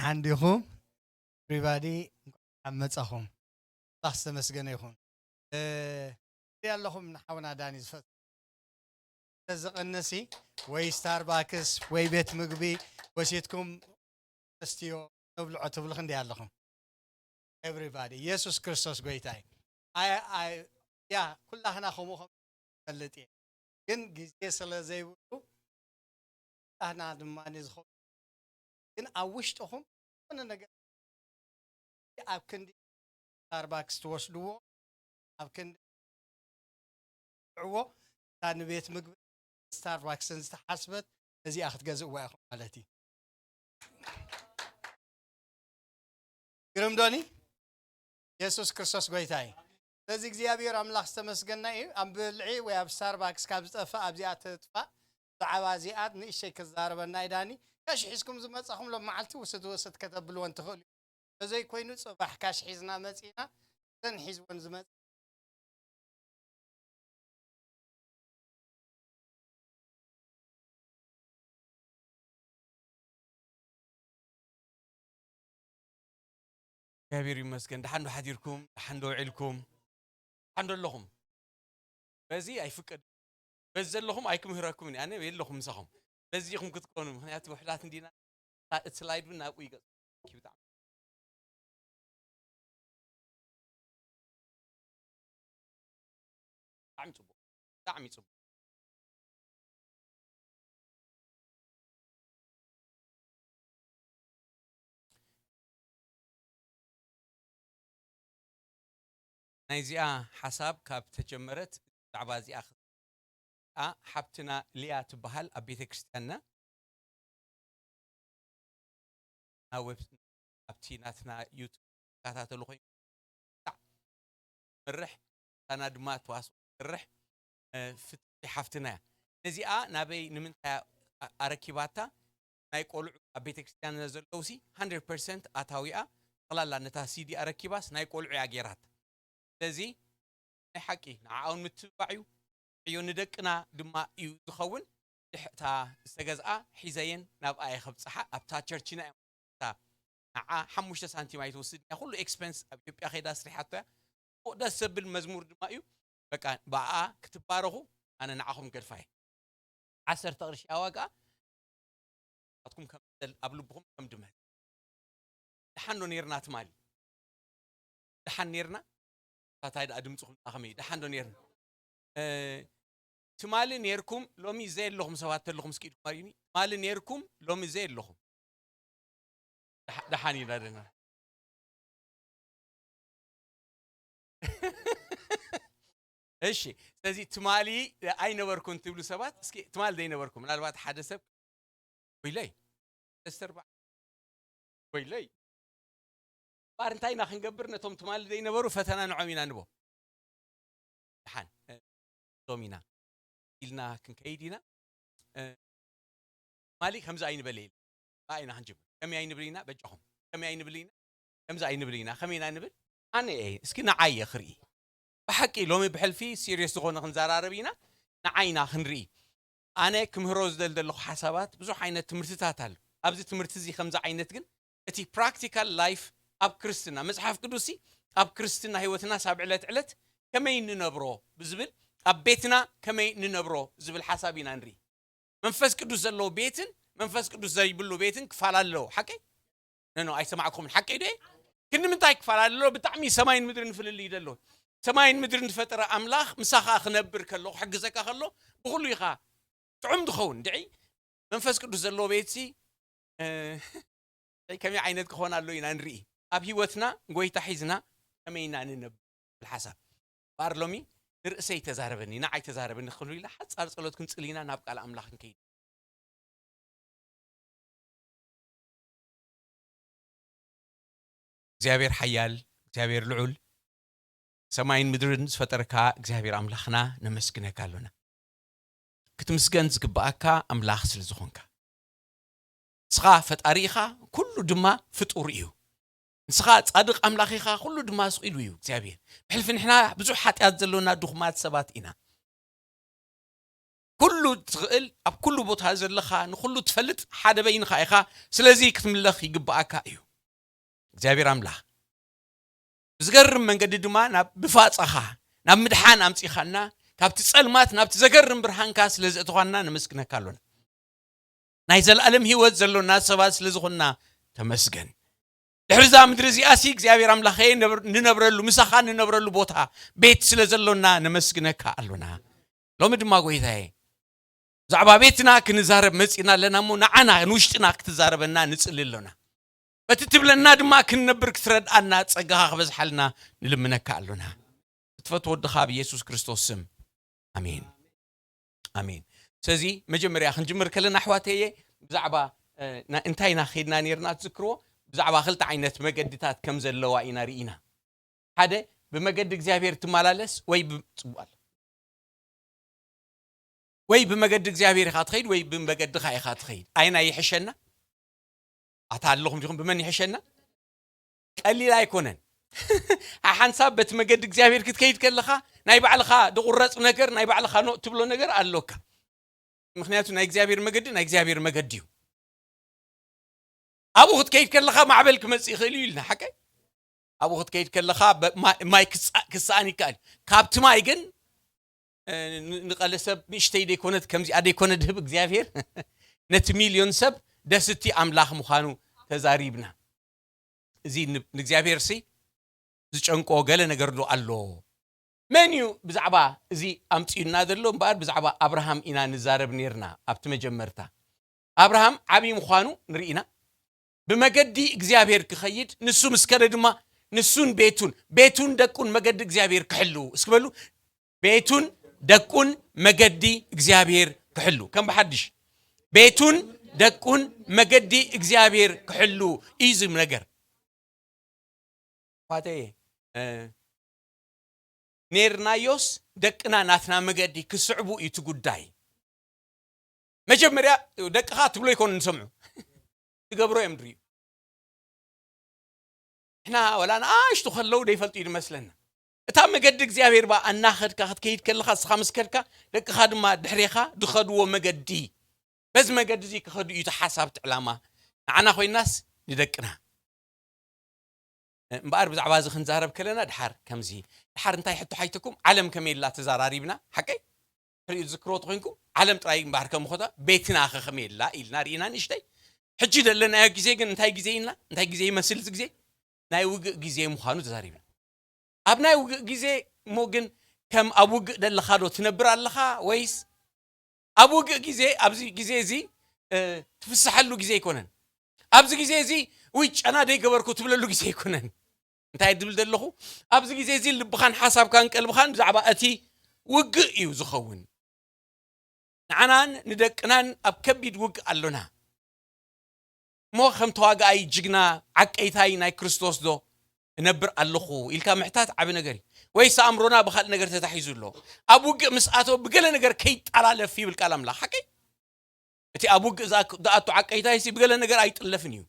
ደሓን ዲኹም? Everybody፣ እንኳዕ መጻኹም። ኣምላኽ ዝተመስገነ ይኹን። እ፣ እንታይ ኣለኹም ንሓውና ዳኒ ዝፈ-፣ ተዝቕንሲ ወይ ስታርባክስ ወይ ቤት ምግቢ ወሲድኩም እስትዮ ነብልዖ ትብሉ ክንደይ ኣለኹም? Everybody፣ ኢየሱስ ክርስቶስ ጎይታ እዩ። ኣይ፣ ኣይ፣ ያ፣ ኩላህና ከምኡ ከም ፈልጥ እየ። ግን ግዜ ስለ ዘይብሉ፣ ኩላህና ድማ ንዝኸ-፣ ግን ኣብ ውሽጥኹም ዝኾነ ነገር ኣብ ክንዲ ስታርባክስ ትወስድዎ፣ ኣብ ክንዲ ትዕዎ፣ እታ ንቤት ምግቢ ስታርባክስን ዝተሓስበት እዚኣ ክትገዝእዋ ኢኹም ማለት እዩ። ግርም ዶኒ? የሱስ ክርስቶስ ጎይታ እዩ። ስለዚ እግዚኣብሔር ኣምላኽ ዝተመስገነ እዩ። ኣብ ብልዒ ወይ ኣብ ስታርባክስ ካብ ዝጠፍእ ኣብዚኣ ትጥፋእ። ብዛዕባ እዚኣ ንእሽተይ ክዛረበና እዩ ዳኒ። ቀሺ ሒዝኩም ዝመጻኹም ሎም መዓልቲ ውስድ ውስድ ከተብልወን ትኽእሉ። ተዘይኮይኑ ጽባሕ ካሽ ሒዝና መጺና፣ እዘን ሒዝወን ዝመጽ እግዚኣብሔር ይመስገን። ደሓን ዶ ሓዲርኩም? ደሓን ዶ ውዒልኩም? ደሓን ዶ ኣለኹም? በዚ ኣይፍቀድ። በዚ ዘለኹም ኣይክምህረኩምን እየ። ኣነ የለኹም ምሳኹም። በዚ ኢኹም ክትኮኑ። ምኽንያቱ ውሑዳት እንዲና፣ እታ፣ እቲ ስላይድ እውን ናብኡ ይገጽ። ብጣዕሚ፣ ብጣዕሚ ጽቡቕ። ብጣዕሚ ጽቡቕ። ናይዚኣ ሓሳብ ካብ ተጀመረት ብዛዕባ እዚኣ ክ-፣ ኣ፣ ሓብትና ሊያ ትበሃል ኣብ ቤተ ክርስቲያንና ናብ ዌብ-፣ ኣብቲ ናትና ዩቱብ ትከታተሉ ኮይኑ፣ ብጣዕ መርሕ፣ ሳና ድማ ተዋስኦ መርሕ፣ እ፣ ፍትሒ ሓፍትና እያ። ነዚኣ ናበይ ንምንታይ ኣ-፣ ኣረኪባታ? ናይ ቆልዑ ኣብ ቤተ ክርስቲያን ዘለውሲ፣ ሃንድረድ ፐርሰንት ኣታዊኣ፣ ጠቕላላ ነታ ሲዲ ኣረኪባስ ናይ ቆልዑ እያ ጌራት። ስለዚ ናይ ሓቂ ንዓኣውን ምትብባዕ እዩ። ዕዮ ንደቅና ድማ እዩ ዝኸውን። ድሕታ ዝተገዝኣ ሒዘየን ናብኣ እየ ከብጽሓ። ኣብታ ቸርችና እዮም። እታ ንዓ ሓሙሽተ ሳንቲም ኣይትወስድ እያ። ኩሉ ኤክስፐንስ ኣብ ኢትዮጵያ ከይዳ ኣስሪሓቶ እያ። ደስ ዘብል መዝሙር ድማ እዩ። በቃ ብኣ ክትባረኹ ኣነ ንዓኹም ገድፋ እየ። ዓሰርተ ቅርሺ እያ ዋጋ። ናትኩም ከም ዘል-፣ ኣብ ልብኹም ከም ድመት። ደሓን ዶ ኔርና ትማሊ? ደሓን ኔርና? እንታይ ደኣ ድምጽኹም ደኣ ከመይ? ደሓን ዶ ኔርና? እ፣ ትማሊ ኔርኩም፣ ሎሚ ዘየለኹም ሰባት ተለኹም እስኪ ኢድኩም ኣርእዩኒ። ትማሊ ኔርኩም፣ ሎሚ ዘየለኹም። ደሓ-፣ ደሓን ኢና ደና። እሺ፣ ስለዚ ትማሊ ኣይነበርኩን ትብሉ ሰባት፣ እስኪ ትማሊ ዘይነበርኩ፣ ምናልባት ሓደ ሰብ፣ "ወይለይ፣ ደስተርባ፣ ወይለይ፣ እምበኣር እንታይ ኢና ክንገብር?" ነቶም ትማሊ ዘይነበሩ ፈተና ንዖም ኢና ንቦ። ደሓን፣ እ፣ ዞም ኢና ኢልና ክንከይድ ኢና። እ፣ ትማሊ ከምዚ ኣይንበል ኢልና ኢና ክንጅምር። ከመይ ኣይንብል ኢና? በጃኹም። ከመይ ኣይንብል ኢና? ከምዚ ኣይንብል ኢና። ከመይ ኢና ንብል? ኣነ እየ። እስኪ ንዓይ እየ ክርኢ። ብሓቂ ሎሚ ብሕልፊ ሲሪየስ ዝኾነ ክንዘራረብ ኢና። ንዓይና ክንርኢ። ኣነ ክምህሮ ዝደል ዘለኹ ሓሳባት ብዙሕ ዓይነት ትምህርትታት ኣሎ። ኣብዚ ትምህርቲ እዚ ከምዚ ዓይነት ግን እቲ ፕራክቲካል ላይፍ ኣብ ክርስትና፣ መጽሓፍ ቅዱስ ኣብ ክርስትና ህይወትና ሳብ ዕለት ዕለት ከመይ ንነብሮ ብዝብል፣ ኣብ ቤትና ከመይ ንነብሮ ዝብል ሓሳብ ኢና ንርኢ። መንፈስ ቅዱስ ዘለዎ ቤትን መንፈስ ቅዱስ ዘይብሉ ቤትን ክፋል ኣለዎ። ሓቀይ? ኖ፣ ኖ፣ ኣይሰማዕኩምን። ሓቀይ ዶ? ክንዲ ምንታይ ክፋል ኣሎ? ብጣዕሚ ሰማይን ምድርን ፍልልይ ደሎ። ሰማይን ምድርን ዝፈጠረ ኣምላኽ ምሳኻ ክነብር ከሎ፣ ክሕግዘካ ከሎ፣ ብኹሉ ኢኻ ጥዑም ዝኸውን። ድዒ መንፈስ ቅዱስ ዘለዎ ቤትሲ፣ እ፣ ከመይ ዓይነት ክኾን ኣሎ ኢና ንርኢ። ኣብ ህይወትና ጎይታ ሒዝና ከመይ ኢና ንነብር ዝብል ሓሳብ። እምበኣር ሎሚ ንርእሰይ ተዛረበኒ፣ ንዓይ ተዛረበኒ ክብሉ ኢላ ሓጻር ጸሎት ክንጽል ኢና ናብ ቃል ኣምላኽ ክንከይድ። እግዚኣብሔር ሓያል፣ እግዚኣብሔር ልዑል፣ ሰማይን ምድርን ዝፈጠርካ እግዚኣብሔር ኣምላኽና ነመስግነካ ኣሎና። ክትምስገን ዝግብኣካ ኣምላኽ ስለ ዝኾንካ። ንስኻ ፈጣሪ ኢኻ፣ ኩሉ ድማ ፍጡር እዩ። ንስኻ ጻድቕ ኣምላኽ ኢኻ፣ ኩሉ ድማ ስቕ ኢሉ እዩ እግዚኣብሔር። ብሕልፊ ንሕና ብዙሕ ሓጢኣት ዘሎና ድኹማት ሰባት ኢና። ኩሉ ትኽእል፣ ኣብ ኩሉ ቦታ ዘለኻ፣ ንኹሉ ትፈልጥ ሓደ በይንኻ ኢኻ። ስለዚ ክትምለኽ ይግብኣካ እዩ። እግዚኣብሔር ኣምላኽ ብዝገርም መንገዲ ድማ ናብ ብፋጻኻ ናብ ምድሓን ኣምጺኻና፣ ካብቲ ጸልማት ናብቲ ዘገርም ብርሃንካ ስለ ዘእተዃና ነመስግነካ ኣሎና። ናይ ዘለኣለም ህይወት ዘሎና ሰባት ስለ ዝኾንና ተመስገን። ድሕሪ እዛ ምድሪ እዚኣሲ እግዚኣብሔር ኣምላኸ ንነብረሉ፣ ምሳኻ ንነብረሉ ቦታ ቤት ስለ ዘሎና ነመስግነካ ኣሎና። ሎሚ ድማ ጎይታየ ብዛዕባ ቤትና ክንዛረብ መጺና ኣለና እሞ ንዓና ንውሽጥና ክትዛረበና ንጽሊ ኣሎና። በቲ ትብለና ድማ ክንነብር ክትረድኣና ጸጋኻ ክበዝሓልና ንልምነካ ኣሎና። እትፈትዎ ወድኻ ኣብ ኢየሱስ ክርስቶስ ስም ኣሜን። ኣሜን። ስለዚ መጀመርያ ክንጅምር ከለና ኣሕዋተየ ብዛዕባ እንታይ ኢና ከይድና ነርና ትዝክርዎ? ብዛዕባ ክልተ ዓይነት መገድታት ከም ዘለዋ ኢና ርኢና። ሓደ ብመገዲ እግዚኣብሔር ትመላለስ ወይ ጽቡቕ ወይ ብመገዲ እግዚኣብሔር ኢኻ ትኸይድ ወይ ብመገድኻ ኢኻ ትኸይድ። ኣይና ይሕሸና? ኣታ ኣለኹም ዲኹም ብመን ይሕሸና? ቀሊል ኣይኮነን። ሓንሳብ በቲ መገዲ እግዚኣብሔር ክትከይድ ከለኻ ናይ ባዕልኻ ድቑረፅ ነገር ናይ ባዕልኻ ኖእ ትብሎ ነገር ኣሎካ። ምክንያቱ ናይ እግዚኣብሔር መገዲ ናይ እግዚኣብሔር መገዲ እዩ። ኣብኡ ክትከይድ ከለኻ ማዕበል ክመፅእ ይኽእል እዩ ኢልና ሓቀ ኣብኡ ክትከይድ ከለኻ ማይ ክሰኣን ይከኣል። ካብቲ ማይ ግን ንቐለ ሰብ ንእሽተይ ደይኮነት ከምዚኣ ደይኮነ ድህብ እግዚኣብሔር ነቲ ሚልዮን ሰብ ደስቲ ኣምላኽ ምዃኑ ተዛሪብና። እዚ ንእግዚኣብሔር ሲ ዝጨንቆ ገለ ነገር ዶ ኣሎ? መን እዩ ብዛዕባ እዚ ኣምፅኡና ዘሎ? እምበኣር ብዛዕባ ኣብርሃም ኢና ንዛረብ ነርና ኣብቲ መጀመርታ። ኣብርሃም ዓብዪ ምዃኑ ንርኢና። ብመገዲ እግዚኣብሔር ክኸይድ ንሱ ምስ ከደ ድማ ንሱን ቤቱን ቤቱን ደቁን መገዲ እግዚኣብሔር ክሕልው እስክበሉ ቤቱን ደቁን መገዲ እግዚኣብሔር ክሕሉ ከም ብሓድሽ ቤቱን ደቁን መገዲ እግዚኣብሔር ክሕሉ እዩ ዝም ነገር። ኳተየ ኔርናዮስ ደቅና ናትና መገዲ ክስዕቡ እዩ እቲ ጉዳይ። መጀመርያ ደቅኻ ትብሎ ይኮኑ ንሰምዑ ትገብሮ እዮም ድርዩ። ንሕና ወላ ንኣሽቱ ከለዉ ደይፈልጡ እዩ ዝመስለና። እታ መገዲ እግዚኣብሔር ባ ኣናኸድካ ክትከይድ ከለኻ እስኻ ምስ ከድካ ደቅኻ ድማ ድሕሬኻ ድኸድዎ መገዲ በዚ መገዲ እዚ ክኸዱ እዩ እቲ ሓሳብ እቲ ዕላማ ንዓና ኮይናስ ንደቅና። እምበኣር ብዛዕባ እዚ ክንዛረብ ከለና ድሓር ከምዚ ድሓር እንታይ ሕቶ ሓይተኩም ዓለም ከመይ ኢላ ተዛራሪብና ሓቀይ ሕሪኡ ዝክርዎ ተኮይንኩም ዓለም ጥራይ እምበኣር ከምኾታ ቤትና ከ ከመይ ኢላ ኢልና ርኢና ንእሽተይ። ሕጂ ዘለናዮ ግዜ ግን እንታይ ግዜ ኢልና እንታይ ግዜ ይመስል እዚ ግዜ ናይ ውግእ ግዜ ምዃኑ ተዛሪብና። ኣብ ናይ ውግእ ግዜ እሞ ግን ከም ኣብ ውግእ ደለኻ ዶ ትነብር ኣለኻ ወይስ ኣብ ውግእ ግዜ ኣብዚ ግዜ እዚ ትፍስሓሉ ግዜ ኣይኮነን። ኣብዚ ግዜ እዚ ውይ ጨና ደይገበርኩ ትብለሉ ግዜ ኣይኮነን። እንታይ ድብል ዘለኹ ኣብዚ ግዜ እዚ ልብኻን ሓሳብካን ቀልብኻን ብዛዕባ እቲ ውግእ እዩ ዝኸውን። ንዓናን ንደቅናን ኣብ ከቢድ ውግእ ኣሎና። እሞ ከም ተዋጋኣይ ጅግና ዓቀይታይ ናይ ክርስቶስ ዶ እነብር ኣለኹ ኢልካ ምሕታት ዓቢ ነገር እዩ። ወይስ ኣእምሮና ብኻልእ ነገር ተታሒዙ ኣሎ? ኣብ ውግእ ምስ ኣተወ ብገለ ነገር ከይጠላለፍ ይብል ቃል ኣምላኽ። ሓቀይ እቲ ኣብ ውግእ ዝኣቱ ዓቀይታይሲ ብገለ ነገር ኣይጥለፍን እዩ።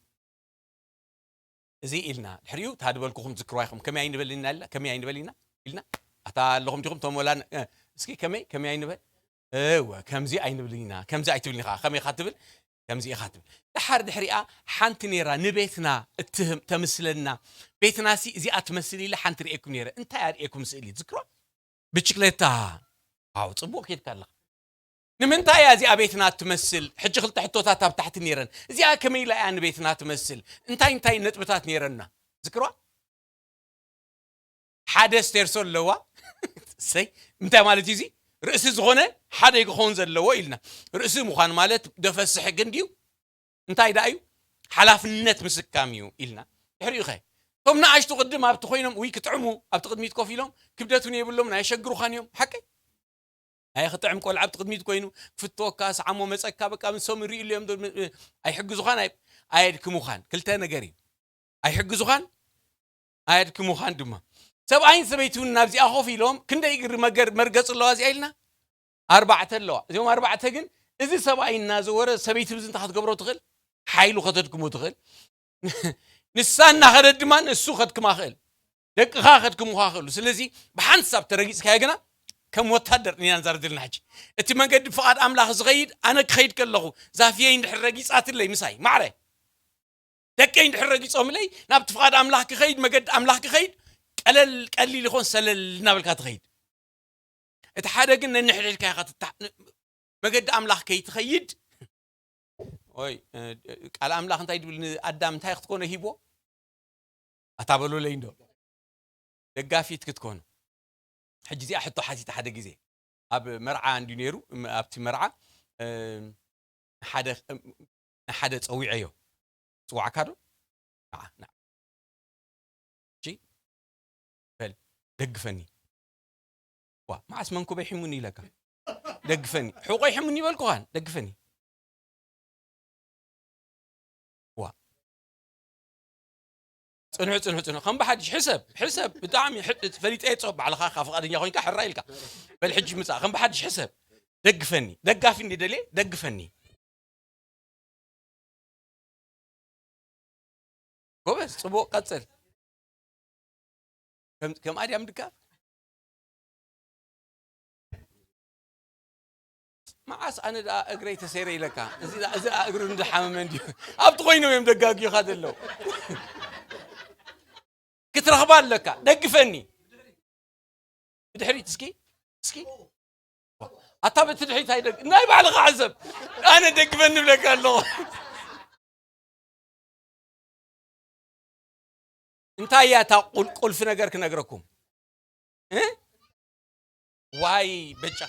እዚ ኢልና ድሕሪኡ ታድበልኩኹም ዝክርዋ ኢኹም ከመይ ኣይንበል ኢና ከመይ ኣይንበል ኢና ኢልና ኣታ ኣለኹም ዲኹም ቶም ወላ እስኪ ከመይ ከመይ ኣይንበል እወ ከምዚ ኣይንብል ኢና ከምዚ ኣይትብል ኢኻ ከመይ ኢኻ ትብል ከምዚ ኢኻ ትብል። ደሓር ድሕሪኣ ሓንቲ ነይራ ንቤትና እትህም ተምስለና። ቤትናሲ እዚኣ ትመስል ኢለ ሓንቲ ርእየኩም ነይረ። እንታይ ኣርእየኩም ስእሊ ትዝክሮ? ብችክሌታ። ዋው ጽቡቕ ኬድካ ኣለኻ። ንምንታይ እያ እዚኣ ቤትና ትመስል? ሕጂ ክልተ ሕቶታት ኣብ ታሕቲ ነይረን። እዚኣ ከመይ ኢላ እያ ንቤትና ትመስል? እንታይ እንታይ ነጥብታት ነይረና? ዝክርዋ? ሓደ ስቴርሶ ኣለዋ። ሰይ እንታይ ማለት እዩ እዚ? ርእሲ ዝኾነ ሓደ ክኸውን ዘለዎ ኢልና። ርእሲ ምዃን ማለት ደፈስሕ ግን ድዩ? እንታይ ደኣ እዩ? ሓላፍነት ምስካም እዩ ኢልና። ድሕሪኡ ኸ እቶም ንኣሽቱ ቅድም ኣብቲ ኮይኖም ውይ ክጥዕሙ ኣብቲ ቅድሚት ኮፍ ኢሎም ክብደት እውን የብሎም ናይ ሸግሩኻን እዮም ሓቀይ ኣየ ክጥዕም ቆልዓ ኣብቲ ቅድሚት ኮይኑ ክፍትወካ ሰዓሞ መፀካ በቃ ምሶም ይርእዩ እዮም ኣይሕግዙኻን ኣየድክሙኻን ክልተ ነገር እዩ ኣይሕግዙኻን ኣየድክሙኻን ድማ ሰብኣይን ሰበይቲ እውን ናብዚኣ ኮፍ ኢሎም ክንደይ እግሪ መገር መርገፂ ኣለዋ እዚኣ ኢልና ኣርባዕተ ኣለዋ። እዚኦም ኣርባዕተ ግን እዚ ሰብኣይ እናዘወረ ሰበይቲ ብዚ እንታይ ክትገብሮ ትኽእል? ሓይሉ ከተድክሞ ትኽእል። ንሳ እናኸደት ድማ ንሱ ከድክማ ክእል። ደቅኻ ከድክሙኻ ክእሉ። ስለዚ ብሓንሳብ ተረጊጽካዮ ግና ከም ወታደር ኢና ንዛረብ ዘለና ሕጂ። እቲ መንገዲ ብፍቓድ ኣምላኽ ዝኸይድ፣ ኣነ ክኸይድ ከለኹ፣ ዛፍየይ እንድሕር ረጊጻትለይ ምሳይ፣ ማዕረ፣ ደቀይ እንድሕር ረጊጾምለይ፣ ናብቲ ፍቓድ ኣምላኽ ክኸይድ፣ መገዲ ኣምላኽ ክኸይድ፣ ቀለል፣ ቀሊል ይኾን ሰለል እናበልካ ትኸይድ። እቲ ሓደ ግን ነንሕድሕድካ ኢኻ ትታ-፣ መገዲ ኣምላኽ ከይትኸይድ። ኦይ፣ እ፣ ቃል ኣምላኽ እንታይ ድብል ንኣዳም እንታይ ክትኮኖ ሂቦ? ኣታ በሉለይ እንዶ። ደጋፊት ክትኮኖ። ሕጂ እዚኣ ሕቶ ሓቲተ ሓደ ግዜ። ኣብ መርዓ እንድዩ ነይሩ፣ እም፣ ኣብቲ መርዓ፣ እ፣ ንሓደ፣ እም፣ ንሓደ ጸዊዐዮ። ጽዋዕካ ዶ? ንዓ፣ ንዓ። እሺ? በል፣ ደግፈኒ። ዋ፣ መዓስ መንኩበይ ሒሙኒ ኢለካ? ደግፈኒ። ሕቆይ ሒሙኒ ይበልኩኻን፣ ደግፈኒ። ዋ። ጽንሑ፣ ጽንሑ፣ ጽንሑ። ከም ብሓድሽ ሕሰብ፣ ሕሰብ። ብጣዕሚ ሕ-፣ ፈሊጠ እየ ጾብ ባዕልኻ፣ ካብ ፍቓደኛ ኮይንካ ሕራ ኢልካ። በል፣ ሕጂ ምጻእ። ከም ብሓድሽ ሕሰብ። ደግፈኒ። ደጋፊ እንዲ ደልየ፣ ደግፈኒ። ጎበዝ፣ ጽቡቕ፣ ቀጽል። ከም፣ ከም ኣድያም ድጋፍ። መዓስ ኣነ ደኣ እግረይ ተሰይረ ኢለካ? እዚ ደኣ፣ እዚ ደኣ እግሩ እንድሓመመ እንድዩ። ኣብቲ ኮይኖም እዮም ደጋጊኻ ዘለዉ። ክትረኽባ ኣለካ። ደግፈኒ። ብድሕሪት እስኪ፣ እስኪ። ኣታ በቲ ድሕሪት ኣይደግ-፣ ናይ ባዕልኻ ሕሰብ። ኣነ ደግፈኒ እብለካ ኣለኹ። እንታይ እያ እታ ቁል-፣ ቁልፊ ነገር ክነግረኩም? እ? ዋይ በጫ።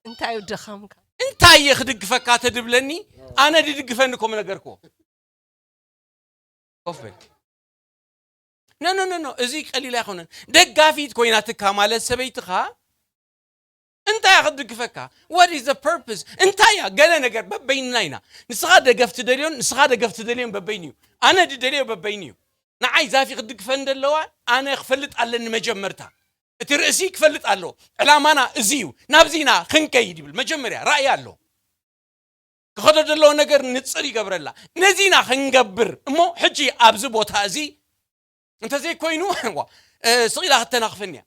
እንታይ እዩ ድኻምካ? እንታይ እየ ክድግፈካ ተድብለኒ? ኣነ ድድግፈኒ እኮ ምነገርክዎ። ኮፍ በል። ኖ፣ ኖ፣ ኖ፣ ኖ፣ እዚ ቀሊል ኣይኮነን። ደጋፊት ኮይናትካ ማለት ሰበይትኻ እንታይ እያ ክትድግፈካ? What is the purpose? እንታይ እያ? ገለ ነገር በበይንና ኢና። ንስኻ ደገፍ ትደልዮን ንስኻ ደገፍ ትደልዮን በበይኑ እዩ። ኣነ ድደልዮ በበይኑ እዩ። ንዓይ ዛፊ ክትድግፈኒ ዘለዋ ኣነ ክፈልጥ ኣለኒ መጀመርታ። እቲ ርእሲ ክፈልጥ ኣለዎ። ዕላማና እዚ እዩ። ናብዚ ኢና ክንከይድ ይብል። መጀመርያ ራእይ ኣሎ። ክኸዶ ዘለዎ ነገር ንጽር ይገብረላ። ነዚ ኢና ክንገብር እሞ ሕጂ ኣብዚ ቦታ እዚ እንተዘይኮይኑ፣ ዋ፣ እ፣ ስቕ ኢላ ክተናኽፈኒ እያ።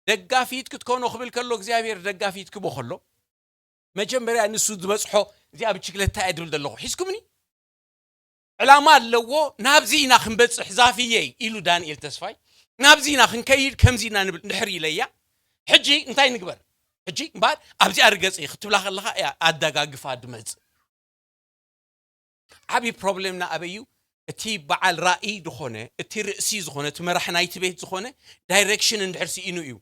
ደጋፊት ክትኮኖ ክብል ከሎ፣ እግዚኣብሔር ደጋፊት ክቦ ከሎ፣ መጀመርያ ንሱ ዝበጽሖ፣ እዚኣ ብችክለታ እየ ድብል ዘለኹ። ሒዝኩምኒ? ዕላማ ኣለዎ። ናብዚ ኢና ክንበጽሕ ዛፍየይ ኢሉ ዳንኤል ተስፋይ። ናብዚ ኢና ክንከይድ፣ ከምዚ ኢና ንብል እንድሕር ኢለያ። ሕጂ እንታይ ንግበር? ሕጂ እምበኣር ኣብዚኣ ርገጺ ክትብላ ከለኻ እያ ኣደጋግፋ ድመጽእ። ዓቢ ፕሮብሌምና ኣበይ እዩ? እቲ በዓል ራእይ ዝኾነ፣ እቲ ርእሲ ዝኾነ፣ እቲ መራሕ ናይቲ ቤት ዝኾነ ዳይሬክሽን እንድሕር ስኢኑ እዩ።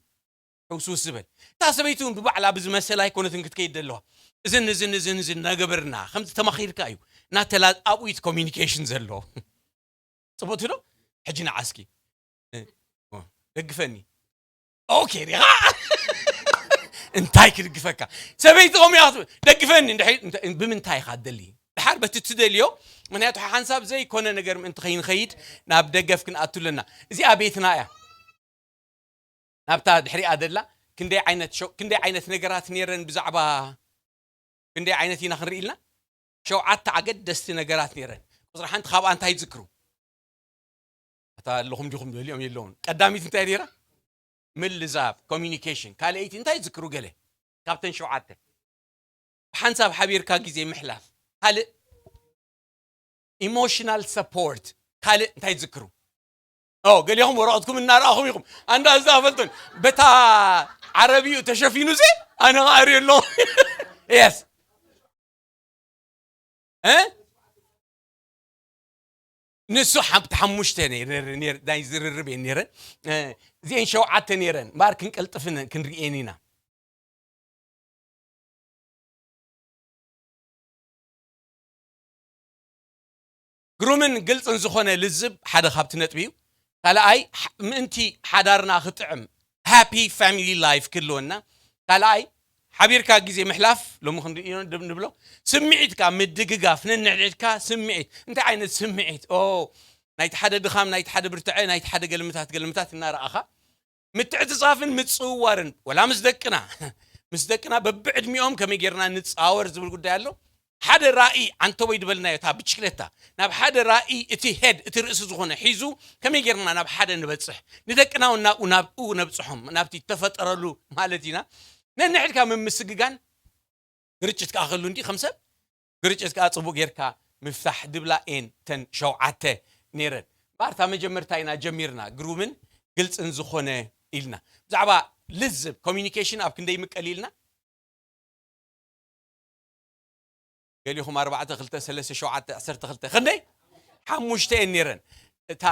ሕውስውስ ዝበል። እታ ሰበይቲ እውን ብባዕላ ብዝመሰላ ኣይኮነትን ክትከይድ ዘለዋ። እዝን፣ እዝን፣ እዝን፣ እዝን እናገበርና፣ ከምዚ ተማኺርካ እዩ። እናተላ-፣ ኣብኡ እዩ እቲ ኮሚኒኬሽን ዘሎ። ጽቡቕ ትብሎ? ሕጂ ንዓ እስኪ። እ፣ ኦ፣ ደግፈኒ። ኦኬ፣ ዲኻ? እንታይ ክድግፈካ? ሰበይቲ ከምኡ እያ ክትብል። ደግፈኒ፣ እንድሕሪ-፣ እንተ-፣ ብምንታይ ኢኻ ትደሊ? ድሓር በቲ ትደልዮ፣ ምኽንያቱ ሓንሳብ ዘይኮነ ነገር ምእንቲ ከይንኸይድ ናብ ደገፍ ክንኣቱ ኣለና። እዚኣ ቤትና እያ። ናብታ ድሕሪኣ ደላ ክንደይ ዓይነት ሸው-፣ ክንደይ ዓይነት ነገራት ነይረን ብዛዕባ ክንደይ ዓይነት ኢና ክንርኢ ኢልና? ሸውዓተ ኣገደስቲ ነገራት ነይረን። ቁጽሪ ሓንቲ ካብኣ እንታይ ትዝክሩ? ኣታ ኣለኹም ዲኹም ዝበልኦም የለውን። ቀዳሚት እንታይ ነይራ? ምልዛብ፣ ኮሚኒኬሽን። ካልኣይቲ እንታይ ትዝክሩ ገለ? ካብተን ሸውዓተ። ብሓንሳብ ሓቢርካ ግዜ ምሕላፍ። ካልእ ኢሞሽናል ሰፖርት። ካልእ እንታይ ትዝክሩ? ኦ፣ ገሊኹም ወረቐትኩም እናረኣኹም ኢኹም። ኣንዳ እዛ ፈልጡን። በታ ዓረብዩ ተሸፊኑ ዘ ኣነ ኸኣ እርእዮ ኣለኹ። የስ። እ? ንሱ ሓምቲ ሓሙሽተ ነይረ-፣ ነይረ-፣ ናይ ዝርርብ እየን ነይረን። እ፣ እዚአን ሸውዓተ ነይረን። እምበኣር ክንቀልጥፍን ክንርእየን ኢና። ግሩምን ግልጽን ዝኾነ ልዝብ ሓደ ካብቲ ነጥቢ እዩ። ካልኣይ፣ ሕ-፣ ምእንቲ ሓዳርና ክጥዕም፣ ሃፒ ፋሚሊ ላይፍ ክህልወና። ካልኣይ፣ ሓቢርካ ግዜ ምሕላፍ፣ ሎሚ ክንሪኦ ድ-፣ ንብሎ፣ ስምዒትካ ምድግጋፍ፣ ነንሕድሕድካ ስምዒት። እንታይ ዓይነት ስምዒት? ኦ፣ ናይቲ ሓደ ድኻም፣ ናይቲ ሓደ ብርትዐ፣ ናይቲ ሓደ ገልምታት፣ ገልምታት እናረኣኻ፣ ምትዕጽጻፍን ምጽውዋርን፣ ወላ ምስ ደቅና፣ ምስ ደቅና በብዕድሚኦም ከመይ ጌርና ንጻወር ዝብል ጉዳይ ኣሎ። ሓደ ራእይ ዓንተቦይ ዝበልናዮ እታ ብሽክለታ ናብ ሓደ ራእይ እቲ ሄድ እቲ ርእሲ ዝኾነ ሒዙ ከመይ ጌርና ናብ ሓደ ንበጽሕ ንደቅና እውን ናብኡ ናብኡ ነብጽሖም ናብቲ እተፈጠረሉ ማለት ኢና። ነንሕድካ ምምስግጋን ግርጭት ከኣ ክህሉ እንዲ ከም ሰብ ግርጭት ከኣ ጽቡቕ ጌርካ ምፍታሕ ድብላ እየን እተን ሸውዓተ ነይረን። እምበኣር እታ መጀመርታ ኢና ጀሚርና ግሩምን ግልጽን ዝኾነ ኢልና ብዛዕባ ልዝብ ኮሚኒኬሽን ኣብ ክንደይ ምቀል ኢልና ገሊኹም ኣርባዕተ ክልተ ሰለስተ ሸውዓተ ዓሰርተ ክልተ ክንደይ ሓሙሽተ እየን ነይረን። እታ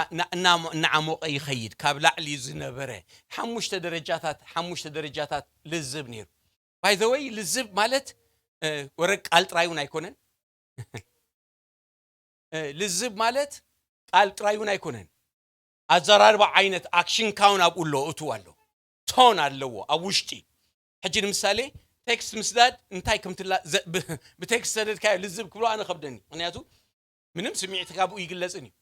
እናዓሞቐ ይኸይድ ካብ ላዕሊ ዝነበረ ሓሙሽተ ደረጃታት ሓሙሽተ ደረጃታት ልዝብ ነይሩ። ባይ ዘ ወይ ልዝብ ማለት ወረ ቃል ጥራይ እውን ኣይኮነን። ልዝብ ማለት ቃል ጥራይ እውን ኣይኮነን። ኣዘራርባ ዓይነት ኣክሽን ካውን ኣብኡ ኣሎ እቱ ኣሎ ቶን ኣለዎ ኣብ ውሽጢ። ሕጂ ንምሳሌ ቴክስት ምስዳድ እንታይ ከም ብቴክስት ሰደድካዮ ልዝብ ክብሎ ኣነ ከብደኒ። ምክንያቱ ምንም ስምዒትካ ብኡ ይግለጽን እዩ።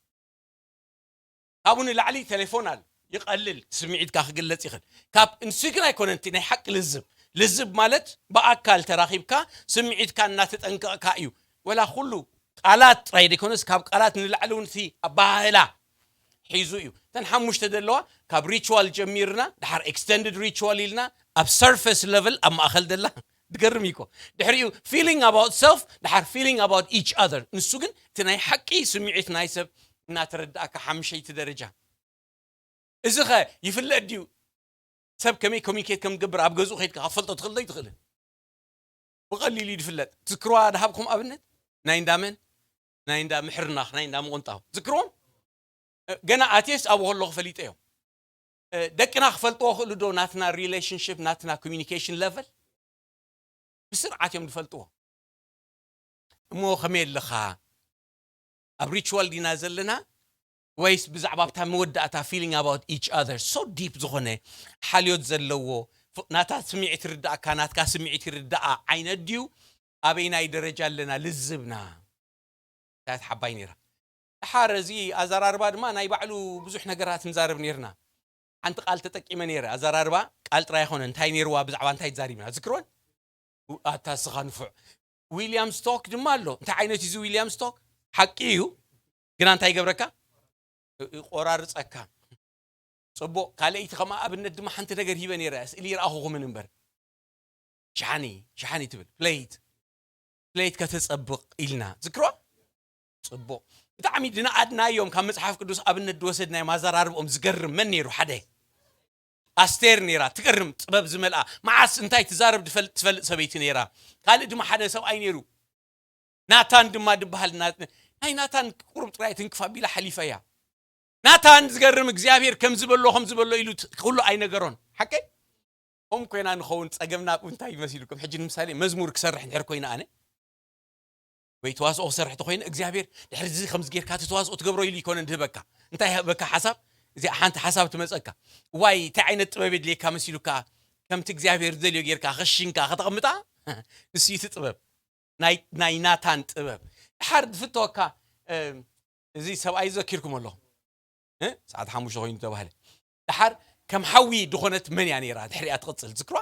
ካብኡ ንላዕሊ ቴሌፎን ኣሎ ይቐልል ስምዒትካ ክግለጽ ይኽእል። ካብ ንሱ ግን ኣይኮነን እቲ ናይ ሓቂ ልዝብ። ልዝብ ማለት ብኣካል ተራኺብካ ስምዒትካ እናተጠንቀቕካ እዩ። ወላ ኩሉ ቃላት ጥራይ ዘይኮነስ ካብ ቃላት ንላዕሊ እውን እቲ ኣባህላ ሒዙ እዩ። እተን ሓሙሽተ ዘለዋ ካብ ሪቹዋል ጀሚርና ድሓር ኤክስተንድድ ሪቹዋል ኢልና ኣብ ሰርፈስ ለቨል ኣብ ማእኸል ደላ ትገርም እኮ። ድሕሪኡ feeling about self ድሓር feeling about each other። ንሱ ግን እቲ ናይ ሓቂ ስምዒት ናይ ሰብ እናተረዳእካ ሓምሸይቲ ደረጃ። እዚ ኸ ይፍለጥ ድዩ? ሰብ ከመይ ኮሚኒኬት ከም ዝገብር ኣብ ገዝኡ ከይድካ ክትፈልጦ ትኽእል ዶ ይትኽእልን? ብቐሊሉ እዩ ዝፍለጥ። ትዝክርዋ ድሃብኩም ኣብነት ናይ እንዳመን ናይ እንዳ ምሕርናኽ ናይ እንዳ ምቕንጣው ዝክርዎም ገና ኣትየስ ኣብኡ ከለኹ ፈሊጠ እዮም። ደቅና ክፈልጥዎ ክእሉ ዶ ናትና ሪሌሽንሽፕ ናትና ኮሚኒኬሽን ለቨል ብስርዓት እዮም ዝፈልጥዎ። እሞ ከመይ ኣለኻ? ኣብ ሪቹዋል ዲና ዘለና ወይስ ብዛዕባ ኣብታ መወዳእታ feeling about each other so deep ዝኾነ ሓልዮት ዘለዎ ናታ ስምዒት ይርዳእካ ናትካ ስምዒት ይርዳኣ ዓይነት ድዩ? ኣበይናይ ደረጃ ኣለና ልዝብና? እታ ሓባይ ነይራ። ድሓር እዚ ኣዘራርባ ድማ ናይ ባዕሉ ብዙሕ ነገራት ንዛረብ ነይርና። ሓንቲ ቃል ተጠቂመ ነይረ። ኣዘራርባ ቃል ጥራይ ይኾነ እንታይ ነይርዋ ብዛዕባ እንታይ ትዛሪብና ዝክርወን? ኣታ ስኻ ንፉዕ። ዊልያም ስቶክ ድማ ኣሎ። እንታይ ዓይነት እዩ እዚ ዊልያም ስቶክ? ሓቂ እዩ። ግና እንታይ ይገብረካ? ይቆራርፀካ። ፅቡቕ። ካልኣይቲ ከማ ኣብነት ድማ ሓንቲ ነገር ሂበ ነይረ። ስእሊ ይረኣኹኹምን እምበር። ሻሓኒ ሻሓኒ ትብል ፕሌት ፕሌት ከተፀብቕ ኢልና ዝክሮ። ፅቡቕ። ብጣዕሚ ድንኣድናዮም ካብ መፅሓፍ ቅዱስ ኣብነት ዝወሰድናዮም ኣዘራርብኦም ዝገርም መን ነይሩ ሓደ ኣስቴር ነይራ ትገርም ጥበብ ዝመልኣ መዓስ እንታይ ትዛረብ ትፈልጥ ሰበይቲ ነይራ። ካልእ ድማ ሓደ ሰብኣይ ነይሩ ናታን ድማ ድበሃል ናይ ናታን ቁሩብ ጥራይ ትንክፍ ኣቢላ ሓሊፈያ። ናታን ዝገርም እግዚኣብሔር ከም ዝበሎ ከም ዝበሎ ኢሉ ኩሉ ኣይነገሮን ሓቀይ። ከም ኮይና ንኸውን ፀገምና እንታይ ይመሲልኩም ሕጂ ንምሳሌ መዝሙር ክሰርሕ እንድሕር ኮይነ ኣነ ወይ ተዋስኦ ክሰርሕ ተኮይነ እግዚኣብሔር ድሕሪ እዚ ከምዚ ጌርካ እቲ ተዋስኦ ትገብሮ ኢሉ ይኮነ ድህበካ። እንታይ ይህበካ ሓሳብ? እዚኣ ሓንቲ ሓሳብ ትመፀካ። ዋይ እንታይ ዓይነት ጥበብ የድልየካ መሲሉካ? ከምቲ እግዚኣብሔር ዝደልዮ ጌርካ ከሽንካ ከተቕምጣ ንሱ እቲ ጥበብ። ናይ ናታን ጥበብ ድሓር ዝፍተወካ። እዚ ሰብኣይ ዘኪርኩም ኣለኹም። ሰዓት ሓሙሽተ ኮይኑ ተባህለ። ድሓር ከም ሓዊ ዝኾነት መን እያ ነይራ ድሕሪያ ትቕፅል ዝክሯ?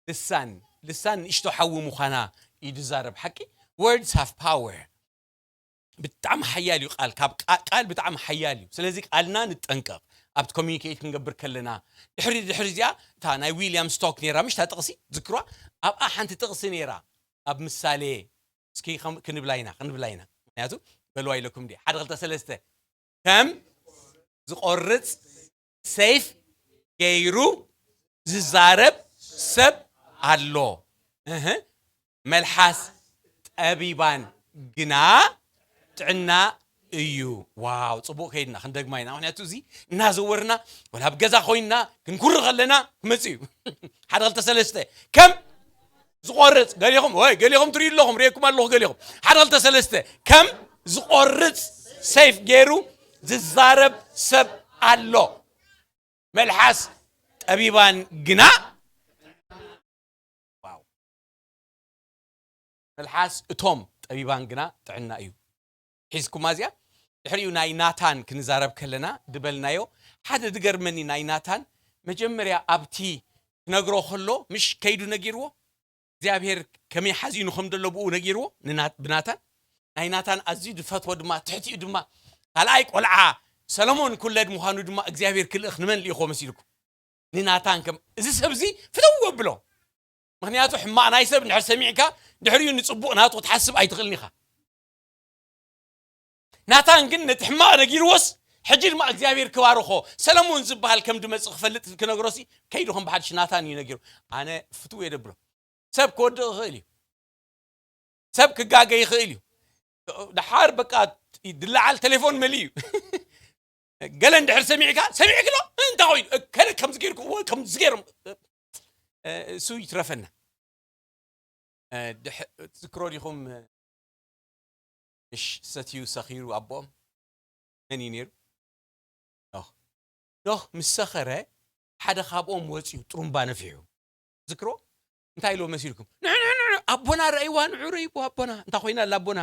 ልሳን። ልሳን ንእሽቶ ሓዊ ምዃና እዩ ዝዛረብ ሓቂ። Words have power። ብጣዕሚ ሓያል እዩ ቃል ካብ ቃል ብጣዕሚ ሓያል እዩ። ስለዚ ቃልና ንጠንቀቕ። ኣብቲ ኮሚኒኬት ክንገብር ከለና ድሕሪ ድሕሪ እዚኣ እታ ናይ ዊልያም ስቶክ ነይራ ምሽታ ጥቕሲ ዝክሯ? ኣብኣ ሓንቲ ጥቕሲ ነይራ። ኣብ ምሳሌ እስኪ ክንብላ ኢና ክንብላ ኢና። ምክንያቱ በልዋ ኢለኩም ዲ ሓደ ክልተ ሰለስተ ከም ዝቆርጽ ሰይፍ ገይሩ ዝዛረብ ሰብ ኣሎ። እህ፣ መልሓስ ጠቢባን ግና ጥዕና እዩ። ዋው ፅቡቅ ከይድና ክንደግማ ኢና። ምክንያቱ እዚ እናዘወርና ወላ ኣብ ገዛ ኮይንና ክንኩሪ ከለና ክመፅእ እዩ። ሓደ ክልተ ሰለስተ ከም ዝቆርፅ ገሊኹም ወይ ገሊኹም ትሪኡ ኣለኹም ሪእኩም ኣለኹ ገሊኹም ሓደ ክልተ ሰለስተ ከም ዝቆርፅ ሰይፍ ገይሩ ዝዛረብ ሰብ ኣሎ። መልሓስ ጠቢባን ግና ዋው። መልሓስ እቶም ጠቢባን ግና ጥዕና እዩ። ሒዝኩማ እዚኣ ድሕሪኡ ናይ ናታን ክንዛረብ ከለና ዝበልናዮ ሓደ ዝገርመኒ ናይ ናታን መጀመርያ ኣብቲ ክነግሮ ከሎ ምሽ ከይዱ ነጊርዎ እግዚኣብሔር ከመይ ሓዚኑ ከም ዘሎ ብኡ ነጊርዎ ንና- ብናታን። ናይ ናታን ኣዝዩ ዝፈትዎ ድማ ትሕቲኡ ድማ ካልኣይ ቆልዓ ሰሎሞን ክውለድ ምዃኑ ድማ እግዚኣብሔር ክልእኽ ንመን ልኢኾ መሲልኩም? ንናታን። ከም እዚ ሰብ እዚ ፍተው ኣብሎ። ምክንያቱ ሕማቕ ናይ ሰብ እንድሕር ሰሚዕካ ድሕሪኡ ንጽቡቕ ናቱ ክትሓስብ ኣይትኽእልን ኢኻ። ናታን ግን ነቲ ሕማቕ ነጊርዎስ፣ ሕጂ ድማ እግዚኣብሔር ክባርኾ ሰለሞን ዝበሃል ከም ድመጽእ ክፈልጥ ክነግሮሲ ከይዱ ከም ብሓድሽ ናታን እዩ ነጊሩ። ኣነ ፍትው እየ ደብሎ። ሰብ ክወድቕ ይኽእል እዩ። ሰብ ክጋገ ይኽእል እዩ። ደሓር በቃ ድለዓል ቴሌፎን መሊ እዩ። ገለ እንድሕር ሰሚዕካ ሰሚዕክሎ እንታይ ኮይኑ ከለ ከምዚ ገይርኩ ከምዚ ገይሮም እሱ ይትረፈና። ትዝክሮ ዲኹም? ምሽ ሰትዩ ሰኺሩ ኣቦኦም መን እዩ ነይሩ? ኖህ። ኖህ ምስ ሰኸረ ሓደ ካብኦም ወፂኡ ጥሩምባ ነፊሑ። ትዝክሮ? እንታይ ኢልዎ መሲልኩም? ንዑ ንዑ ንዑ ኣቦና ረእይዋ ንዑ ረይዎ ኣቦና እንታይ ኮይና ኣላ ኣቦና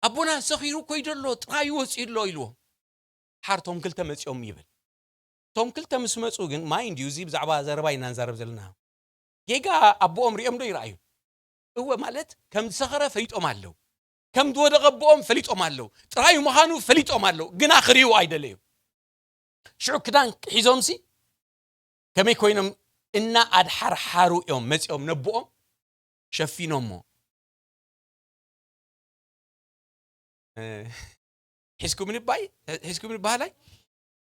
ኣቦና ሰኺሩ ኮይዶ ኣሎ ጥራይ ወፂኡ ኣሎ ኢልዎ። ሓር ቶም ክልተ መፂኦም ይብል። ቶም ክልተ ምስ መፁ ግን ማይ እንድዩ እዚ ብዛዕባ ዘረባ ኢና ንዛረብ ዘለና። ጌጋ ኣቦኦም ሪኦም ዶ ይረኣዩ? እወ ማለት ከም ዝሰኸረ ፈሊጦም ኣለዉ። ከም ዝወደቐ ኣቦኦም ፈሊጦም ኣለዉ። ጥራዩ ምዃኑ ፈሊጦም ኣለዉ። ግና ክርእዩ ኣይደለዩ። ሽዑ ክዳን ሒዞምሲ ከመይ ኮይኖም እና ኣድሓርሓሩ እዮም መፂኦም ነቦኦም ሸፊኖሞ። ሒዝኩም ንባይ ሒዝኩም ንባህላይ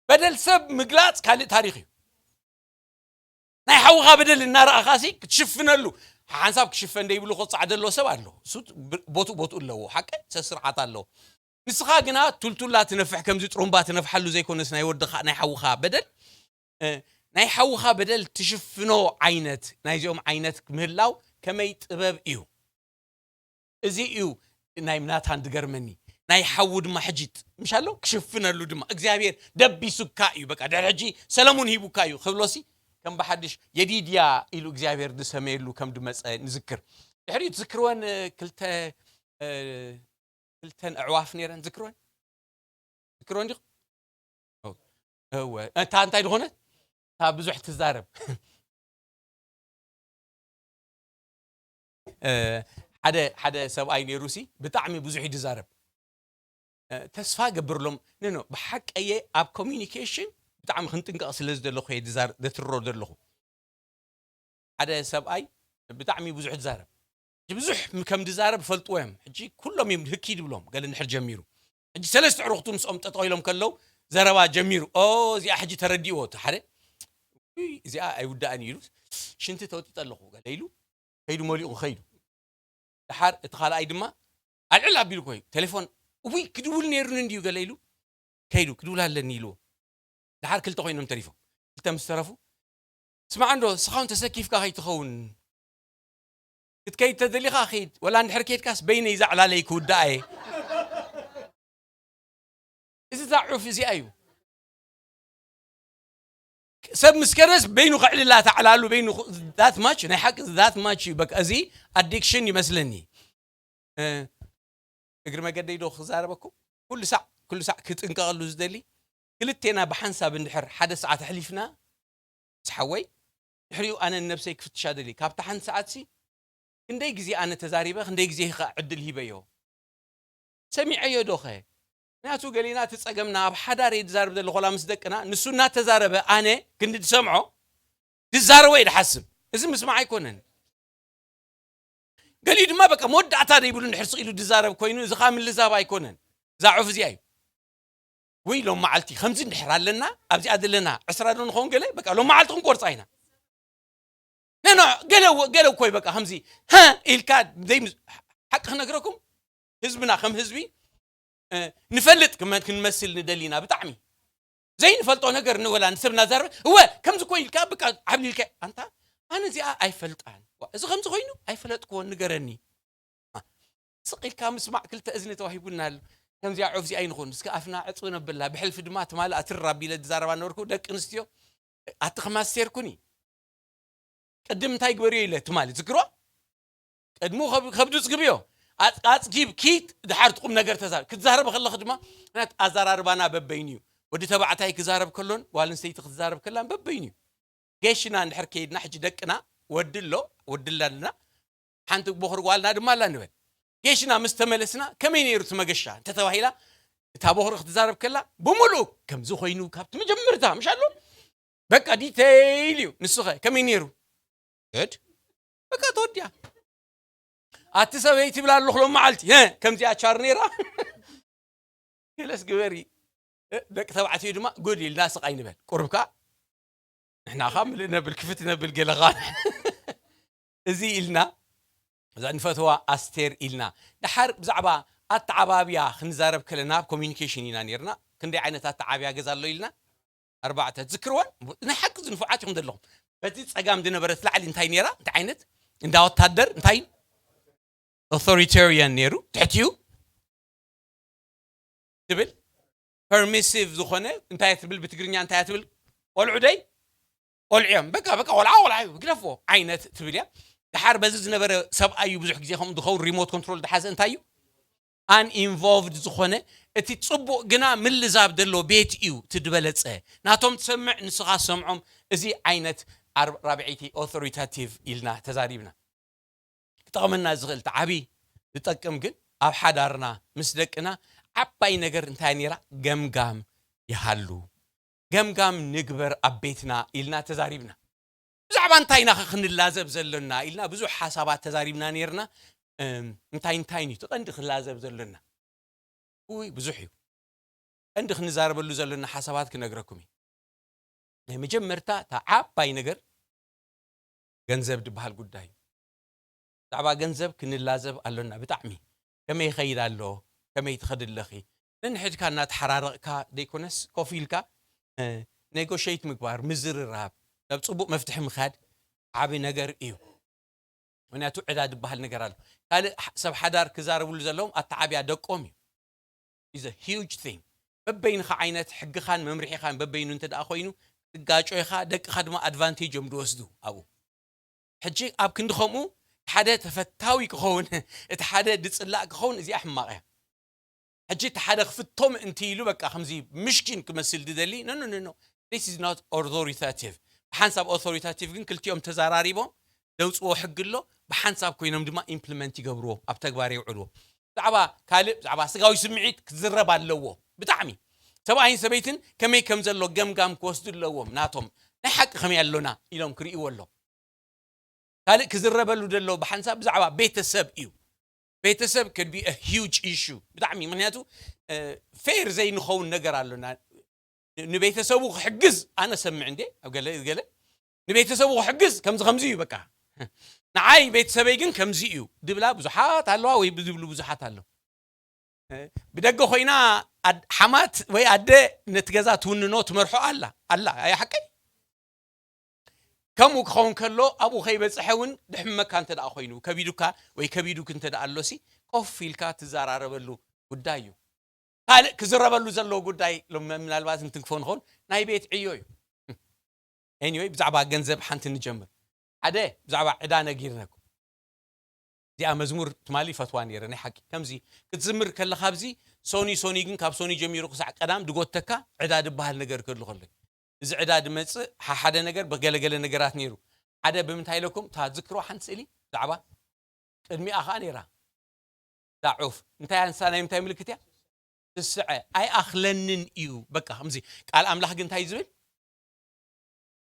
በደል ሰብ ምግላፅ ካልእ ታሪክ እዩ። ናይ ሓውኻ በደል እናረኣኻሲ ክትሽፍነሉ ሓንሳብ ክሽፈን ደይብሉ ክፃዕ ዘሎ ሰብ ኣሎ። እሱ ቦቱ ቦቱ ኣለዎ። ሓቀ ሰብ ስርዓት ኣለዎ። ንስኻ ግና ቱልቱላ ትነፍሕ ከምዚ ጥሩምባ ትነፍሓሉ ዘይኮነስ ናይ ወድኻ ናይ ሓውኻ በደል ናይ ሓውኻ በደል ትሽፍኖ ዓይነት ናይዚኦም ዓይነት ምህላው ከመይ ጥበብ እዩ። እዚ እዩ ናይ ናታን ዝገርመኒ። ናይ ሓዉ ድማ ሕጂ ምሻሎ ክሽፍነሉ ድማ እግዚኣብሔር ደቢሱካ እዩ። በቃ ድሕሪ ሕጂ ሰለሙን ሂቡካ እዩ ክብሎሲ ከም ብሓድሽ የዲድያ ኢሉ እግዚኣብሔር ዝሰመየሉ ከም ድመፀ ንዝክር። ድሕሪኡ ትዝክርወን ክልተ ክልተን ኣዕዋፍ ነይረን ዝክርወን ዝክርወን ዲኹም? እወ እታ እንታይ ዝኾነት እታ ብዙሕ ትዛረብ ሓደ ሓደ ሰብኣይ ነይሩ ሲ ብጣዕሚ ብዙሕ ይዛረብ። ተስፋ ገብርሎም ነኖ ብሓቀየ ኣብ ኮሚኒኬሽን ብጣዕሚ ክንጥንቀቕ ስለ ዝደለኹ እየ ዘትሮ ዘለኹ። ሓደ ሰብኣይ ብጣዕሚ ብዙሕ ዝዛረብ ብዙሕ ከም ዝዛረብ ፈልጥዎ እዮም። ሕጂ ኩሎም እዮም ህኪ ድብሎም ገለ እንድሕር ጀሚሩ ሕጂ ሰለስተ ዕሩኽቱ ምስኦም ጠጠው ኢሎም ከለው ዘረባ ጀሚሩ። ኦ እዚኣ ሕጂ ተረዲእዎ እቲ ሓደ እዚኣ ኣይውዳእን ኢሉ ሽንቲ ተወጢጠ ኣለኹ ገለ ኢሉ ከይዱ መሊኡ ከይዱ። ደሓር እቲ ካልኣይ ድማ ኣልዕል ኣቢሉ ኮይ ቴሌፎን እውይ ክድውል ነይሩኒ እንድዩ ገለ ኢሉ ከይዱ ክድውል ኣለኒ ኢልዎ። ደሓር ክልተ ኮይኖም ተሪፎም። ክልተ ምስ ተረፉ ስማዕ እንዶ ስኻ እውን ተሰኪፍካ ከይትኸውን ክትከይድ ተደሊኻ ኺድ ወላ እንድሕር ከይድካስ በይነይ ዛዕላለይ ክውዳእ እየ። እዚ ዛዕፍ እዚኣ እዩ። ሰብ ምስ ከደስ በይኑ ከዕልላ ተዕላሉ በይኑ that much ናይ ሓቂ that much እዩ። በቃ እዚ ኣዲክሽን ይመስለኒ። እግሪ መገደይ ዶ ክዛረበኩም ኩሉ ሳዕ ኩሉ ሳዕ ክጥንቀቐሉ ዝደሊ ክልቴና ብሓንሳብ እንድሕር ሓደ ሰዓት ኣሕሊፍና ዝሓወይ ድሕሪኡ ኣነ ንነብሰይ ክፍትሻ ደሊ ካብታ ሓንቲ ሰዓትሲ ክንደይ ግዜ ኣነ ተዛሪበ ክንደይ ግዜ ከ ዕድል ሂበዮ ሰሚዐዮ ዶ ኸ ምክንያቱ ገሊና እቲ ጸገምና ኣብ ሓዳር እየ ዝዛረብ ዘለኹ ላ ምስ ደቅና ንሱ እናተዛረበ ኣነ ክንዲ ዝሰምዖ ዝዛረቦ እየ ዝሓስብ እዚ ምስማዕ ኣይኮነን። ገሊኡ ድማ በቃ መወዳእታ ዘይብሉ እንድሕር ስቕ ኢሉ ዝዛረብ ኮይኑ እዚ ከዓ ምልዛብ ኣይኮነን። እዛ ዑፍ እዚኣ እዩ። ወይ ሎም መዓልቲ ከምዚ እንድሕር ኣለና ኣብዚኣ ዘለና ዕስራ ዶ ንኸውን ገለ በቃ ሎም መዓልቲ ክንቆርፃ ኢና። ነኖ ገለ ገለ እኮ እዩ በቃ ከምዚ ሃ ኢልካ ሓቂ ክነግረኩም ህዝብና ከም ህዝቢ ንፈልጥ ክንመስል ንደሊና ብጣዕሚ ዘይንፈልጦ ነገር ንወላ ንሰብ እናዛረበ እወ ከምዚ ኮ ኢልካ ብቃ ዓብሊልካ ኣንታ ኣነ እዚኣ ኣይፈልጣን እዚ ከምዚ ኮይኑ ኣይፈለጥክዎን ንገረኒ ስቕ ኢልካ ምስማዕ ክልተ እዝኒ ተዋሂቡና ኣሎ ከምዚኣ ዑፍ እዚኣ ይንኹን እስከ ኣፍና ዕፅው ነብላ ብሕልፊ ድማ ትማል ኣትር ኣቢለ ዝዛረባ ነበርኩ ደቂ ኣንስትዮ ኣቲ ከማስቴርኩኒ ቅድም እንታይ ግበርዮ ኢለ ትማል ዝክሮ ቅድሙ ከብዱ ጽግብዮ ኣጽጊብ ኪድ ድሓር ትቁም ነገር ተዛር ክትዛረብ ከለኽ ድማ ምክንያት ኣዘራርባና በበይኑ እዩ ወዲ ተባዕታይ ክዛረብ ከሎን ጓል ኣንስተይቲ ክትዛረብ ከላን በበይኑ እዩ ጌሽና እንድሕር ከይድና ሕጂ ደቅና ወዲ ኣሎ ወዲ ኣለና ሓንቲ ቦኽሪ ጓልና ድማ ኣላ ንበል። ጌሽና ምስ ተመለስና ከመይ ነይሩ እቲ መገሻ እንተተባሂላ፣ እታ ቦኽሪ ክትዛረብ ከላ ብምሉእ ከምዚ ኮይኑ ካብቲ መጀመርታ ምሽ ኣሎ በቃ ዲተይል እዩ። ንስኸ ከመይ ነይሩ? ግድ በቃ ተወዲያ። ኣቲ ሰበይ ትብል ኣለኹ ሎም መዓልቲ እ፣ ከምዚኣ ቻር ነይራ። ገለስ ግበሪ። እ፣ ደቂ ተባዕትዮ ድማ ጉድ ኢልና ስቕ ኣይንበል። ቁርብካ ንሕና ኻ ምልእ ነብል ክፍት ነብል ገለኻ እዚ ኢልና እዛ ንፈተዋ ኣስቴር ኢልና። ደሓር ብዛዕባ ኣተዓባብያ ክንዛረብ ከለና ኣብ ኮሚኒኬሽን ኢና ነርና። ክንደይ ዓይነት ኣተዓብያ ገዛ ኣሎ ኢልና ኣርባዕተ ትዝክርወን። ናይ ሓቂ ዝንፉዓት ኢኹም ዘለኹም። በቲ ጸጋም ዝነበረት ላዕሊ እንታይ ነራ? እንታይ ዓይነት እንዳ ወታደር እንታይ ኦቶሪታሪያን ነይሩ። ትሕቲኡ ትብል ፐርሚሲቭ ዝኾነ እንታይ ትብል ብትግርኛ እንታይ ትብል? ቆልዑ ደይ ቆልዑ እዮም። በቃ በቃ ቆልዓ ቆልዓ እዩ ግደፎ ዓይነት ትብል እያ። ደሓር በዚ ዝነበረ ሰብኣይ እዩ ብዙሕ ግዜ ከምኡ ዝኸውን ሪሞት ኮንትሮል ዝሓዘ እንታይ እዩ? ኣን ኢንቮልቭድ ዝኾነ እቲ ጽቡቕ ግና ምልዛብ ዘሎ ቤት እዩ ትድበለጸ። ናቶም ትሰምዕ ንስኻ ሰምዖም። እዚ ዓይነት ኣር- ራብዐይቲ ኦቶሪታቲቭ ኢልና ተዛሪብና። ክጠቕመና ዝኽእል እቲ ዓብዪ ዝጠቅም ግን ኣብ ሓዳርና ምስ ደቅና ዓባይ ነገር እንታይ ነይራ? ገምጋም ይሃሉ። ገምጋም ንግበር ኣብ ቤትና ኢልና ተዛሪብና። ብዛዕባ እንታይ ኢና ኸ ክንላዘብ ዘሎና ኢልና ብዙሕ ሓሳባት ተዛሪብና ነርና። እም፣ እንታይ እንታይ እዩ እቲ ቀንዲ ክላዘብ ዘሎና? ውይ ብዙሕ እዩ። ቀንዲ ክንዛረበሉ ዘሎና ሓሳባት ክነግረኩም እዩ። ናይ መጀመርታ እታ ዓባይ ነገር ገንዘብ ዝበሃል ጉዳይ እዩ። ብዛዕባ ገንዘብ ክንላዘብ ኣሎና። ብጣዕሚ ከመይ ይኸይድ ኣሎ? ከመይ ትኸድ ኣለኺ? ነንሕድካ እናተሓራረቕካ ዘይኮነስ ኮፍ ኢልካ እ፣ ኔጎሽት ምግባር፣ ምዝርራብ፣ ናብ ጽቡቕ መፍትሒ ምኻድ ዓቢ ነገር እዩ። ምክንያቱ ዕዳ ዝበሃል ነገር ኣሎ። ካልእ ሕ- ሰብ ሓዳር ክዛረብሉ ዘለዎም ኣተዓብያ ደቆም እዩ። Is a huge thing። በበይንኻ ዓይነት ሕግኻን መምርሒኻን በበይኑ እንተ ደኣ ኮይኑ ክትጋጮ ኢኻ፣ ደቅኻ ድማ ኣድቫንቴጅ እዮም ዝወስዱ ኣብኡ። ሕጂ ኣብ ክንዲ ከምኡ ሓደ ተፈታዊ ክኸውን እቲ ሓደ ድጽላእ ክኸውን እዚኣ ሕማቕ እያ። ሕጂ እቲ ሓደ ክፍቶ ምእንቲ ኢሉ በቃ ከምዚ ምሽኪን ክመስል ዝደሊ no no no no this is not authoritative። ብሓንሳብ ኦቶሪታቲቭ ግን ክልቲኦም ተዘራሪቦም ዘውፅዎ ሕጊ ኣሎ። ብሓንሳብ ኮይኖም ድማ ኢምፕሊመንት ይገብርዎ፣ ኣብ ተግባር የውዕልዎ። ብዛዕባ ካልእ ብዛዕባ ስጋዊ ስምዒት ክዝረብ ኣለዎ። ብጣዕሚ ሰብኣይን ሰበይትን ከመይ ከም ዘሎ ገምጋም ክወስዱ ኣለዎም። ናቶም ናይ ሓቂ ከመይ ኣሎና ኢሎም ክርእይዎ ኣሎ። ካልእ ክዝረበሉ ዘሎ ብሓንሳብ ብዛዕባ ቤተሰብ እዩ። ቤተሰብ could be a huge issue ብጣዕሚ። ምክንያቱ ፌር ዘይንኸውን ነገር ኣሎና። ንቤተሰቡ ክሕግዝ ኣነ ሰምዕ እንዴ ኣብ ገለ ገለ ንቤተሰቡ ክሕግዝ ከምዚ ከምዚ እዩ በቃ ንዓይ ቤተሰበይ ግን ከምዚ እዩ ድብላ ብዙሓት ኣለዋ ወይ ዝብሉ ብዙሓት ኣሎ። ብደገ ኮይና ኣድ- ሓማት ወይ ኣደ ነቲ ገዛ ትውንኖ ትመርሖ ኣላ ኣላ ኣያ ሓቀይ። ከምኡ ክኸውን ከሎ ኣብኡ ከይበፅሐ እውን ድሕመካ እንተ ደኣ ኮይኑ ከቢዱካ ወይ ከቢዱክ እንተ ደኣ ኣሎሲ ኮፍ ኢልካ ትዘራረበሉ ጉዳይ እዩ። ካልእ ክዝረበሉ ዘለዎ ጉዳይ ሎም- ምናልባት እንትንክፎ ንኸውን ናይ ቤት ዕዮ እዩ። Anyway ብዛዕባ ገንዘብ ሓንቲ ንጀምር። ሓደ ብዛዕባ ዕዳ ነጊርነኩም። እዚኣ መዝሙር ትማሊ ይፈትዋ ነይረ ናይ ሓቂ ከምዚ ክትዝምር ከለካ ኣብዚ ሶኒ ሶኒ ግን ካብ ሶኒ ጀሚሩ ክሳዕ ቀዳም ድጎተካ ዕዳ ዝበሃል ነገር ክህሉ ከሎ እዚ ዕዳ ድመፅእ ሓ- ሓደ ነገር ብገለገለ ነገራት ነይሩ። ሓደ ብምንታይ ኢለኩም እታ ዝክሮ ሓንቲ ስእሊ ብዛዕባ ቅድሚኣ ከዓ ነይራ እዛ ዑፍ እንታይ ኣንሳ ናይ ምንታይ ምልክት እያ? ትስዐ ኣይኣኽለንን እዩ። በቃ ከምዚ ቃል ኣምላኽ ግን እንታይ ዝብል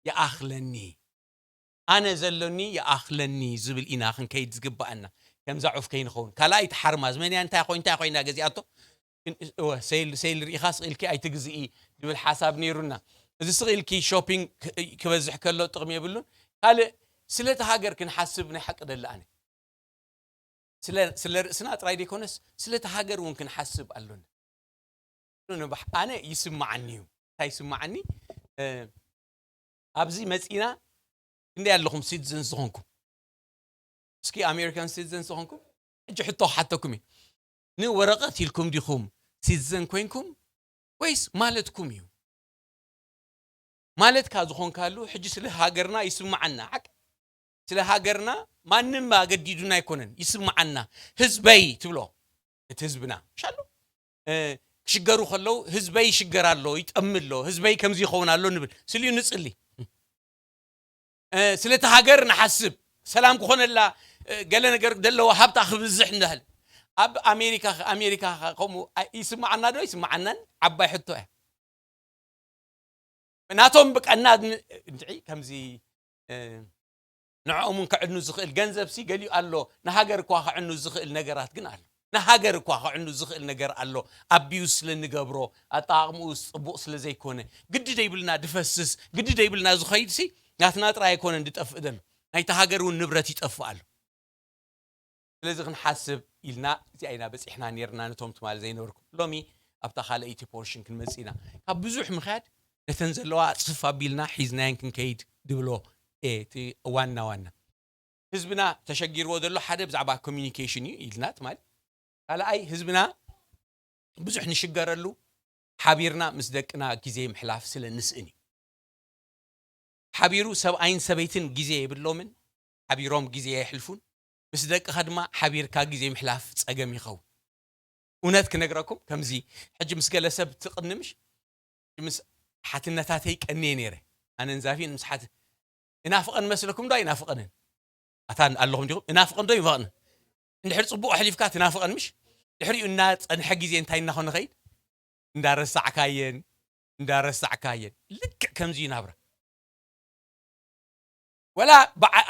ይኣኽለኒ ኣነ ዘሎኒ ይኣኽለኒ ዝብል ኢና ክንከይድ ዝግባኣና። ከምዛ ዑፍ ከይንኸውን ካልኣይቲ ሓርማዝ መን እያ እንታይ ኮይ እንታይ ኮይና ገዚኣቶ እወ ሴል ሴል ርኢኻ ስቕ ኢልኪ ኣይትግዝኢ ዝብል ሓሳብ ነይሩና። እዚ ስቕ ኢልኪ ሾፒንግ ክ- ክበዝሕ ከሎ ጥቕሚ የብሉን። ካልእ ስለቲ ሃገር ክንሓስብ ናይ ሓቂ ደሊ ኣነ ስለ ስለ ርእስና ጥራይ ዘይኮነስ ስለቲ ሃገር እውን ክንሓስብ ኣሎና። ንባሕ ኣነ ይስምዓኒ እዩ። እንታይ ይስምዓኒ? እ፣ ኣብዚ መጺና ክንደይ ኣለኹም ሲቲዘንስ ዝኾንኩም? እስኪ ኣሜሪካን ሲቲዘንስ ዝኾንኩም ሕጂ ሕቶ ክሓተኩም እዩ። ንወረቐት ኢልኩም ዲኹም ሲቲዘን ኮይንኩም ወይስ ማለትኩም እዩ? ማለትካ ዝኾንካሉ ሕጂ ስለ ሃገርና ይስምዓና ሓቂ ስለ ሃገርና ማንም ኣገዲዱና ኣይኮነን ይስምዓና። ህዝበይ ትብሎ እቲ ህዝብና ሻሉ ክሽገሩ ከለዉ ህዝበይ ይሽገር ኣሎ ይጠሚ ኣሎ ህዝበይ ከምዚ ይኸውን ኣሎ ንብል ስልዩ ንፅሊ ስለቲ ሃገር ንሓስብ ሰላም ክኾነላ ገለ ነገር ዘለዎ ሃብታ ክብዝሕ እንዳህል ኣብ ኣሜሪካ ኣሜሪካ ከምኡ ይስማዓና ዶ ይስማዓናን? ዓባይ ሕቶ እያ። ናቶም ብቀና እንድዒ ከምዚ ንዕኦም እውን ከዕኑ ዝኽእል ገንዘብ ሲ ገሊኡ ኣሎ። ንሃገር እኳ ከዕኑ ዝኽእል ነገራት ግን ኣሎ። ንሃገር እኳ ከዕኑ ዝኽእል ነገር ኣሎ። ኣቢዩስ ስለ ንገብሮ ኣጠቓቕምኡ ጽቡቕ ስለ ዘይኮነ ግዲ ደይብልና ድፈስስ ግዲ ደይብልና ዝኸይድ ሲ ናትና ጥራይ ኣይኮነን ድጠፍእ ዘሎ። ናይቲ ሃገር እውን ንብረት ይጠፍእ ኣሎ። ስለዚ ክንሓስብ ኢልና እዚኣ ኢና በፂሕና ነርና ነቶም ትማሊ ዘይነበርኩም ሎሚ ኣብታ ካልኣይቲ ፖርሽን ክንመፅእ ኢና። ካብ ብዙሕ ምክያድ ነተን ዘለዋ ፅፍ ኣቢልና ሒዝናየን ክንከይድ ድብሎ እቲ ዋና ዋና ህዝብና ተሸጊርዎ ዘሎ ሓደ ብዛዕባ ኮሚኒኬሽን እዩ ኢልና ትማሊ። ካልኣይ ህዝብና ብዙሕ ንሽገረሉ ሓቢርና ምስ ደቅና ግዜ ምሕላፍ ስለ ንስእን እዩ። ሓቢሩ ሰብኣይን ሰበይትን ግዜ የብሎምን። ሓቢሮም ግዜ የሕልፉን። ምስ ደቅኻ ድማ ሓቢርካ ግዜ ምሕላፍ ጸገም ይኸውን። እውነት ክነግረኩም ከምዚ ሕጂ ምስ ገለ ሰብ ትቕንምሽ ምስ ሓትነታተይ ቀንየ ነይረ። ኣነን ዛፊን ምስ ሓት እናፍቐን መስለኩም ዶ ኣይናፍቐንን? ኣታ ኣለኹም ዲኹም እናፍቐን ዶ ይንፈቕን? እንድሕር ጽቡቕ ኣሕሊፍካ ትናፍቐን ምሽ? ድሕሪኡ እናጸንሐ ግዜ እንታይ እናኾነ ኸይድ እንዳረሳዕካየን እንዳረሳዕካየን ልክዕ ከምዚ እዩ ናብራ። ወላ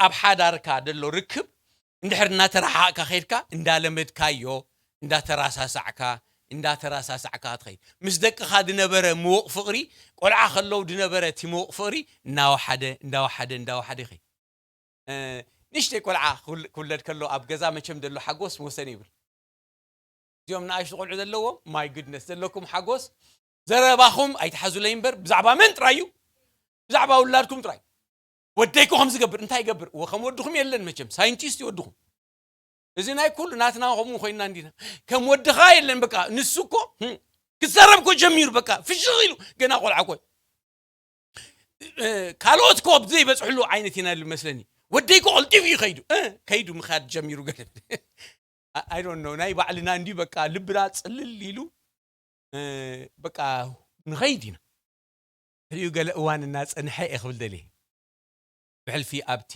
ኣብ ሓዳርካ ደሎ ርክብ እንድሕር እናተረሓቕካ ኸይድካ እንዳለመድካዮ እንዳተራሳሳዕካ እንዳተራሳሳዕካ ትኸይድ። ምስ ደቅኻ ድነበረ ምውቕ ፍቕሪ ቆልዓ ከለዉ ድነበረ እቲ ምውቕ ፍቕሪ እናወሓደ እንዳወሓደ እንዳወሓደ ይኸይድ። ንእሽተይ ቆልዓ ክውለድ ከሎ ኣብ ገዛ መቸም ዘሎ ሓጎስ መወሰኒ ይብል። እዚኦም ንኣሽቱ ቆልዑ ዘለዎም ማይ ጉድነስ ዘለኩም ሓጎስ ዘረባኹም ኣይትሓዙለይ እምበር ብዛዕባ መን ጥራይ እዩ? ብዛዕባ ውላድኩም ጥራይ። ወደይኮ ከም ዝገብር እንታይ ይገብር እወ ከም ወድኹም የለን መቸም ሳይንቲስት ይወድኹም። እዚ ናይ ኩሉ ናትና ከምኡ ኮይና እንዲና ከም ወድኻ የለን በቃ ንሱ እኮ ክዛረብ እኮ ጀሚሩ በቃ ፍሽኽ ኢሉ ገና ቆልዓ እኮ ካልኦት ኮ ዘይበፅሕሉ ዓይነት ኢና ዝመስለኒ። ወደይ ኮ ቀልጢፉ እዩ ከይዱ ከይዱ ምኻድ ጀሚሩ ገለ ኣይዶን ነው ናይ ባዕልና እንዲ በቃ ልብና ፅልል ኢሉ በቃ ንኸይድ ኢና። ሕሪኡ ገለ እዋን እናፀንሐ እየ ክብል ደልየ ብሕልፊ ኣብቲ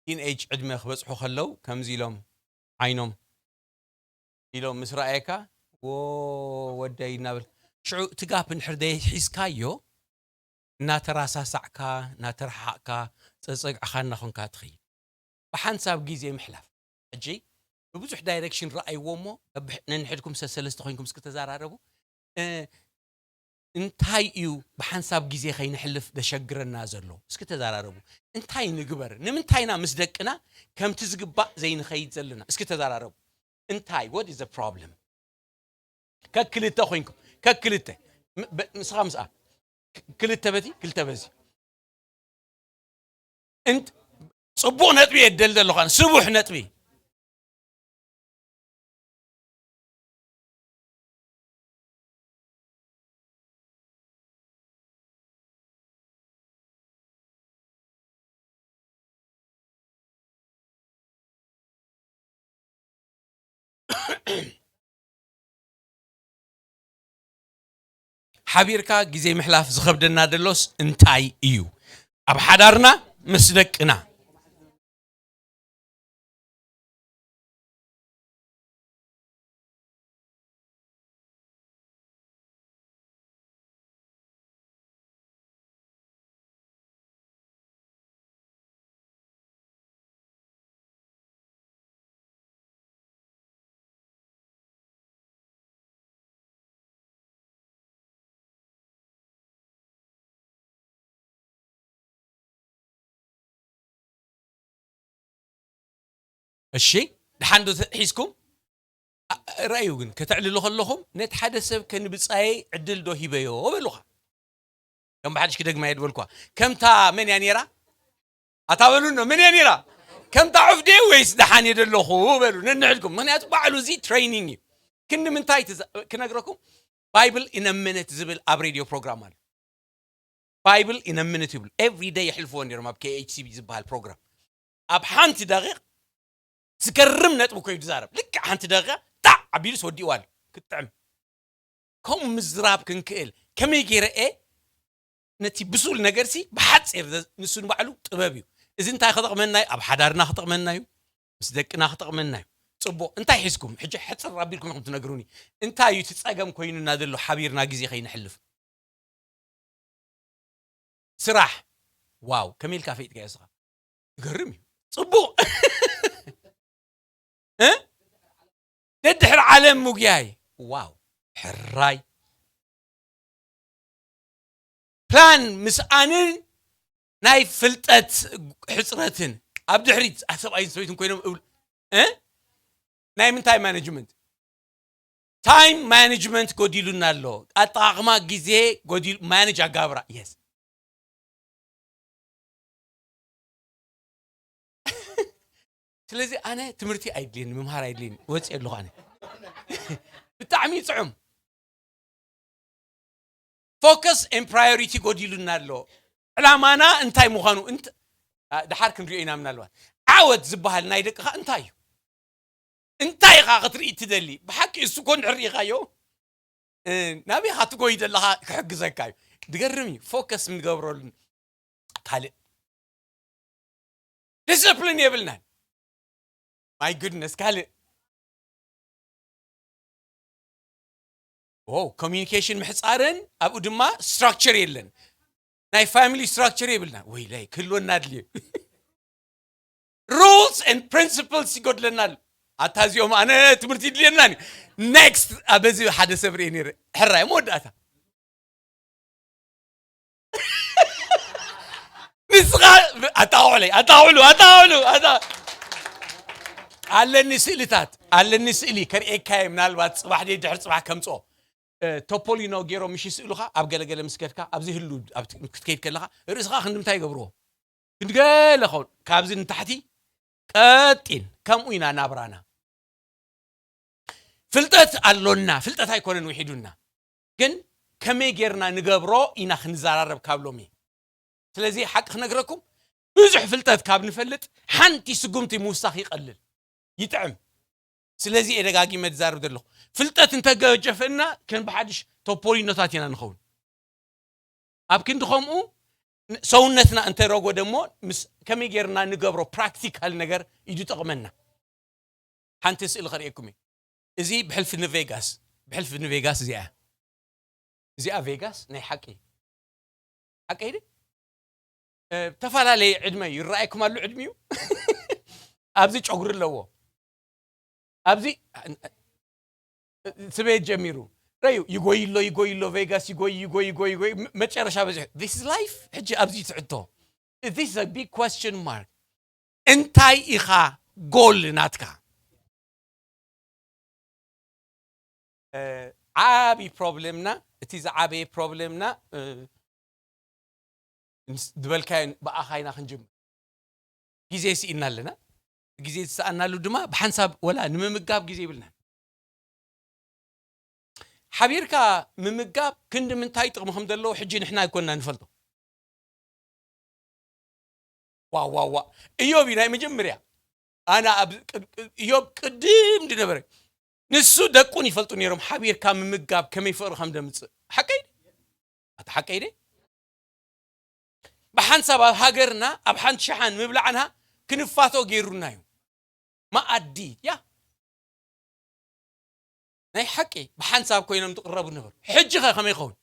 ቲን ኤጅ ዕድመ ክበፅሑ ከለዉ ከምዚ ኢሎም ዓይኖም ኢሎም ምስ ረኣየካ ወ ወደይ እናበል ሽዑ እቲ ጋፕ እንድሕር ደይሒዝካዮ እናተራሳሳዕካ እናተረሓቕካ ፀፀግዕኻ እናኾንካ ትኸይድ። ብሓንሳብ ግዜ ምሕላፍ ሕጂ ብብዙሕ ዳይሬክሽን ረኣይዎ እሞ ነንሕድኩም ሰሰለስተ ኮይንኩም እስኪ ተዘራረቡ። እንታይ እዩ ብሓንሳብ ግዜ ከይንሕልፍ ደሸግረና ዘሎ? እስኪ ተዛራረቡ። እንታይ ንግበር? ንምንታይና ምስ ደቅና ከምቲ ዝግባእ ዘይንኸይድ ዘለና? እስኪ ተዛራረቡ። እንታይ what is the problem? ከክልተ ኮይንኩም ከክልተ ንስኻ ምስኣ ክልተ በቲ ክልተ በዚ እንት ጽቡቕ ነጥቢ የደል ዘለኻ ስቡሕ ነጥቢ ሓቢርካ ግዜ ምሕላፍ ዝኸብደና ደሎስ እንታይ እዩ? ኣብ ሓዳርና ምስ ደቅና እሺ ድሓን ዶ ሒዝኩም ረኣዩ ግን ከተዕልሉ ከለኹም ነቲ ሓደ ሰብ ከንብፃየይ ዕድል ዶ ሂበዮ በሉኻ ከም ብሓድሽ ክደግማ የድበልኳ ከምታ መን እያ ነይራ ኣታ በሉኖ መን እያ ነይራ ከምታ ዑፍ ድየ ወይስ ደሓን እየ ደለኹ በሉ ነንሕድኩም ምክንያቱ ባዕሉ እዚ ትሬኒንግ እዩ ክንዲ ምንታይ ክነግረኩም ባይብል ኢነምነት ዝብል ኣብ ሬድዮ ፕሮግራም ኣሎ ባይብል ኢነምነት ይብሉ ኤቭሪ ደይ የሕልፍዎ ነይሮም ኣብ ኬኤችሲቢ ዝበሃል ፕሮግራም ኣብ ሓንቲ ደቂቕ ዝገርም ነጥቢ ኮይኑ ዝዛረብ ልክዕ ሓንቲ ደቂቃ ጣዕ ኣቢሉስ ወዲእዋ ኣሎ ክትጥዕም ከምኡ ምዝራብ ክንክእል ከመይ ገይረ እየ ነቲ ብሱል ነገር ሲ ብሓፂር ንሱ ንባዕሉ ጥበብ እዩ እዚ እንታይ ክጠቕመና እዩ ኣብ ሓዳርና ክጠቕመና እዩ ምስ ደቅና ክጠቕመና እዩ። ጽቡቕ፣ እንታይ ሒዝኩም? ሕጂ ሕጽር ኣቢልኩም ኢኹም ትነግሩኒ። እንታይ እዩ እቲ ጸገም ኮይኑና ዘሎ ሓቢርና ግዜ ከይነሕልፍ? ስራሕ። ዋው፣ ከመይ ኢልካ ፈይጥካ እስኻ? ትገርም እዩ። ጽቡቕ። እ? ደድሕሪ ዓለም ምጉያይ። ዋው፣ ሕራይ። ፕላን ምስኣንን ናይ ፍልጠት ሕጽረትን ኣብ ድሕሪት ሰብኣይን ሰበይትን ኮይኖም እብል-፣ እ? ናይ ምንታይ ማኔጅመንት? ታይም ማኔጅመንት ጎዲሉና ኣሎ። ኣጠቓቕማ ግዜ ጎዲሉ፣ ማኔጅ ኣጋብራ። የስ። ስለዚ ኣነ ትምህርቲ ኣይድልየኒ፣ ምምሃር ኣይድልየኒ፣ ወፂ ኣለኹ ኣነ። ብጣዕሚ ፅዑም። ፎከስ ኤን ፕራዮሪቲ ጎዲሉና ኣሎ። ዕላማና እንታይ ምዃኑ እንት-፣ ኣ፣ ድሓር ክንሪኦ ኢና። ምናልባት ዓወት ዝበሃል ናይ ደቅኻ እንታይ እዩ? እንታይ ኢኻ ክትርኢ ትደሊ? ብሓቂ እሱ ኮን ርኢኻዮ? እ፣ ናበይ ኢኻ ትጎይ ዘለኻ ክሕግዘካ እዩ። ድገርም እዩ። ፎከስ ንገብረሉ ካልእ ዲስፕሊን የብልናን። ማይ ጉድነስ፣ ካልእ ኦ፣ ኮሚኒኬሽን ምሕጻርን ኣብኡ ድማ ስትራክቸር የለን። ናይ ፋሚሊ ስትራክቸር የብልና። ወይለይ ክህልወና ኣድልዩ። ሩልስ ኤንድ ፕሪንሲፕልስ ይጎድለና ኣሎ። ኣታ እዚኦም ኣነ ትምህርቲ ይድልየናን እዩ። ኔክስት፣ ኣብ በዚ ሓደ ሰብ ርኤ ነይረ። ሕራይ መወዳእታ። ንስኻ ኣታውዕለይ፣ ኣታውዕሉ፣ ኣታውዕሉ፣ ኣታ-፣ ኣለኒ ስእልታት፣ ኣለኒ ስእሊ ከርእየካ እየ። ምናልባት ጽባሕ ድየ ድሕሪ ጽባሕ ከምጽኦ። እ፣ ቶፖሊኖ ገይሮም ምሽ ስእሉኻ ኣብ ገለገለ ምስ ከድካ፣ ኣብዚ ህሉ ኣብ ት-፣ ክትከይድ ከለኻ ርእስኻ ክንዲ ምንታይ ይገብርዎ? ክንዲ ገለ ኸውን። ካብዚ ንታሕቲ ቀጢን። ከምኡ ኢና ናብራና። ፍልጠት ኣሎና፣ ፍልጠት ኣይኮነን ውሒዱና። ግን ከመይ ጌርና ንገብሮ ኢና ክንዘራረብ ካብ ሎሚ። ስለዚ ሓቂ ክነግረኩም፣ ብዙሕ ፍልጠት ካብ ንፈልጥ ሓንቲ ስጉምቲ ምውሳኽ ይቐልል፣ ይጥዕም። ስለዚ እየ ደጋጊመ ዝዛረብ ዘለኹ። ፍልጠት እንተገጀፈና ከም ብሓድሽ ቶፖሊኖታት ኢና ንኸውን። ኣብ ክንዲ ከምኡ ን-፣ ሰውነትና እንተረጎደ እሞ ምስ ከመይ ጌርና ንገብሮ ፕራክቲካል ነገር እዩ ዝጠቕመና። ሓንቲ ስእሊ ከርእየኩም እየ። እዚ ብሕልፊ ንቬጋስ፣ ብሕልፊ ንቬጋስ እዚኣ እያ። እዚኣ ቬጋስ ናይ ሓቂ። ሓቀይ ድዩ? እ፣ ተፈላለየ ዕድመ እዩ። ይረኣየኩም ኣሎ ዕድሚኡ? ኣብዚ ጨጉሪ ኣለዎ። ኣብዚ ስቤት ጀሚሩ። ረዩ፣ ይጎይ ኣሎ፣ ይጎይ ኣሎ፣ ቬጋስ ይጎይ፣ ይጎይ፣ ይጎይ፣ ይጎይ። መ-፣ መጨረሻ በዚሑ። This is life? ሕጂ ኣብዚ ትሕቶ። This is a big question mark። እንታይ ኢኻ ጎል ናትካ? እ፣ ዓቢ ፕሮብሌምና፣ እቲ ዝዓበየ ፕሮብሌምና፣ እ፣ ምስ ዝበልካዮ ብኣኻ ኢና ክንጅምር። ግዜ ስኢና ኣለና። ግዜ ዝሰኣናሉ ድማ ብሓንሳብ ወላ ንምምጋብ ግዜ ይብልናን። ሓቢርካ ምምጋብ ክንዲ ምንታይ ጥቕሚ ከም ዘለዎ ሕጂ ንሕና ኣይኮንና ንፈልጦ። ዋ፣ ዋ፣ ዋ። እዮብ እዩ ናይ መጀመርያ። ኣነ ኣብ ቅድ-፣ ቅድ-፣ እዮብ ቅድም ዝነበረ። ንሱ ደቁን ይፈልጡ ነይሮም ሓቢርካ ምምጋብ ከመይ ፍቕሪ ከም ደምጽእ። ሓቀይ ድዩ? ኣታ ሓቀይ ድዩ? ብሓንሳብ ኣብ ሃገርና ኣብ ሓንቲ ሸሓን ምብላዕና ክንፋቶ ገይሩና እዩ። መኣዲ፣ ያ። ናይ ሓቂ ብሓንሳብ ኮይኖም ዝቕረቡ ነበሩ። ሕጂ ኸ ከመይ ይኸውን?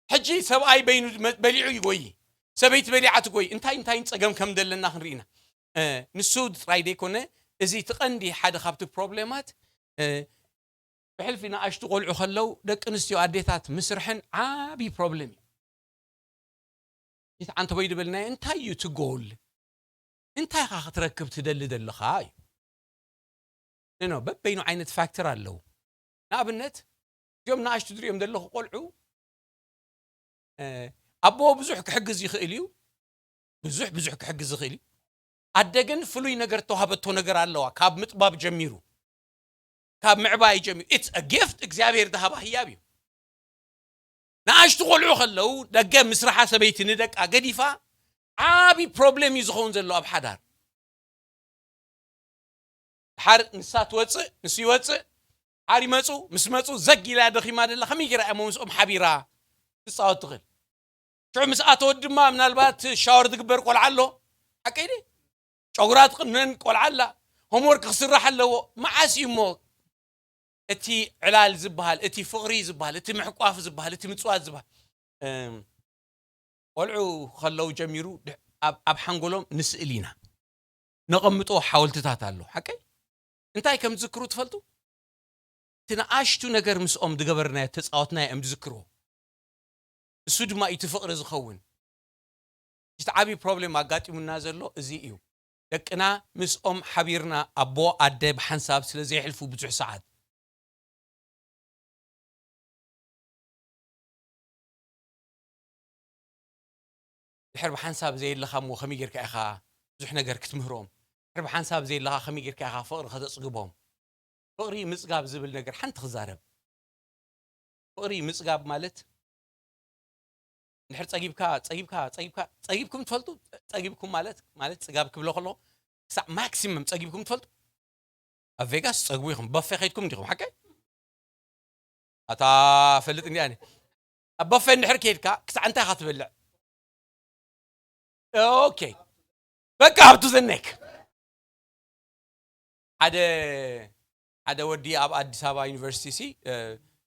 ሕጂ ሰብኣይ በይኑ መ-፣ በሊዑ ይጎይ፣ ሰበይቲ በሊዓ ትጎይ፣ እንታይ እንታይን ጸገም ከም ዘለና ክንርኢ ኢና። እ፣ ንሱ ጥራይ ዘይኮነ፣ እዚ እቲ ቀንዲ ሓደ ካብቲ ፕሮብሌማት፣ እ፣ ብሕልፊ ንኣሽቱ ቆልዑ ከለዉ ደቂ ኣንስትዮ ኣዴታት ምስርሐን ዓቢ ፕሮብሌም እዩ። ይትዓንተቦይ ዝበልናዮ እንታይ እዩ እቲ ጎል? እንታይ ኢኻ ክትረክብ ትደሊ ዘለኻ እዩ። ኖ፣ ኖ፣ በበይኑ ዓይነት ፋክተር ኣለዉ። ንኣብነት፣ እዚኦም ንኣሽቱ ዝሪኦም ዘለኹ ቆልዑ፣ እ፣ ኣቦ ብዙሕ ክሕግዝ ይኽእል እዩ። ብዙሕ፣ ብዙሕ ክሕግዝ ይኽእል እዩ። ኣደ ግን ፍሉይ ነገር ተዋህበቶ ነገር ኣለዋ። ካብ ምጥባብ ጀሚሩ፣ ካብ ምዕባይ ጀሚሩ። It's a gift፣ እግዚኣብሔር ዝሃባ ህያብ እዩ። ንኣሽቱ ቆልዑ ከለዉ፣ ደገ ምስርሓ ሰበይቲ ንደቃ ገዲፋ፣ ዓቢ ፕሮብሌም እዩ ዝኸውን ዘሎ ኣብ ሓዳር። ድሓር ንሳ ትወጽእ፣ ንሱ ይወጽእ፣ ድሓር ይመጹ፣ ምስ መጹ፣ ዘግ ኢላ ደኺማ ደላ፣ ከመይ ገይራ እያ ምስኦም ሓቢራ ትጻወት ትኽእል? ሽዑ ምስ ኣተወት ድማ፣ ምናልባት ሻወር ዝግበር ቆልዓ ኣሎ። ሓቀይ ድየ? ጨጉራ ትቕነን ቆልዓ ኣላ፣ ሆምወርክ ክስራሕ ኣለዎ። መዓስ እዩ እሞ እቲ ዕላል ዝበሃል፣ እቲ ፍቕሪ ዝበሃል፣ እቲ ምሕቋፍ ዝበሃል፣ እቲ ምጽዋት ዝበሃል? እም፣ ቆልዑ ከለዉ ጀሚሩ ድ-፣ ኣብ፣ ኣብ ሓንጎሎም ንስእል ኢና። ነቐምጦ ሓወልትታት ኣሎ። ሓቀይ? እንታይ ከም ዝዝክሩ ትፈልጡ? እቲ ንኣሽቱ ነገር ምስኦም ዝገበርናዮ፣ ተጻወትናዮ እዮም ዝዝክርዎ። እሱ ድማ እዩ እቲ ፍቕሪ ዝኸውን። እቲ ዓቢ ፕሮብሌም ኣጋጢሙና ዘሎ እዚ እዩ። ደቅና ምስኦም ሓቢርና ኣቦ ኣደ ብሓንሳብ ስለ ዘየሕልፉ ብዙሕ ሰዓት። ድሕር ብሓንሳብ ዘየለኻ እሞ ከመይ ጌርካ ኢኻ ብዙሕ ነገር ክትምህሮም? ድሕር ብሓንሳብ ዘየለኻ ከመይ ጌርካ ኢኻ ፍቕሪ ከተጽግቦም? ፍቕሪ ምጽጋብ ዝብል ነገር ሓንቲ ክዛረብ። ፍቕሪ ምጽጋብ ማለት፣ እንድሕር ጸጊብካ፣ ጸጊብካ፣ ጸጊብካ፣ ጸጊብኩም ትፈልጡ? ጸጊብኩም ማለት፣ ማለት ጽጋብ ክብሎ ከለኹ፣ ክሳዕ ማክሲመም ጸጊብኩም ትፈልጡ? ኣብ ቬጋስ ጸግቡ ኢኹም፣ በፌ ከይድኩም እንዲኹም፣ ሓቀይ? ኣታ ፈልጥ እንዲያ፣ ኣነ ኣብ በፌ እንድሕር ከይድካ፣ ክሳዕ እንታይ ኢኻ ትበልዕ? ኦኬ፣ በቃ፣ up to the neck። ሓደ፣ ሓደ ወዲ ኣብ ኣዲስ ኣበባ ዩኒቨርሲቲ ሲ፣ እ፣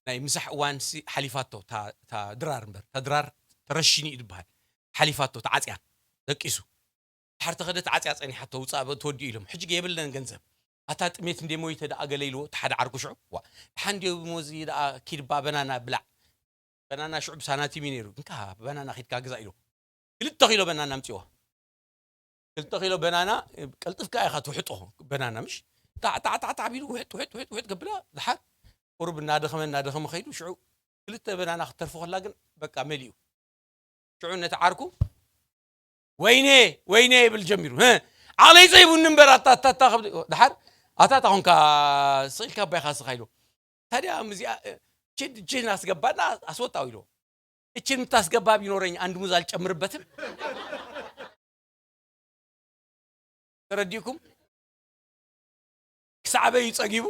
ናይ ምሳሕ እዋን ሲ ሓሊፋቶ፣ እታ፣ እታ ድራር እምበር፣ እታ ድራር ተረሺኑ እዩ ዝበሃል። ሓሊፋቶ፣ ተዓጽያ፣ ደቂሱ። ድሓር ተኸደ፣ ተዓጽያ ጸኒሓቶ፣ ውጻእ በ-፣ ተወዲኡ ኢሎም። ሕጂ የብለን ገንዘብ። ኣታ ጥሜት እንደ ሞይተ ደኣ ገለ ኢልዎ፣ እቲ ሓደ ዓርኩ ሽዑ። ዋ፣ ደሓን እንዲዮ እሞ እዚ ደኣ ኪድ እባ በናና ብላዕ። በናና ሽዑ ብሳናቲም እዩ ነይሩ። እንካ በናና ኪድካ ግዛ ኢልዎ። ክልተ ኪሎ በናና ኣምጺዎ። ክልተ ኪሎ በናና ቀልጥፍካ ኢኻ ትውሕጦ። በናና ምሽ? ጣዕ፣ ጣዕ፣ ጣዕ፣ ጣዕ ቢሉ ውሕጥ፣ ውሕጥ፣ ውሕጥ፣ ውሕጥ ከብላ ድሓር ቁሩብ እናደኸመ፣ እናደኸመ ከይዱ ሽዑ ክልተ በናና ክትተርፎ ከላ ግን በቃ መሊኡ። ሽዑ ነቲ ዓርኩ፣ "ወይኔ፣ ወይኔ" ይብል ጀሚሩ። "ህ፣ ዓቕለይ ዘይቡኒ እምበር ኣታ፣ ኣታ፣ ኣታ" ከብድ-፣ ድሓር፣ "ኣታ፣ ኣታ ኾንካ ስቕ ኢልካ ኣባይኻ ስኻ" ኢሉ። ታዲያ ምስዚኣ፣ እ፣ "ችድ፣ ችን አስገባና አስወጣው" ኢሉ። እችን የምታስገባ ቢኖረኝ አንድ ሙዝ አልጨምርበትም። ተረዲእኩም? ክሳዕ ኣበይ እዩ ጸጊቡ?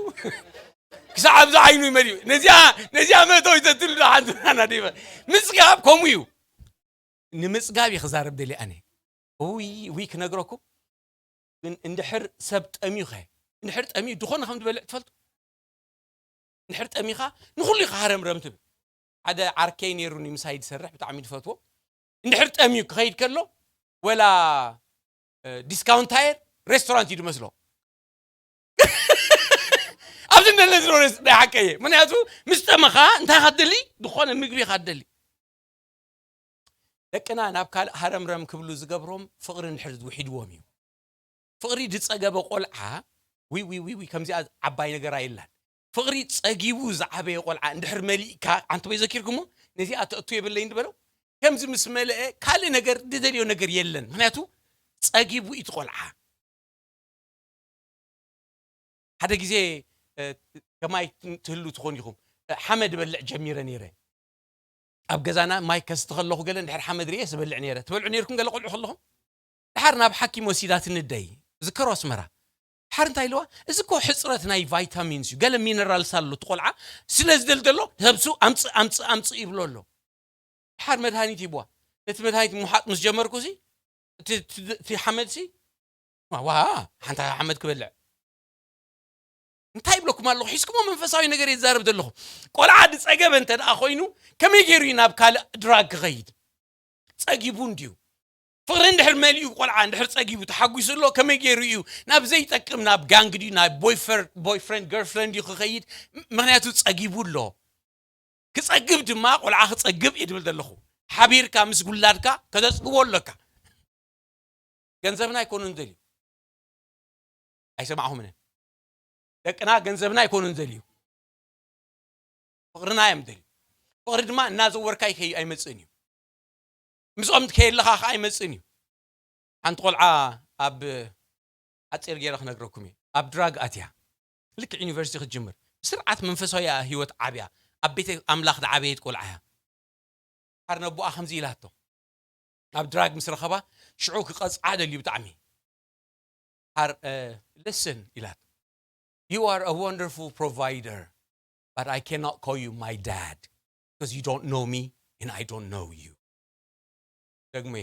ክሳዕ ኣብዚ ዓይኑ ይመልዩ። ነዚኣ፣ ነዚኣ መእተዊት ዘትሉ ሓንቲ ናና ዲበ። ምጽጋብ ከምኡ እዩ። ንምጽጋብ እየ ክዛረብ ደልየ ኣነ። ውይ፣ ውይ ክነግረኩም። ግን እንድሕር ሰብ ጠምዩ ኸ? እንድሕር ጠምዩ ድኾነ ከም ዝበልዕ ትፈልጡ? እንድሕር ጠሚኻ ንኹሉ ኢኻ ሃረምረም ትብል። ሓደ ዓርከይ ነይሩኒ ምሳይ ዝሰርሕ ብጣዕሚ ዝፈትዎ። እንድሕር ጠምዩ ክኸይድ ከሎ ወላ፣ እ፣ ዲስካውንት ታየር ሬስቶራንት እዩ ዝመስሎ። ኣብዚ እንደለ ዝሮ ሬስ-፣ ናይ ሓቀየ። ምኽንያቱ ምስ ጠመኻ እንታይ ኢኻ ትደሊ? ዝኾነ ምግቢ ኢኻ ትደሊ። ደቅና ናብ ካልእ ሃረምረም ክብሉ ዝገብሮም ፍቕሪ እንድሕር ውሒድዎም እዩ። ፍቕሪ ዝጸገበ ቆልዓ፣ ዊ፣ ዊ፣ ዊ፣ ዊ፣ ከምዚኣ ዓባይ ነገር ኣየላን። ፍቕሪ ጸጊቡ ዝዓበየ ቆልዓ እንድሕር መሊእካ፣ ኣንቱም ዘኪርኩሞ? ነዚኣ ተእቱ የብለይን ዝበሎ? ከምዚ ምስ መለአ ካልእ ነገር ዝደልዮ ነገር የለን። ምኽንያቱ ጸጊቡ እዩ እቲ ቆልዓ። ሓደ ግዜ፣ እ፣ ከማይ ትህሉ ትኾን ኢኹም። እ፣ ሓመድ እበልዕ ጀሚረ ነይረ። ኣብ ገዛና ማይ ከስቲ ከለኹ ገለ እንድሕር ሓመድ ርእየ ዝበልዕ ነይረ። ትበልዑ ነይርኩም ገለ ቆልዑ ከለኹም? ድሓር ናብ ሓኪም ወሲዳትኒ ኣደይ። ዝከሮ ኣስመራ። ድሓር እንታይ ኢልዋ? "እዚ እኮ ሕጽረት ናይ ቫይታሚንስ እዩ። ገለ ሚነራልስ ኣሎ። እቲ ቆልዓ ስለ ዝደልደሎ ነብሱ ኣምጽእ፣ ኣምጽእ፣ ኣምጽእ ይብሎ ኣሎ።" ድሓር መድሃኒት ሂብዋ። ነቲ መድሃኒት ምውሓጥ ምስ ጀመርኩ ሲ፣ እቲ፣ እቲ፣ እቲ ሓመድ ሲ፣ ዋ፣ ዋ፣ ሓንቲ ሓመድ ክበልዕ። እንታይ ይብለኩም ኣለኹ? ሒዝኩሞ መንፈሳዊ ነገር እየ ዝዛረብ ዘለኹ። ቆልዓ ዝጸገበ እንተ ደኣ ኮይኑ፣ ከመይ ገይሩ እዩ ናብ ካልእ ድራግ ክኸይድ? ጸጊቡ እንድዩ። ፍቕሪ እንድሕር መሊኡ፣ ቆልዓ እንድሕር ጸጊቡ፣ ተሓጒሱ ኣሎ፣ ከመይ ገይሩ እዩ ናብ ዘይጠቅም፣ ናብ ጋንግ ድዩ፣ ናብ ቦይፈር-፣ ቦይፍሬንድ፣ ገርልፍሬንድ ድዩ ክኸይድ? ም-፣ ምኽንያቱ ጸጊቡ ኣሎ። ክጸግብ ድማ፣ ቆልዓ ክጸግብ እየ ዝብል ዘለኹ። ሓቢርካ ምስ ውላድካ ከተጽግቦ ኣለካ። ገንዘብና ኣይኮኑን ደልዩ። ኣይሰማዕኹምን። ደቅና ገንዘብና ኣይኮኑን ደልዩ። ፍቕርና እዮም ደልዩ። ፍቕሪ ድማ እናዘወርካ ይከይ-፣ ኣይመጽእን እዩ። ምስኦም ከየለኻ ኸዓ ኣይመጽእን እዩ። ሓንቲ ቆልዓ ኣብ ሓጺር ገይረ ክነግረኩም እየ። ኣብ ድራግ ኣትያ። ልክዕ ዩኒቨርሲቲ ክትጅምር። ብስርዓት መንፈሳዊ ህይወት ዓብያ። ኣብ ቤተ ኣምላኽ ዝዓበየት ቆልዓ እያ። ድሓር ነቦኣ ከምዚ ኢላቶ። ኣብ ድራግ ምስ ረኸባ፣ ሽዑ ክቐጽዓ ደልዩ ብጣዕሚ። ድሓር፣ እ፣ "Listen" ኢላት። "You are a wonderful provider, but I cannot call you my dad, because you don't know me and I don't know you." ደግሜ፣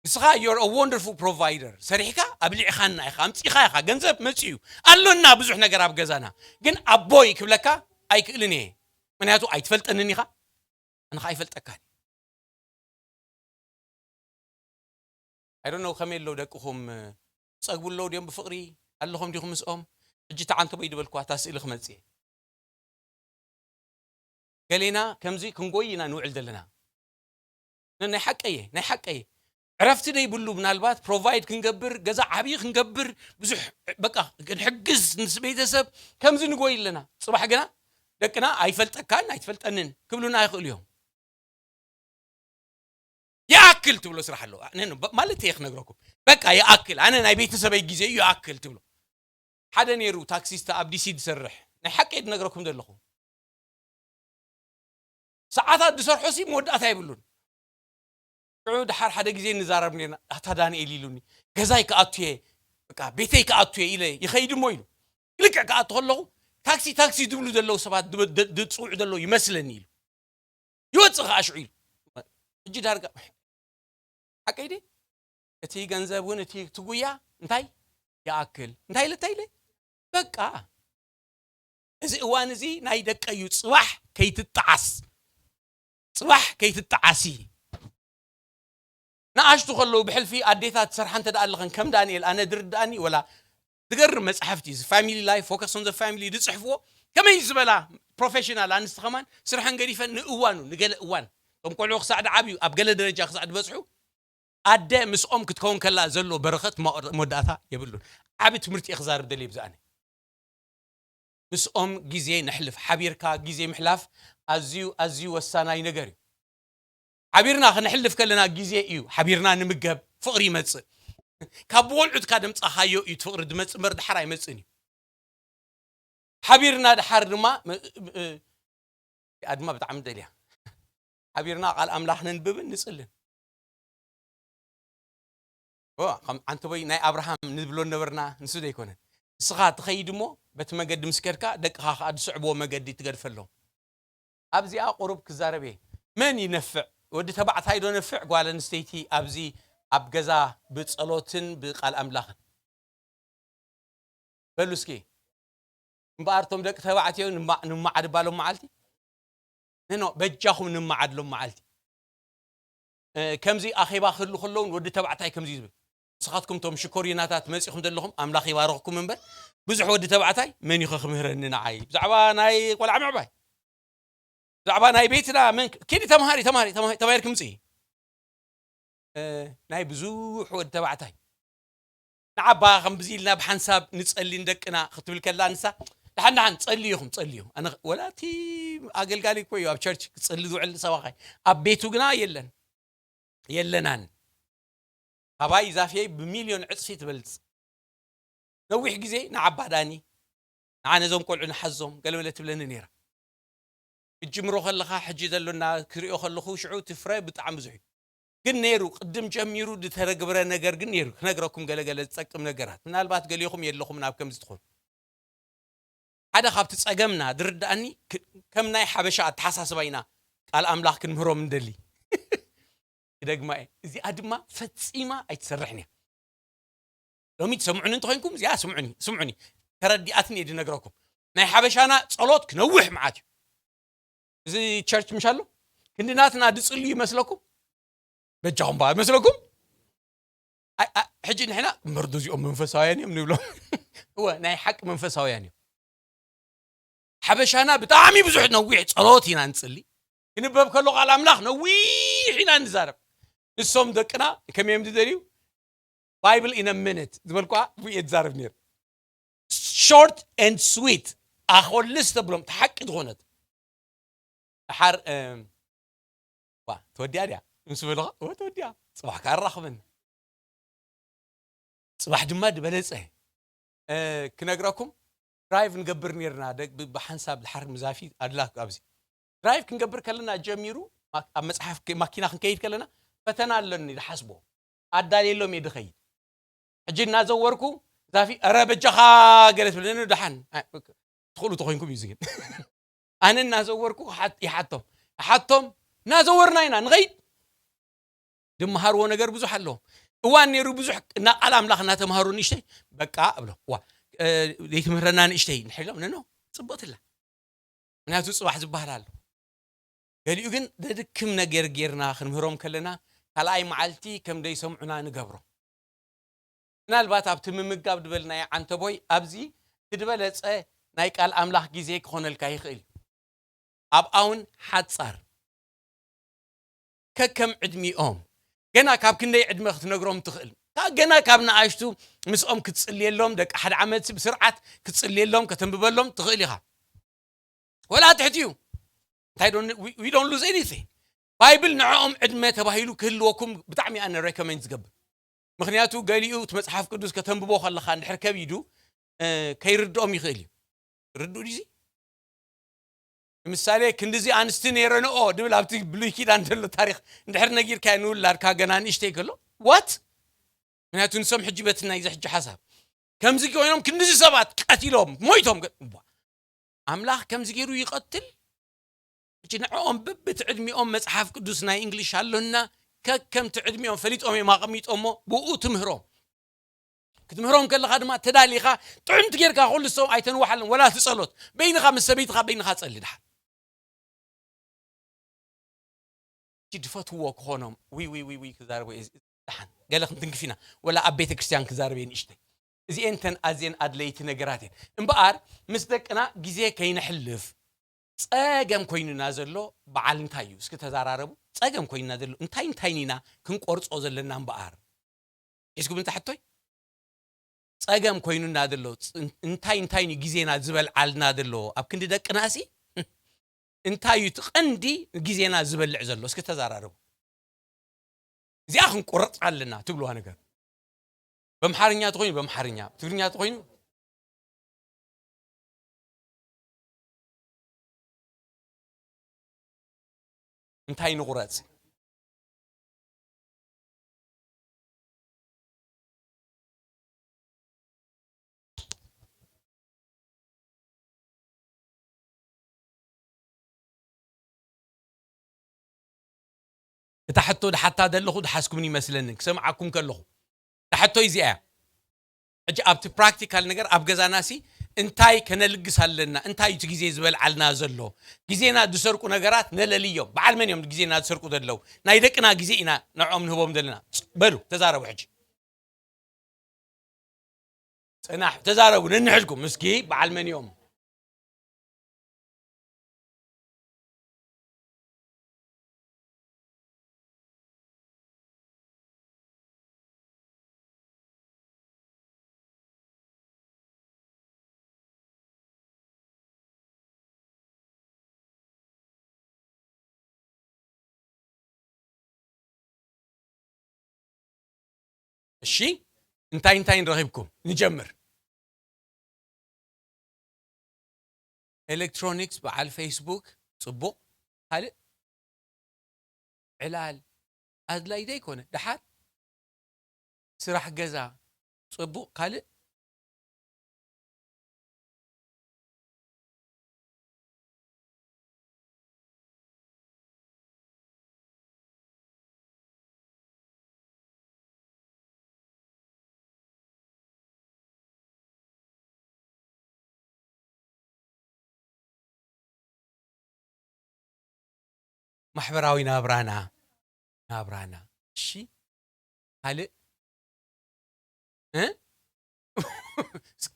ንስኻ you're a wonderful provider፣ ሰሪሕካ ኣብሊዕኻና ኢኻ፣ ኣምጺኻ ኢኻ፣ ገንዘብ መጺኡ ኣሎና፣ ብዙሕ ነገር ኣብ ገዛና። ግን ኣቦይ ክብለካ ኣይክእልን እየ፣ ምክንያቱ ኣይትፈልጠንን ኢኻ፣ ኣነ ኸኣ ኣይፈልጠካን። I don't know ከመይ ኣለዉ ደቅኹም፣ ጸግቡ ኣለዉ ድዮም ብፍቕሪ፣ ኣለኹም ዲኹም ምስኦም? ሕጂ ተዓንተቦይ ዝበልኩዋ እታ ስእሊ ክመጽእ እየ። ገሌና ከምዚ ክንጎይ ኢና ንውዕል ዘለና። ነ-፣ ናይ ሓቀየ፣ ናይ ሓቀየ። ዕረፍቲ ደይብሉ ምናልባት ፕሮቫይድ ክንገብር፣ ገዛ ዓብዪ ክንገብር፣ ብዙሕ በቃ ክንሕግዝ ምስ ቤተሰብ ከምዚ ንጎይ ኣለና። ጽባሕ ግና ደቅና ኣይፈልጠካን ኣይትፈልጠንን ክብሉና ይኽእሉ እዮም። ይኣክል ትብሎ ስራሕ ኣለዎ። ነ-፣ ነ-፣ በ-፣ ማለት እየ ክነግረኩም። በቃ ይኣክል፣ ኣነ ናይ ቤተሰበይ ግዜ እዩ ይኣክል ትብሎ። ሓደ ነይሩ ታክሲስታ ኣብ ዲሲ ዝሰርሕ፣ ናይ ሓቂ እየ ዝነግረኩም ዘለኹ። ሰዓታት ዝሰርሖ ሲ መወዳእታ የብሉን። ሽዑ ድሓር ሓደ ግዜ ንዛረብ ነርና፣ ኣታ ዳንኤል ኢሉኒ፣ ገዛይ ክኣቱ እየ፣ በቃ ቤተይ ክኣቱ እየ ኢለ ይኸይድ እሞ ኢሉ። ልክዕ ክኣቱ ከለኹ ታክሲ ታክሲ ዝብሉ ዘለዉ ሰባት ድ-፣ ድ-፣ ድጽውዑ ዘለዉ ይመስለኒ ኢሉ። ይወጽእ ከኣ ሽዑ ኢሉ። ሕጂ ዳርጋ ሓቀይ ድየ? እቲ ገንዘብ እውን እቲ ትጉያ እንታይ ይኣክል? እንታይ ኢለ እንታይ ኢለ? በቃ። እዚ እዋን እዚ ናይ ደቀ እዩ። ጽባሕ ከይትጠዓስ። ጽባሕ ከይትጠዓሲ። ንኣሽቱ ከለዉ ብሕልፊ ኣዴታት ዝሰርሓ እንተ ደኣ ኣለኸን ከም ዳንኤል ኣነ ዝርድኣኒ ወላ ዝገርም መጽሓፍቲ እዚ ፋሚሊ ላይፍ፣ ፎከስ ኦን ዘ ፋሚሊ ዝጽሕፍዎ ከመይ ዝበላ ፕሮፌሽናል ኣንስቲ ከማን ስርሐን ገዲፈን ንእዋኑ ንገለ እዋን እቶም ቆልዑ ክሳዕ ድዓብዩ ኣብ ገለ ደረጃ ክሳዕ ዝበጽሑ ኣደ ምስኦም ክትከውን ከላ ዘሎ በረኸት መወዳእታ የብሉን። ዓቢ ትምህርቲ እየ ክዛርብ ደልየ ብዛዕባ ምስኦም ግዜ ነሕልፍ። ሓቢርካ ግዜ ምሕላፍ ኣዝዩ ኣዝዩ ወሳናይ ነገር እዩ። ሓቢርና ክነሕልፍ ከለና ግዜ እዩ። ሓቢርና ንምገብ ፍቕሪ ይመጽእ። ካብ ብቆልዑትካ ደምጻኻዮ እዩ ፍቕሪ ዝመጽእ እምበር ድሓር ኣይመጽእን እዩ። ሓቢርና ድሓር ድማ ም-፣ ም-፣ እዚኣ ድማ ብጣዕሚ ደልያ። ሓቢርና ቃል ኣምላኽ ነንብብን ንጽልን። ኦ፣ ከም ዓንተቦይ ናይ ኣብርሃም ንብሎ ነበርና፣ ንሱ ዘይኮነን። ንስኻ ትኸይድ እሞ፣ በቲ መገዲ ምስ ከድካ፣ ደቅኻ ኸኣ ዝስዕብዎ መገዲ ትገድፈሎም። ኣብዚኣ ቁሩብ ክዛረብ እየ። መን ይነፍዕ? ወዲ ተባዕታይ ዶ ነፍዕ? ጓል ኣንስተይቲ ኣብዚ ኣብ ገዛ ብጸሎትን ብቃል ኣምላኽን? በሉ እስኪ። እምበኣር እቶም ደቂ ተባዕትዮ ንማ-፣ ንማዓድ እባ ሎም መዓልቲ? ኖ፣ በጃኹም ንማዓድ ሎም መዓልቲ። እ፣ ከምዚ ኣኼባ ክህሉ ከለውን ወዲ ተባዕታይ ከምዚ እዩ ዝብል። ንስኻትኩም እቶም ሽኮሪናታት መጺኹም ዘለኹም፣ ኣምላኽ ይባርኽኩም እምበር፣ ብዙሕ ወዲ ተባዕታይ መን እዩ ከ ክምህረኒ ንዓይ? ብዛዕባ ናይ ቆልዓ ምዕባይ፣ ብዛዕባ ናይ ቤትና መን ክ-፣ ኪዲ ተምሃሪ፣ ተምሃሪ፣ ተምሃሪ፣ ተማሂርኪ ምጽኢ። እ፣ ናይ ብዙሕ ወዲ ተባዕታይ። ንዓባ ከምዚ ኢልና ብሓንሳብ ንጸሊ ንደቅና ክትብል ከላ ንሳ፣ "ደሓን፣ ደሓን፣ ጸልዩ ኢኹም፣ ጸልዩ። ኣነ ኸ-" ወላ እቲ ኣገልጋሊ እኮ እዩ ኣብ ቸርች ክጸሊ ዝውዕል ሰባኻይ። ኣብ ቤቱ ግና የለን። የለናን። ካባይ ዛፍየይ ብሚልዮን ዕጽፊ ትበልጽ። ነዊሕ ግዜ ንዓባ ዳኒ፣ ንዓ ነዞም ቆልዑ ንሓዞም፣ ገለመለ ትብለኒ ነይራ። ክትጅምሮ ከለኻ፣ ሕጂ ዘሎና ክሪኦ ከለኹ፣ ሽዑ እቲ ፍረ ብጣዕሚ ብዙሕ እዩ። ግን ነይሩ፣ ቅድም ጀሚሩ ዝተረግበረ ነገር ግን ነይሩ። ክነግረኩም ገለ ገለ ዝጠቅም ነገራት። ምናልባት ገሊኹም የለኹምን ኣብ ከምዚ ትኾኑ። ሓደ ካብቲ ጸገምና ዝርድኣኒ፣ ክ-፣ ከም ናይ ሓበሻ ኣተሓሳስባ ኢና ቃል ኣምላኽ ክንምህሮም እንደሊ። ክደግማ እየ። እዚኣ ድማ ፈጺማ ኣይትሰርሕን እያ። ሎሚ ትሰምዑኒ እንተኾይንኩም፣ እዚኣ ስምዑኒ፣ ስምዑኒ። ተረዲኣትኒ እየ ዝነግረኩም። ናይ ሓበሻና ጸሎት ክነውሕ መዓት እዩ። እዚ ቸርች ምሽ ኣሎ? ክንዲ ናትና ድጽልዩ ይመስለኩም? በጃኹም በኣ ይመስለኩም? ኣይ፣ ኣ-፣ ሕጂ ንሕና፣ "እምበር ዶ እዚኦም መንፈሳውያን እዮም?" ንብሎም። እወ፣ ናይ ሓቂ መንፈሳውያን እዮም። ሓበሻና ብጣዕሚ ብዙሕ ነዊሕ ጸሎት ኢና ንጽሊ። ክንበብ ከሎ ቃል ኣምላኽ ነዊሕ ኢና ንዛረብ። ንሶም ደቅና ከመይ እዮም ዝደልዩ? ባይብል ኢን አ ሚኒት ዝበልኳ እየ ዝዛረብ ነይሩ። ሾርት ኤንድ ስዊት፣ ኣኾልስ ተብሎም፣ እቲ ሓቂ ዝኾነት። ደሓር፣ እም፣ ዋ፣ ተወዲኣ ድያ? ምስ በልኻ፣ "እወ፣ ተወዲኣ። ጽባሕ ከኣ ኣራኽበኒ። ጽባሕ ድማ ዝበለጸ፣ እ፣ ክነግረኩም፣ ድራይቭ ንገብር ነይርና፣ ደግ-፣ ብ-፣ ብሓንሳብ ድሓር ምዛፊ ኣድላ ኣብዚ። ድራይቭ ክንገብር ከለና ጀሚሩ፣ ማ-፣ ኣብ መጽሓፍ ከ-፣ ማኪና ክንከይድ ከለና፣ ፈተና ኣለኒ ዝሓስቦ። ኣዳልየሎም እየ ድኸይድ። ሕጂ እናዘወርኩ፣ ዛፊ፣ "ኧረ በጃኻ" ገለ ትብለኒ፣ ደሓን። ኣይ፣ ትኽእሉ ተኾይንኩም እዩ እዚ ግን። ኣነ እናዘወርኩ ክሓት-፣ ይሓቶም። ይሓቶም፣ እናዘወርና ኢና ንኸይድ። ድመሃርዎ ነገር ብዙሕ ኣለዎም። እዋን ነይሩ ብዙሕ እና ቃል ኣምላኽ እናተምሃሩ ንእሽተይ በቃ እብሎ። ዋ ዘይትምህረና ንእሽተይ ንሕሎም ነኖ ጽቡቕትላ ምክንያቱ ጽባሕ ዝበሃል ኣሎ። ገሊኡ ግን ዘድክም ነገር ጌርና ክንምህሮም ከለና ካልኣይ መዓልቲ ከም ዘይሰምዑና ንገብሮ። ምናልባት ኣብቲ ምምጋብ ዝበልናዮ ዓንተቦይ ኣብዚ ትድበለጸ ናይ ቃል ኣምላኽ ግዜ ክኾነልካ ይኽእል እዩ። ኣብኣውን ሓጻር ከከም ዕድሚኦም ገና ካብ ክንደይ ዕድመ ክትነግሮም ትኽእል። ገና ካብ ንኣሽቱ ምስኦም ክትጽልየሎም ደቂ ሓደ ዓመት ብስርዓት ክትጽልየሎም ከተንብበሎም ትኽእል ኢኻ። ወላ ትሕት እዩ እንታይ don't lose anything። ባይብል ንዕኦም ዕድመ ተባሂሉ ክህልወኩም ብጣዕሚ ኣነ ሬኮሜንድ ዝገብር። ምክንያቱ ገሊኡ እቲ መጽሓፍ ቅዱስ ከተንብቦ ከለኻ እንድሕር ከቢዱ ከይርድኦም ይኽእል እዩ። ርድኡ ድዚ ንምሳሌ ክንድዚ ኣንስቲ ነይረንኦ ድብል ኣብቲ ብሉይ ኪዳን ዘሎ ታሪክ እንድሕር ነጊርካ ንውላድካ ገና ንእሽተይ ከሎ ዋት ምክንያቱ ንሶም ሕጂ በቲ ናይዚ ሕጂ ሓሳብ ከምዚ ኮይኖም ክንድዚ ሰባት ቀቲሎም ሞይቶም ኣምላኽ ከምዚ ገይሩ ይቐትል። ሕጂ ንዕኦም ብብቲ ዕድሚኦም መጽሓፍ ቅዱስ ናይ እንግሊሽ ኣሎና ከከምቲ ዕድሚኦም ፈሊጦም እዮም ኣቐሚጦሞ ብኡ ትምህሮም ክትምህሮም ከለኻ ድማ ተዳሊኻ ጥዕምቲ ጌርካ ኩሉ ሰው ኣይተንዋሓለን ወላ ትጸሎት በይንኻ ምስ ሰበይትኻ በይንኻ ጸሊ ድሓን ድፈትዎ ክኾኖም ዊ ዊ ዊ ዊ ክዛረቡ ደሓን ገለ ክንትንክፍ ኢና ወላ ኣብ ቤተ ክርስቲያን ክዛረብ እየ ንእሽተይ እዚኤን ተን ኣዝየን ኣድለይቲ ነገራት እየን እምበኣር ምስ ደቅና ግዜ ከይነሕልፍ ጸገም ኮይኑና ዘሎ በዓል እንታይ እዩ እስኪ ተዛራረቡ ጸገም ኮይኑና ዘሎ እንታይ እንታይ ኢና ክንቆርጾ ዘለና እምበኣር ሒዝኩም እንታይ ሕቶይ ጸገም ኮይኑና ዘሎ እንታይ እንታይ ግዜና ዝበልዓልና ዘሎ ኣብ ክንዲ ደቅናሲ እንታይ እዩ እቲ ቀንዲ ግዜና ዝበልዕ ዘሎ እስኪ ተዛራረቡ እዚኣ ክንቆረፅ ኣለና ትብልዋ ነገር በምሓርኛ ተኮይኑ በምሓርኛ ትግርኛ ተኮይኑ እንታይ ንቑረጽ እታ ሕቶ ድሓታ ዘለኹ ድሓስኩምኒ ይመስለኒ ክሰምዓኩም ከለኹ እታ ሕቶ እዚኣ እያ ሕጂ ኣብቲ ፕራክቲካል ነገር ኣብ ገዛና ሲ እንታይ ከነልግስ ኣለና እንታይ እቲ ግዜ ዝበልዓልና ዘሎ ግዜና ዝሰርቁ ነገራት ነለልዮም በዓል መን እዮም ግዜና ዝሰርቁ ዘለዉ ናይ ደቅና ግዜ ኢና ንዕኦም ንህቦም ዘለና በሉ ተዛረቡ ሕጂ ጽናሕ ተዛረቡ ነንሕድኩም እስኪ በዓል መን እዮም እሺ እንታይ እንታይ ንረኺብኩም ንጀምር ኤሌክትሮኒክስ በዓል ፌስቡክ ጽቡቕ ካልእ ዕላል ኣድላይ ዘይኮነ ደሓር ስራሕ ገዛ ጽቡቕ ካልእ ማሕበራዊ ናብራና ናብራና እሺ ካልእ እ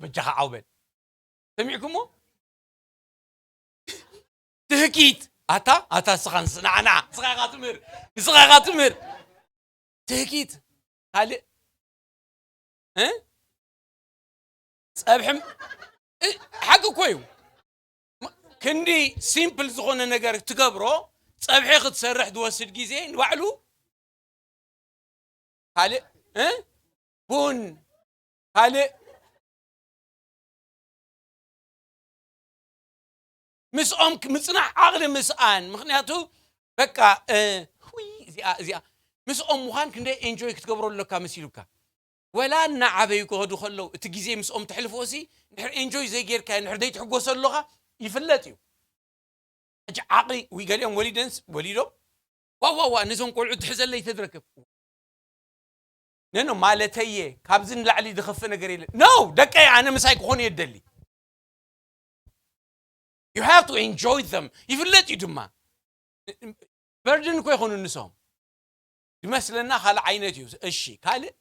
በጃኻ ዓውበል ሰሚዕኩሞ ትህኪት ኣታ ኣታ ስኻ ንዓና ስኻ ኢኻ ትምህር ንስኻ ኢኻ ትምህር ትህኪት ካልእ እ ጸብሒ ሓቂ እኮ እዩ ክንዲ ሲምፕል ዝኾነ ነገር ትገብሮ ጸብሒ ክትሰርሕ ዝወስድ ግዜ ንባዕሉ ካልእ እ ቡን ካልእ ምስኦም ምጽናሕ ዓቕሊ ምስኣን ምክንያቱ በቃ እዚኣ እዚኣ ምስኦም ምዃን ክንደይ ኤንጆይ ክትገብሮ ኣለካ መሲሉካ ወላ እናዓበዩ ክኸዱ ከለዉ እቲ ግዜ ምስኦም ተሕልፎ ሲ ንድሕር ኤንጆይ ዘይጌርካ ንድሕር ዘይትሕጎሰ ኣለኻ ይፍለጥ እዩ ሕጂ ዓቕሊ ወይ ገሊኦም ወሊደንስ ወሊዶም ዋዋዋ ነዞም ቆልዑ ትሕዘለይ ተዝረክብ ነኖ ማለተየ ካብዚ ንላዕሊ ዝኸፍእ ነገር የለ። No፣ ደቀይ ኣነ ምሳይ ክኾኑ የደሊ። You have to enjoy them። ይፍለጥ እዩ ድማ። በርድን እኮ ይኾኑ ንሶም። ዝመስለና ካልእ ዓይነት እዩ። እሺ፣ ካልእ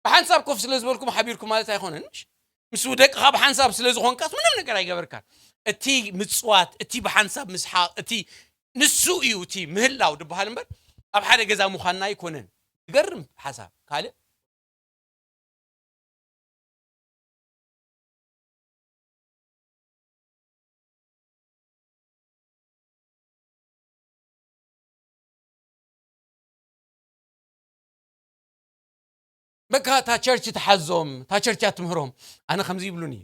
ብሓንሳብ ኮፍ ስለ ዝበልኩም ሓቢርኩም ማለት ኣይኮነን። ምሽ ምስ ደቅኻ ብሓንሳብ ስለ ዝኾንካስ ምንም ነገር ኣይገበርካን። እቲ ምጽዋት፣ እቲ ብሓንሳብ ምስሓቕ፣ እቲ ንሱ እዩ እቲ ምህላው ዝበሃል እምበር ኣብ ሓደ ገዛ ምዃንና ኣይኮነን። ዝገርም ሓሳብ። ካልእ በቃ እታ ቸርች ትሓዞም፣ እታ ቸርች እያ ትምህሮም። ኣነ ከምዚ ይብሉኒ፣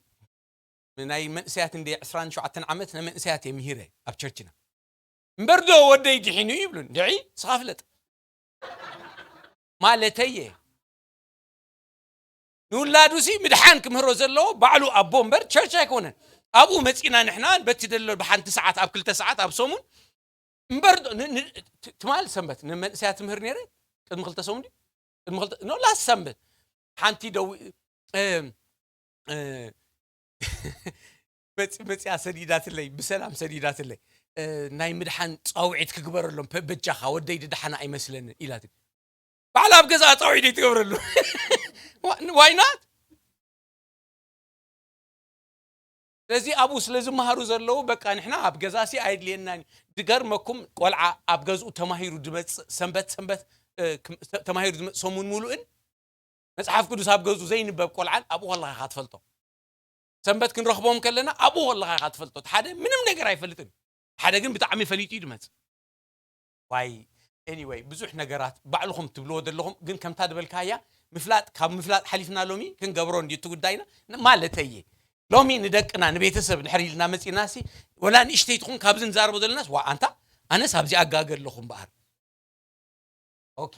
ናይ መንእሰያት እንደ ዕስራን ሸውዓተን ዓመት ናይ መንእሰያት እየ ምሂረ ኣብ ቸርችና። እምበር ዶ ወደይ ድሒኑ ይብሉን። ድዒ ስኻ ፍለጥ ማለተይ እየ። ንውላዱ ሲ ምድሓን ክምህሮ ዘለዎ ባዕሉ ኣቦ እምበር ቸርች ኣይኮነን። ኣብኡ መጺና ንሕና በቲ ደሎ ብሓንቲ ሰዓት ኣብ ክልተ ሰዓዓት ኣብ ሰሙን እምበር ዶ- ን- ን- ት- ትማል ሰንበት ንመንእሰያ ትምህር ነይረ። ቅድሚ ክልተ ሰሙን ድዩ? ቅድሚ ክልተ ኖ ላስት ሰንበት ሓንቲ ደው እ- እ- መጽ- መጽያ ሰዲዳትለይ፣ ብሰላም ሰዲዳትለይ። እ፣ ናይ ምድሓን ጻውዒት ክግበረሎም፣ በ- በጃኻ ወደይ ድድሓና ኣይመስለንን ኢላት። ባዕላ ኣብ ገዛ ጻውዒት ኣይትገብረሉ። ዋይ ናት? ስለዚ ኣብኡ ስለ ዝመሃሩ ዘለዉ በቃ ንሕና ኣብ ገዛሲ ኣይድልየናን እዩ። ዝገርመኩም ቆልዓ ኣብ ገዝኡ ተማሂሩ ዝመጽእ ሰንበት ሰንበት እ፣ ክም- ተማሂሩ ዝመጽእ ሰሙን ሙሉእን መጽሓፍ ቅዱስ ኣብ ገዝኡ ዘይንበብ ቆልዓን ኣብኡ ከለኻ ኢኻ ትፈልጦ። ሰንበት ክንረኽቦም ከለና ኣብኡ ከለኻ ኢኻ ትፈልጦ። እቲ ሓደ ምንም ነገር ኣይፈልጥን፣ ሓደ ግን ብጣዕሚ ፈሊጡ እዩ ዝመጽእ። ዋይ anyway ብዙሕ ነገራት ባዕልኹም ትብልዎ ዘለኹም ግን ከምታ ዝበልካያ ምፍላጥ ካብ ምፍላጥ ሓሊፍና ሎሚ ክንገብሮ እንድዩ እቲ ጉዳይና ን- ማለተየ ሎሚ ንደቅና ንቤተሰብ ንሕር ኢልና መፂና ሲ ወላ ንእሽተይ ትኹን ካብዚ ንዛረቦ ዘለናስ ዋ ኣንታ ኣነስ ኣብዚ ኣጋገ ኣለኹ እምበኣር ኦኬ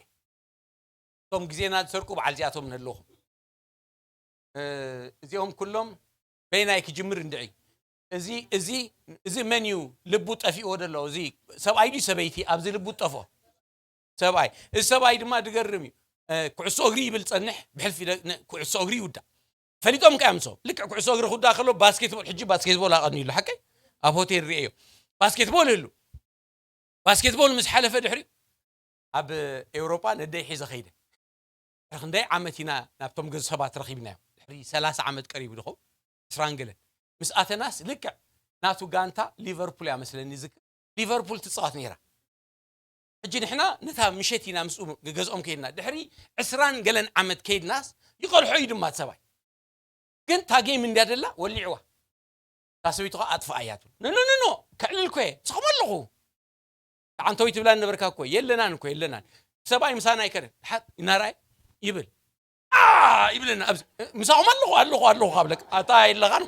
እቶም ግዜና ዝሰርቁ በዓል እዚኣቶም ነለኹም እዚኦም ኩሎም በይናይ ክጅምር እንድዒ እዚ እዚ እዚ መን እዩ ልቡ ጠፊእዎ ደሎ እዚ ሰብኣይ ድዩ ሰበይቲ ኣብዚ ልቡ ጠፎ ሰብኣይ እዚ ሰብኣይ ድማ ድገርም እዩ ኩዕሶ እግሪ ይብል ፀንሕ ብሕልፊ ኩዕሶ እግሪ ይውዳእ ፈሊጦም ከ ምሶ ልክዕ ኩዕሶ እግሪ ክውዳእ ከሎ ባስኬትቦል ሕጂ ባስኬትቦል ኣቐንዩሉ ሓቀይ ኣብ ሆቴል ርእዮ ባስኬትቦል ይህሉ ባስኬትቦል ምስ ሓለፈ ድሕሪ ኣብ ኤውሮጳ ነደይ ሒዘ ኸይደ ድሕሪ ክንደይ ዓመት ኢና ናብቶም ገዙ ሰባት ረኺብናዮ ድሕሪ ሰላሳ ዓመት ቀሪቡ ድኸው ዕስራን ገለን ምስ ኣተናስ ልክዕ ናቱ ጋንታ ሊቨርፑል እያ መስለኒ ዝክ ሊቨርፑል ትፃወት ነይራ ሕጂ ንሕና ነታ ምሸት ኢና ምስኡ ገዝኦም ከይድና ድሕሪ ዕስራን ገለን ዓመት ከይድናስ ይቐልሖ እዩ ድማ ሰባይ ግን እታ ጌም እንድያ ደላ ወሊዕዋ እታ ሰበይቱ ከዓ ኣጥፍኣያ ትብል ኖ ኖ ኖ ኖ ከዕልል ኮየ ንስኹም ኣለኹ ተዓንተዊ ትብላ ነበርካ እኮ የለናን እኮ የለናን ሰብኣይ ምሳና ኣይከደን ሓ እናርኣይ ይብል ኣ ይብለና ኣብዚ ምሳኹም ኣለኹ ኣለኹ ኣለኹ ካብለካ ኣታ የለኻን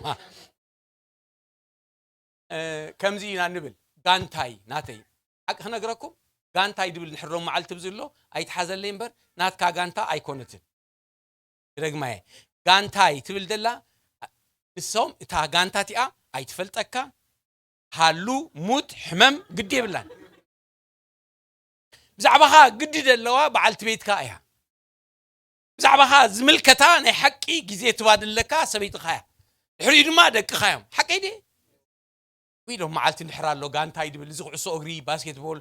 ከምዚ ኢና ንብል ጋንታይ ናተይ ሓቂ ክነግረኩም ጋንታይ ድብል ንሕሎም መዓልቲ ብዝሎ ኣይትሓዘለይ እምበር ናትካ ጋንታ ኣይኮነትን ክደግማየ ጋንታይ ትብል ዘላ ንሶም እታ ጋንታ እቲኣ ኣይትፈልጠካ ሃሉ ሙት ሕመም ግዲ የብላን ብዛዕባኻ ግዲ ዘለዋ በዓልቲ ቤትካ እያ ብዛዕባኻ ዝምልከታ ናይ ሓቂ ግዜ ትባድለካ ሰበይትኻ እያ ድሕሪኡ ድማ ደቅኻ እዮም ሓቀይ ድየ ወይ ሎም መዓልቲ እንድሕር ኣሎ ጋንታይ ድብል እዚ ኩዕሶ እግሪ ባስኬትቦል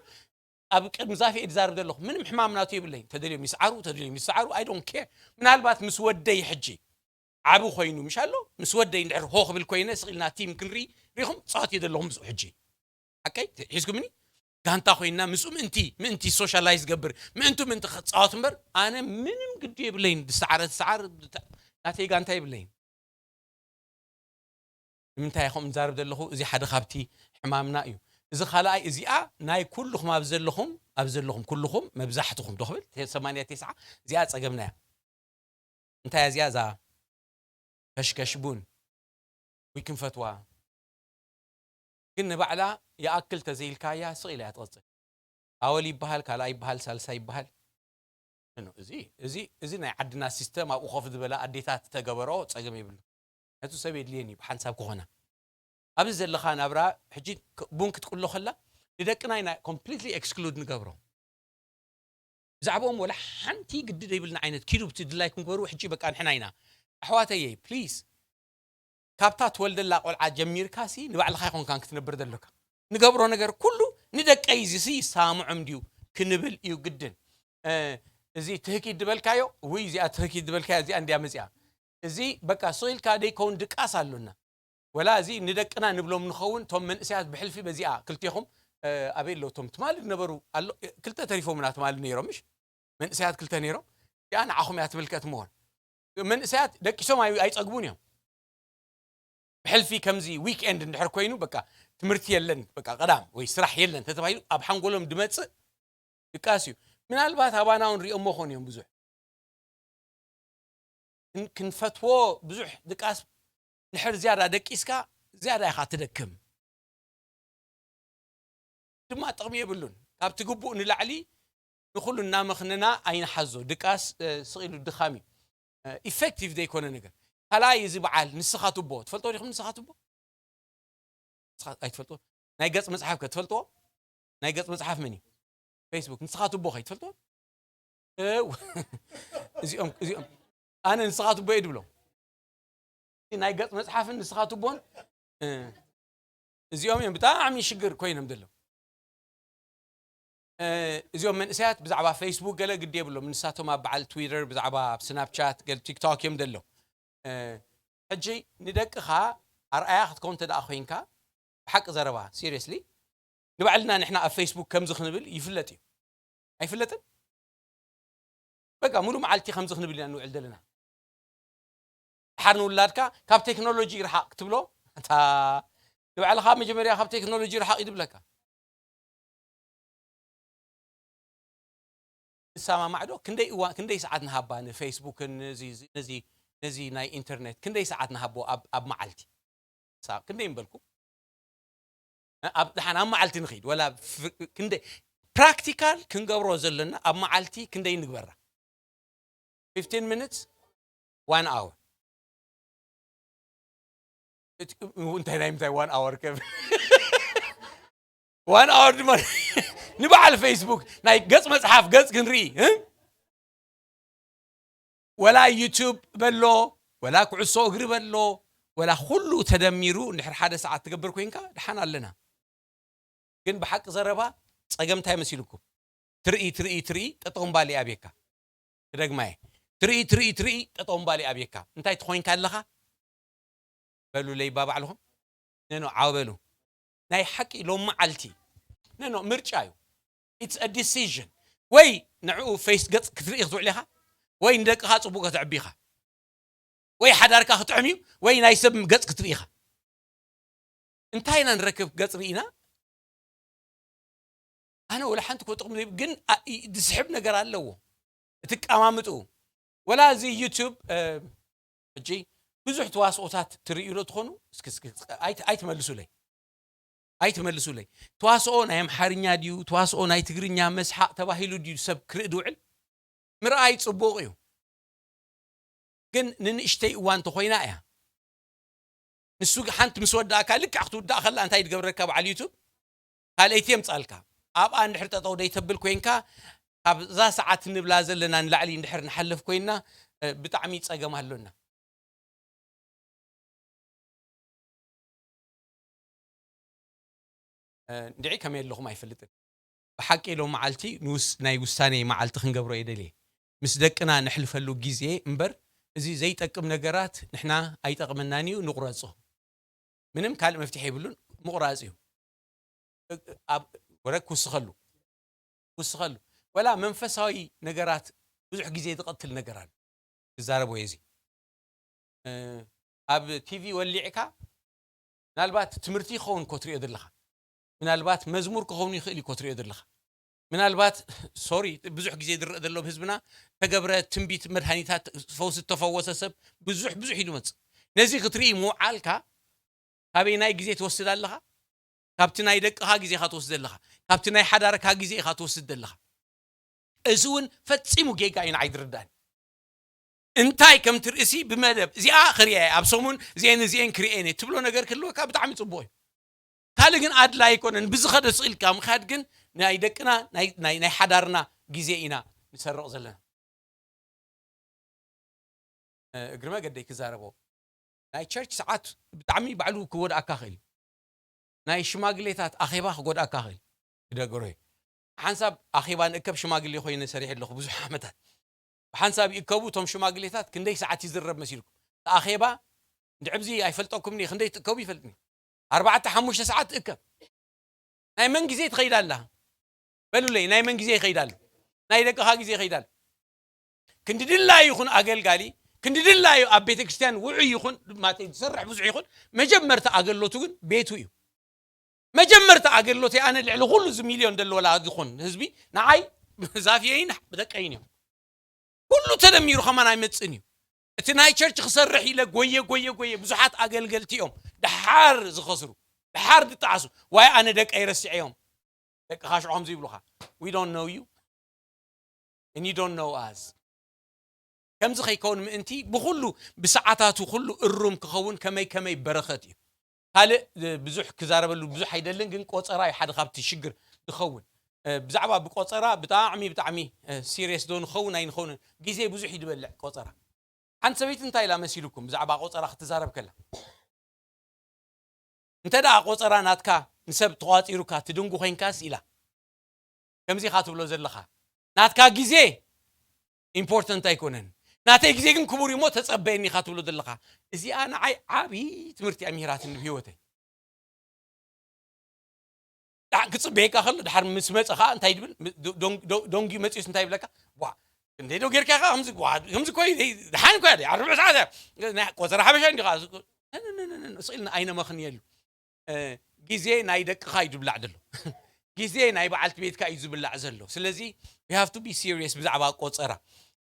ኣብ ቅድሚ ዛፍ እየ ዝዛርብ ዘለኹ ምንም ሕማም ናቱ የብለይ ተደልዮም ይስዓሩ ተደልዮም ይስዓሩ I don't care ምናልባት ምስ ወደይ ሕጂ ዓቢ ኮይኑ ምሽ ኣሎ ምስ ወደይ እንድሕር ሆ ክብል ኮይነ ስቕ ኢልና ቲም ክንርኢ ሪኹም ጻወት እየ ዘለኹም ምስኡ ሕጂ ሓቀይ ሒዝኩምኒ ጋንታ ኮይና ምስኡ ምእንቲ ምእንቲ ሶሻላይዝ ገብር ምእንቱ ምእንቲ ክጻወት እምበር ኣነ ምንም ግዲ የብለይን ዝሰዓረ ዝሰዓር ናተይ ጋንታ የብለይን ንምንታይ ኢኹም ንዛረብ ዘለኹ እዚ ሓደ ካብቲ ሕማምና እዩ እዚ ካልኣይ እዚኣ ናይ ኩልኹም ኣብ ዘለኹም ኣብ ዘለኹም ኩልኹም መብዛሕትኹም ዶ ክብል ሰማንያ ተስዓ እዚኣ ፀገምና እያ እንታይ እዚኣ እዛ ከሽከሽ ቡን ወይ ክንፈትዋ ግን ንባዕላ ይኣክል ተዘይልካያ ስቕ ኢላ እያ ትቐጽል። ኣወል ይበሃል፣ ካልኣይ ይበሃል፣ ሳልሳይ ይበሃል። እኖ፣ እዚ፣ እዚ፣ እዚ ናይ ዓድና ሲስተም ኣብኡ ኮፍ ዝበላ ኣዴታት ተገበሮ ጸገም የብሉ። ነቱ ሰብ የድልየን እዩ ብሓንሳብ ክኾና። ኣብዚ ዘለኻ ናብራ ሕጂ ክ-፣ ቡን ክትቅሎ ከላ ንደቅና ኢና ኮምፕሊትሊ ኤክስክሉድ ንገብሮ። ብዛዕባኦም ወላ ሓንቲ ግዲ ዘይብልና ዓይነት ኪዱ ብቲ ድላይኩም ግበሩ። ሕጂ በቃ ንሕና ኢና። ኣሕዋተየ፣ ፕሊዝ፣ ካብታ ትወልደላ ቆልዓ ጀሚርካ ሲ ንባዕልኻ ኣይኮንካን ክትነብር ዘለካ። ንገብሮ ነገር ኩሉ ንደቀይ እዚ ሲ ይሳምዖም ድዩ ክንብል እዩ ግድን። እ፣ እዚ ትህኪት ዝበልካዮ፣ ውይ፣ እዚኣ ትህኪት ዝበልካዮ፣ እዚኣ እንድያ መጺኣ። እዚ በቃ ስቕ ኢልካ ደይከውን ድቃስ ኣሎና። ወላ እዚ ንደቅና ንብሎም ንኸውን፣ እቶም መንእሰያት ብሕልፊ በዚኣ ክልቴኹም፣ እ፣ ኣበይ ኣለዉ? እቶም ትማሊ ዝነበሩ ኣሎ፣ እ፣ ክልተ ተሪፎምና ትማሊ ነይሮም፣ ምሽ? መንእሰያት ክልተ ነይሮም። እዚኣ ንዓኹም እያ ትምልከት ምኾን። መንእሰያት ደቂሶም ኣይ-፣ ኣይጸግቡን እዮም። ብሕልፊ ከምዚ ዊክኤንድ እንድሕር ኮይኑ፣ በቃ ትምህርቲ የለን፣ በቃ ቀዳም ወይ ስራሕ የለን ተተባሂሉ ኣብ ሓንጎሎም ድመጽእ ድቃስ እዩ። ምናልባት ኣባና እውን ሪኦሞ ኾን እዮም ብዙሕ። ክን-፣ ክንፈትዎ ብዙሕ ድቃስ ንድሕር ዝያዳ ደቂስካ ዝያዳ ኢኻ ትደክም። ድማ ጥቕሚ የብሉን። ካብቲ ግቡእ ንላዕሊ ንኹሉ እናመኽነና ኣይንሓዞ። ድቃስ፣ እ፣ ስቕ ኢሉ ድኻም እዩ። እ፣ ኢፌክቲቭ ዘይኮነ ነገር። ካልኣይ እዚ በዓል ንስኻ ትቦ፣ ትፈልጦ ዲኹም ንስኻ ትቦ? ንስኻ ኣይትፈልጦ? ናይ ገጽ መጽሓፍ ከ ትፈልጥዎ? ናይ ገጽ መጽሓፍ መን እዩ? ፌስቡክ። ንስኻ ትቦ ከ ይትፈልጥዎ? እው። እዚኦም፣ እዚኦም። ኣነ ንስኻ ትቦ እየ ድብሎም። ናይ ገጽ መጽሓፍን ንስኻ ትቦን፣ እ፣ እዚኦም እዮም ብጣዕሚ ሽግር ኮይኖም ዘለዉ። እ፣ እዚኦም መንእሰያት ብዛዕባ ፌስቡክ ገለ ግዲ የብሎም። ንሳቶም ኣብ በዓል ትዊተር፣ ብዛዕባ ኣብ ስናፕቻት፣ ገለ ቲክቶክ እዮም ዘለዉ። እ፣ ሕጂ ንደቅኻ ኣርኣያ ክትከውን እንተ ደኣ ኮይንካ፣ ብሓቂ ዘረባ፣ ሲሪየስሊ፣ ንባዕልና ንሕና ኣብ ፌስቡክ ከምዚ ክንብል ይፍለጥ እዩ። ኣይፍለጥን? በቃ፣ ሙሉ መዓልቲ ከምዚ ክንብል ኢና ንውዕል ዘለና። ድሓር ንውላድካ፣ "ካብ ቴክኖሎጂ ርሓቕ" ክትብሎ፣ እታ ንባዕልኻ መጀመርያ "ካብ ቴክኖሎጂ ርሓቕ" እዩ ዝብለካ። ንሰማማዕ ዶ? ክንደይ እዋ-፣ ክንደይ ሰዓት ንሃባ ንፌስቡክን ነዚ፣ ነዚ፣ ነዚ ናይ ኢንተርኔት ክንደይ ሰዓት ንሃቦ ኣብ፣ ኣብ መዓልቲ? ሳ-፣ ክንደይ ምበልኩ? ኣብ፣ ደሓን ኣብ መዓልቲ ንኸይድ፣ ወላ ፍ-፣ ክንደይ ፕራክቲካል ክንገብሮ ዘለና ኣብ መዓልቲ ክንደይ ንግበራ? ፊፍቲን ሚኒትስ፣ ዋን ኣወር። እቲ፣ እንታይ ናይ ምንታይ ዋን ኣወር ከብ-፣ ዋን ኣወር ድማ ንበዓል ፌስቡክ ናይ ገጽ መጽሓፍ ገጽ ክንርኢ፣ እ? ወላ ዩቱብ በሎ፣ ወላ ኩዕሶ እግሪ በሎ፣ ወላ ኩሉ ተደሚሩ እንድሕር ሓደ ሰዓት ትገብር ኮይንካ ደሓን ኣለና። ግን ብሓቂ ዘረባ ጸገም እንታይ መሲልኩም? ትርኢ፣ ትርኢ፣ ትርኢ፣ ጠጠው እምባል ይኣብየካ። ክደግማ እየ። ትርኢ፣ ትርኢ፣ ትርኢ፣ ጠጠው እምባል ይኣብየካ። እንታይ ትኾይንካ ኣለኻ? በሉለይ እባ ባዕልኹም። ነኖ፣ ዓው በሉ። ናይ ሓቂ ሎም መዓልቲ። ነኖ፣ ምርጫ እዩ። It's a decision። ወይ ንዕኡ ፌስ ገጽ ክትርኢ ክትውዕል ኢኻ፣ ወይ ንደቅኻ ጽቡቕ ከተዕቢ ኢኻ። ወይ ሓዳርካ ክጥዕም እዩ፣ ወይ ናይ ሰብ ገጽ ክትርኢ ኢኻ። እንታይ ኢና ንረክብ ገጽ ርኢና? ኣነ ወላ ሓንቲ እኮ ጥቕሚ ዘይብ-፣ ግን ኣ-፣ ኢ-፣ ዝስሕብ ነገር ኣለዎ። እቲ ኣቀማምጥኡ። ወላ እዚ ዩቱብ፣ እ፣ ሕጂ ብዙሕ ተዋስኦታት ትርእዩ ዶ ትኾኑ? እስኪ፣ እስኪ፣ ኣይት-፣ ኣይትመልሱለይ። ኣይትመልሱለይ። ተዋስኦ ናይ ኣምሓርኛ ድዩ? ተዋስኦ ናይ ትግርኛ መስሓቕ ተባሂሉ ድዩ ሰብ ክርኢ ዝውዕል? ምርኣይ ጽቡቕ እዩ። ግን ንንእሽተይ እዋን እንተኾይና እያ። ንሱ ሓንቲ ምስ ወዳእካ፣ ልክዕ ክትውዳእ ከላ እንታይ ዝገብረካ በዓል ዩቱብ? ካልኣይቲ የምጻልካ። ኣብኣ እንድሕር ጠጠው ደይተብል ኮይንካ፣ ካብዛ ሰዓት ንብላ ዘለና ንላዕሊ እንድሕር ንሓልፍ ኮይንና፣ እ፣ ብጣዕሚ ጸገም ኣሎና። እ፣ እንድዒ ከመይ ኣለኹም ኣይፈልጥን። ብሓቂ ሎም መዓልቲ ንውስ-፣ ናይ ውሳኔ መዓልቲ ክንገብሮ እየ ደልየ። ምስ ደቅና ነሕልፈሉ ግዜ እምበር፣ እዚ ዘይጠቅም ነገራት ንሕና ኣይጠቕመናን እዩ፣ ንቑረጾ። ምንም ካልእ መፍትሒ የብሉን፣ ምቑራጽ እዩ። እ-፣ ኣብ ወረ ክውስኸሉ፣ ክውስኸሉ። ወላ መንፈሳዊ ነገራት ብዙሕ ግዜ ዝቐትል ነገር ኣሎ። ክዛረብ ወይ እዚ፣ እ፣ ኣብ ቲቪ ወሊዕካ፣ ምናልባት ትምህርቲ ይኸውን እኮ ትሪኦ ዘለኻ። ምናልባት መዝሙር ክኸውን ይኽእል እዩ እኮ ትሪኦ ዘለኻ። ምናልባት፣ ሶሪ፣ ብዙሕ ግዜ ዝረአ ዘሎ ኣብ ህዝብና፣ ተገብረ ትንቢት፣ መድሃኒታት፣ ፈውሲ፣ ዝተፈወሰ ሰብ፣ ብዙሕ፣ ብዙሕ እዩ ዝመጽእ። ነዚ ክትርኢ ምውዓልካ፣ ካበየናይ ግዜ ትወስድ ኣለኻ? ካብቲ ናይ ደቅኻ ግዜ ኢኻ ትወስድ ዘለኻ፣ ካብቲ ናይ ሓዳርካ ግዜ ኢኻ ትወስድ ዘለኻ። እዚ እውን ፈጺሙ ጌጋ እዩ፣ ንዓይ ዝርዳእኒ። እንታይ ከም ትርእሲ ብመደብ እዚኣ ክርእየ እየ፣ ኣብ ሰሙን እዚአን እዚአን ክርእየን እየ ትብሎ ነገር ክህልወካ ብጣዕሚ ጽቡቕ እዩ። ካልእ ግን ኣድላይ ኣይኮነን። ብዝኸደ ስቕ ኢልካ ምኻድ ግን ናይ ደቅና ናይ፣ ናይ፣ ናይ ሓዳርና ግዜ ኢና ንሰርቕ ዘለና። እ፣ እግሪ መገደይ ክዛረቦ፣ ናይ ቸርች ሰዓት ብጣዕሚ ባዕሉ ክጎድኣካ ክእል እዩ። ናይ ሽማግሌታት ኣኼባ ክጎድኣካ ክእል እዩ። ክደገሮ እዩ። ሓንሳብ ኣኼባ ንእከብ ሽማግሌ ኮይነ ሰሪሐ ኣለኹ ብዙሕ ዓመታት። ብሓንሳብ ይእከቡ እቶም ሽማግሌታት፣ ክንደይ ሰዓት ይዝረብ መሲልኩም? እቲ ኣኼባ እንድዕብዚ ኣይፈልጠኩም እየ፣ ክንደይ ትእከቡ ይፈልጥኒ። ኣርባዕተ ሓሙሽተ ሰዓት ትእከብ። ናይ መን ግዜ ትኸይድ ኣላ? በሉለይ፣ ናይ መን ግዜ ይኸይድ ኣሎ? ናይ ደቅኻ ግዜ ይኸይድ ኣሎ። ክንዲ ድላዩ ይኹን ኣገልጋሊ፣ ክንዲ ድላዩ ኣብ ቤተ ክርስቲያን ውዑይ ይኹን፣ ማለተይ ዝሰርሕ ብዙሕ ይኹን፣ መጀመርታ ኣገሎቱ ግን ቤቱ እዩ። መጀመርታ ኣገሎተይ ኣነ ልዕሊ ኩሉ እዚ ሚልዮን ደለወላ ዝኾን ህዝቢ ንዓይ ዛፍየይን ብደቀይን እዮም። ኩሉ ተደሚሩ ከማን ኣይመጽእን እዩ። እቲ ናይ ቸርች ክሰርሕ ኢለ ጎየ፣ ጎየ፣ ጎየ፣ ብዙሓት ኣገልገልቲ እዮም ድሓር ዝኸስሩ፣ ድሓር ዝጠዓሱ። ዋይ ኣነ ደቀይ ረሲዐዮም። ደቅኻ ሽዖም ዝብሉኻ፣ "We don't know you and you don't know us." ከምዚ ከይከውን ምእንቲ ብኹሉ ብሰዓታቱ ኩሉ እሩም ክኸውን ከመይ ከመይ በረኸት እዩ። ካልእ፣ እ፣ ብዙሕ ክዛረበሉ ብዙሕ ኣይደልን፣ ግን ቆጸራ እዩ ሓደ ካብቲ ሽግር ዝኸውን። እ፣ ብዛዕባ ብቆጸራ ብጣዕሚ፣ ብጣዕሚ፣ እ፣ ሲሪየስ ዶ ንኸውን ኣይንኸውንን፣ ግዜ ብዙሕ እዩ ዝበልዕ ቆጸራ። ሓንቲ ሰበይቲ እንታይ ኢላ መሲልኩም ብዛዕባ ቆጸራ ክትዛረብ ከላ? እንተ ደኣ ቆጸራ ናትካ ንሰብ ተቋጺሩካ ትድንጉ ኮይንካስ ኢላ። ከምዚ ኢኻ ትብሎ ዘለኻ። ናትካ ግዜ ኢምፖርተንት ኣይኮነን። ናተይ ግዜ ግን ክቡር እዩ እሞ ተጸበየኒ ኢኻ ትብሎ ዘለኻ። እዚኣ ንዓይ ዓቢ ትምህርቲ እያ ምሂራትኒ ብህይወተይ። ደሓን ክጽበየካ ከሎ፣ ደሓር ምስ መጸ ኸኣ እንታይ ይብል? ም-፣ ዶ-፣ ዶን-፣ ዶ-፣ ዶንጊ መጺኡስ እንታይ ይብለካ? "ዋ፣ ክንደይ ዶ ጌርካ ኢኻ? ከምዚ፣ ዋ፣ ከምዚ እኮ እዩ፣ ደይ-፣ ደሓን እኮ እያ፣ ደይ-፣ ኣብ ርብዒ ሰዓት እያ፣ ናይ ቆጸራ ሓበሻ እንዲኻ?" ነ-፣ ነ-፣ ነ-፣ ነ-፣ ነ-፣ ስቕ ኢልና ኣይነመኽንየሉ። እ፣ ግዜ ናይ ደቅኻ እዩ ዝብላዕ ዘሎ። ግዜ ናይ በዓልቲ ቤትካ እዩ ዝብላዕ ዘሎ። ስለዚ፣ we have to be serious ብዛዕባ ቆጸራ።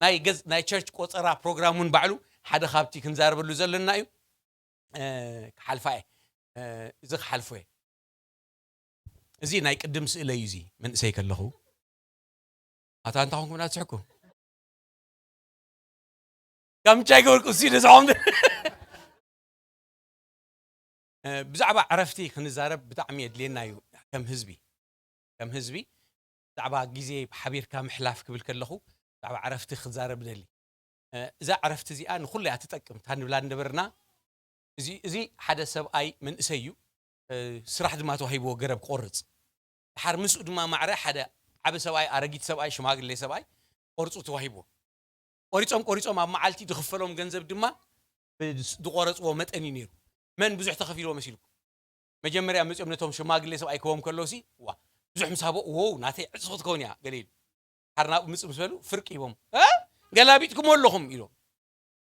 ናይ ገዝ-፣ ናይ ቸርች ቆጸራ ፕሮግራም እውን ባዕሉ ሓደ ካብቲ ክንዛረበሉ ዘለና እዩ። እ፣ ክሓልፋ እየ። እ፣ እዚ ክሓልፎ እየ። እዚ ናይ ቅድም ስእለይ እዩ። እዚ መንእሰይ ከለኹ፣ ኣታ እንታይ ኮንኩም እናትስሕኩም? ጋምቻ ይገበርኩ፣ እዚ ንስኹም እ፣ ብዛዕባ ዕረፍቲ ክንዛረብ ብጣዕሚ የድልየና እዩ። ከም ህዝቢ፣ ከም ህዝቢ ብዛዕባ ግዜ ሓቢርካ ምሕላፍ ክብል ከለኹ፣ ብዛዕባ ዕረፍቲ ክዛረብ እደሊ። እ፣ እዛ ዕረፍቲ እዚኣ ንኹሉ እያ ትጠቅም። እታ ንብላ እንደበርና፣ እዚ፣ እዚ ሓደ ሰብኣይ መንእሰይ እዩ። እ፣ ስራሕ ድማ ተዋሂብዎ ገረብ ክቆርጽ። ድሓር ምስኡ ድማ ማዕረ ሓደ ዓቢ ሰብኣይ፣ ኣረጊት ሰብኣይ፣ ሽማግሌ ሰብኣይ ቆርጹ ተዋሂብዎ። ቆሪጾም፣ ቆሪጾም ኣብ መዓልቲ ዝኽፈሎም ገንዘብ ድማ ብስ-፣ ዝቆረጽዎ መጠን እዩ ነይሩ። መን ብዙሕ ተኸፊልዎ መሲልኩም? መጀመርያ መጺኦም ነቶም ሽማግሌ ሰብኣይ ክህቦም ከለውሲ፣ "ዋ፣ ብዙሕ ምስ ሃቦ፣ ዎው፣ ናተይ ዕጽፊ ክትከውን እያ" ገለ ኢሉ። ድሓር ናብኡ ምጽእ ምስ በሉ፣ ፍርቂ ሂቦም፣ "እ? ገላቢጥኩሞ ኣለኹም" ኢሎም።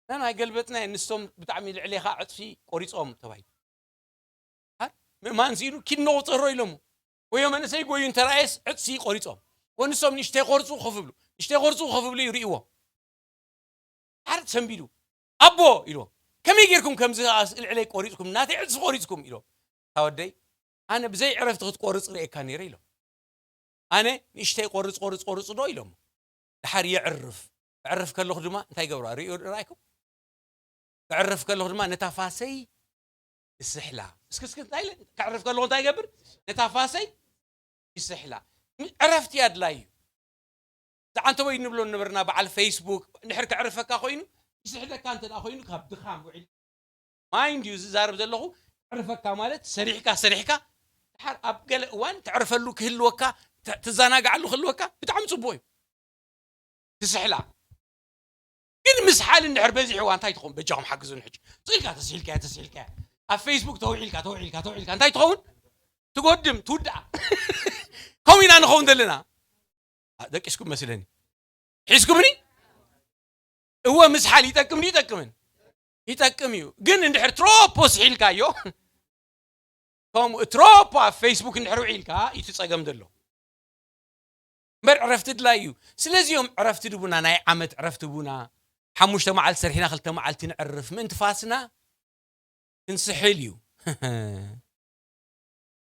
"ናና ኣይገልበጥናዮ፣ ንሶም ብጣዕሚ ልዕሌኻ ዕጽፊ ቆሪጾም" ተባሂሉ። አ? ምእማን ስኢኑ ኪድ ነቑጸሮ ኢሎሞ። ወዮ መንእሰይ ጎዩ እንተረኣየስ ዕጽፊ ቆሪጾም። ወንሶም ንእሽተይ ቆርጹ ኮፍ ይብሉ። ንእሽተይ ቆርጹ ኮፍ ይብሉ ይርእይዎ። ሓር ሰንቢዱ። "ኣቦ" ኢልዎ። "ከመይ ጌርኩም ከምዚ ልዕለይ ቆሪጽኩም? ናተይ ዕጽፊ ቆሪጽኩም" ኢልዎ። "እታ ወደይ፣ ኣነ ብዘይ ዕረፍቲ ክትቆርጽ ርእየካ ነይረ" ኢሎም። ኣነ ንእሽተይ ቆርጽ፣ ቆርጽ፣ ቆርጽ ዶ ኢሎም። ድሓር የዕርፍ። ክዕርፍ ከለኹ ድማ እንታይ ይገብራ? ርእዮ፣ ርኣይኩም? ክዕርፍ ከለኹ ድማ ነታ ፋሰይ ይስሕላ። እስኪ፣ እስኪ እንታይ ኢለ? ክዕርፍ ከለኹ እንታይ ይገብር? ነታ ፋሰይ ይስሕላ። ዕረፍቲ ኣድላይ እዩ። ዝዓንተቦ እዩ ንብሎ ነበርና በዓል ፌስቡክ። እንድሕር ክዕርፈካ ኮይኑ፣ ይስሕለካ እንተ ደኣ ኮይኑ፣ ካብ ድኻም ውዒል ማይንድ ዩ ዝዛረብ ዘለኹ። ዕርፈካ ማለት ሰሪሕካ፣ ሰሪሕካ፣ ድሓር ኣብ ገለ እዋን ተዕርፈሉ ክህልወካ፣ ተ-፣ ትዘናግዓሉ ክህልወካ ብጣዕሚ ጽቡቕ እዩ። ትስሕላ። ግን ምስሓል እንድሕር በዚሕዋ እንታይ ትኸውን? በጃኹም ሓግዙን ሕጂ። ስኢልካ ተስሒልካያ፣ ተስሒልካያ። ኣብ ፌስቡክ ተውዒልካ፣ ተውዒልካ፣ ተውዒልካ። እንታይ ትኸውን? ትጎድም፣ ትውዳእ። ከምኡ ኢና ንኸውን ዘለና። ኣ፣ ደቂስኩም መስለኒ። ሒዝኩምኒ? እወ፣ ምስሓል ይጠቅም ድዩ? ይጠቅምን? ይጠቅም እዩ። ግን እንድሕር ትሮፖ ስሒልካዮ፣ ከምኡ ትሮፖ ኣብ ፌስቡክ እንድሕር ውዒልካ፣ እዩ እቲ ጸገም ዘሎ። እምበር ዕረፍቲ ድላይ እዩ። ስለዚ እዮም ዕረፍቲ ድቡና፣ ናይ ዓመት ዕረፍቲ ድቡና። ሓሙሽተ መዓልቲ ሰሪሕና ክልተ መዓልቲ ንዕርፍ። ምእንቲ ፋስና ክንስሕል እዩ።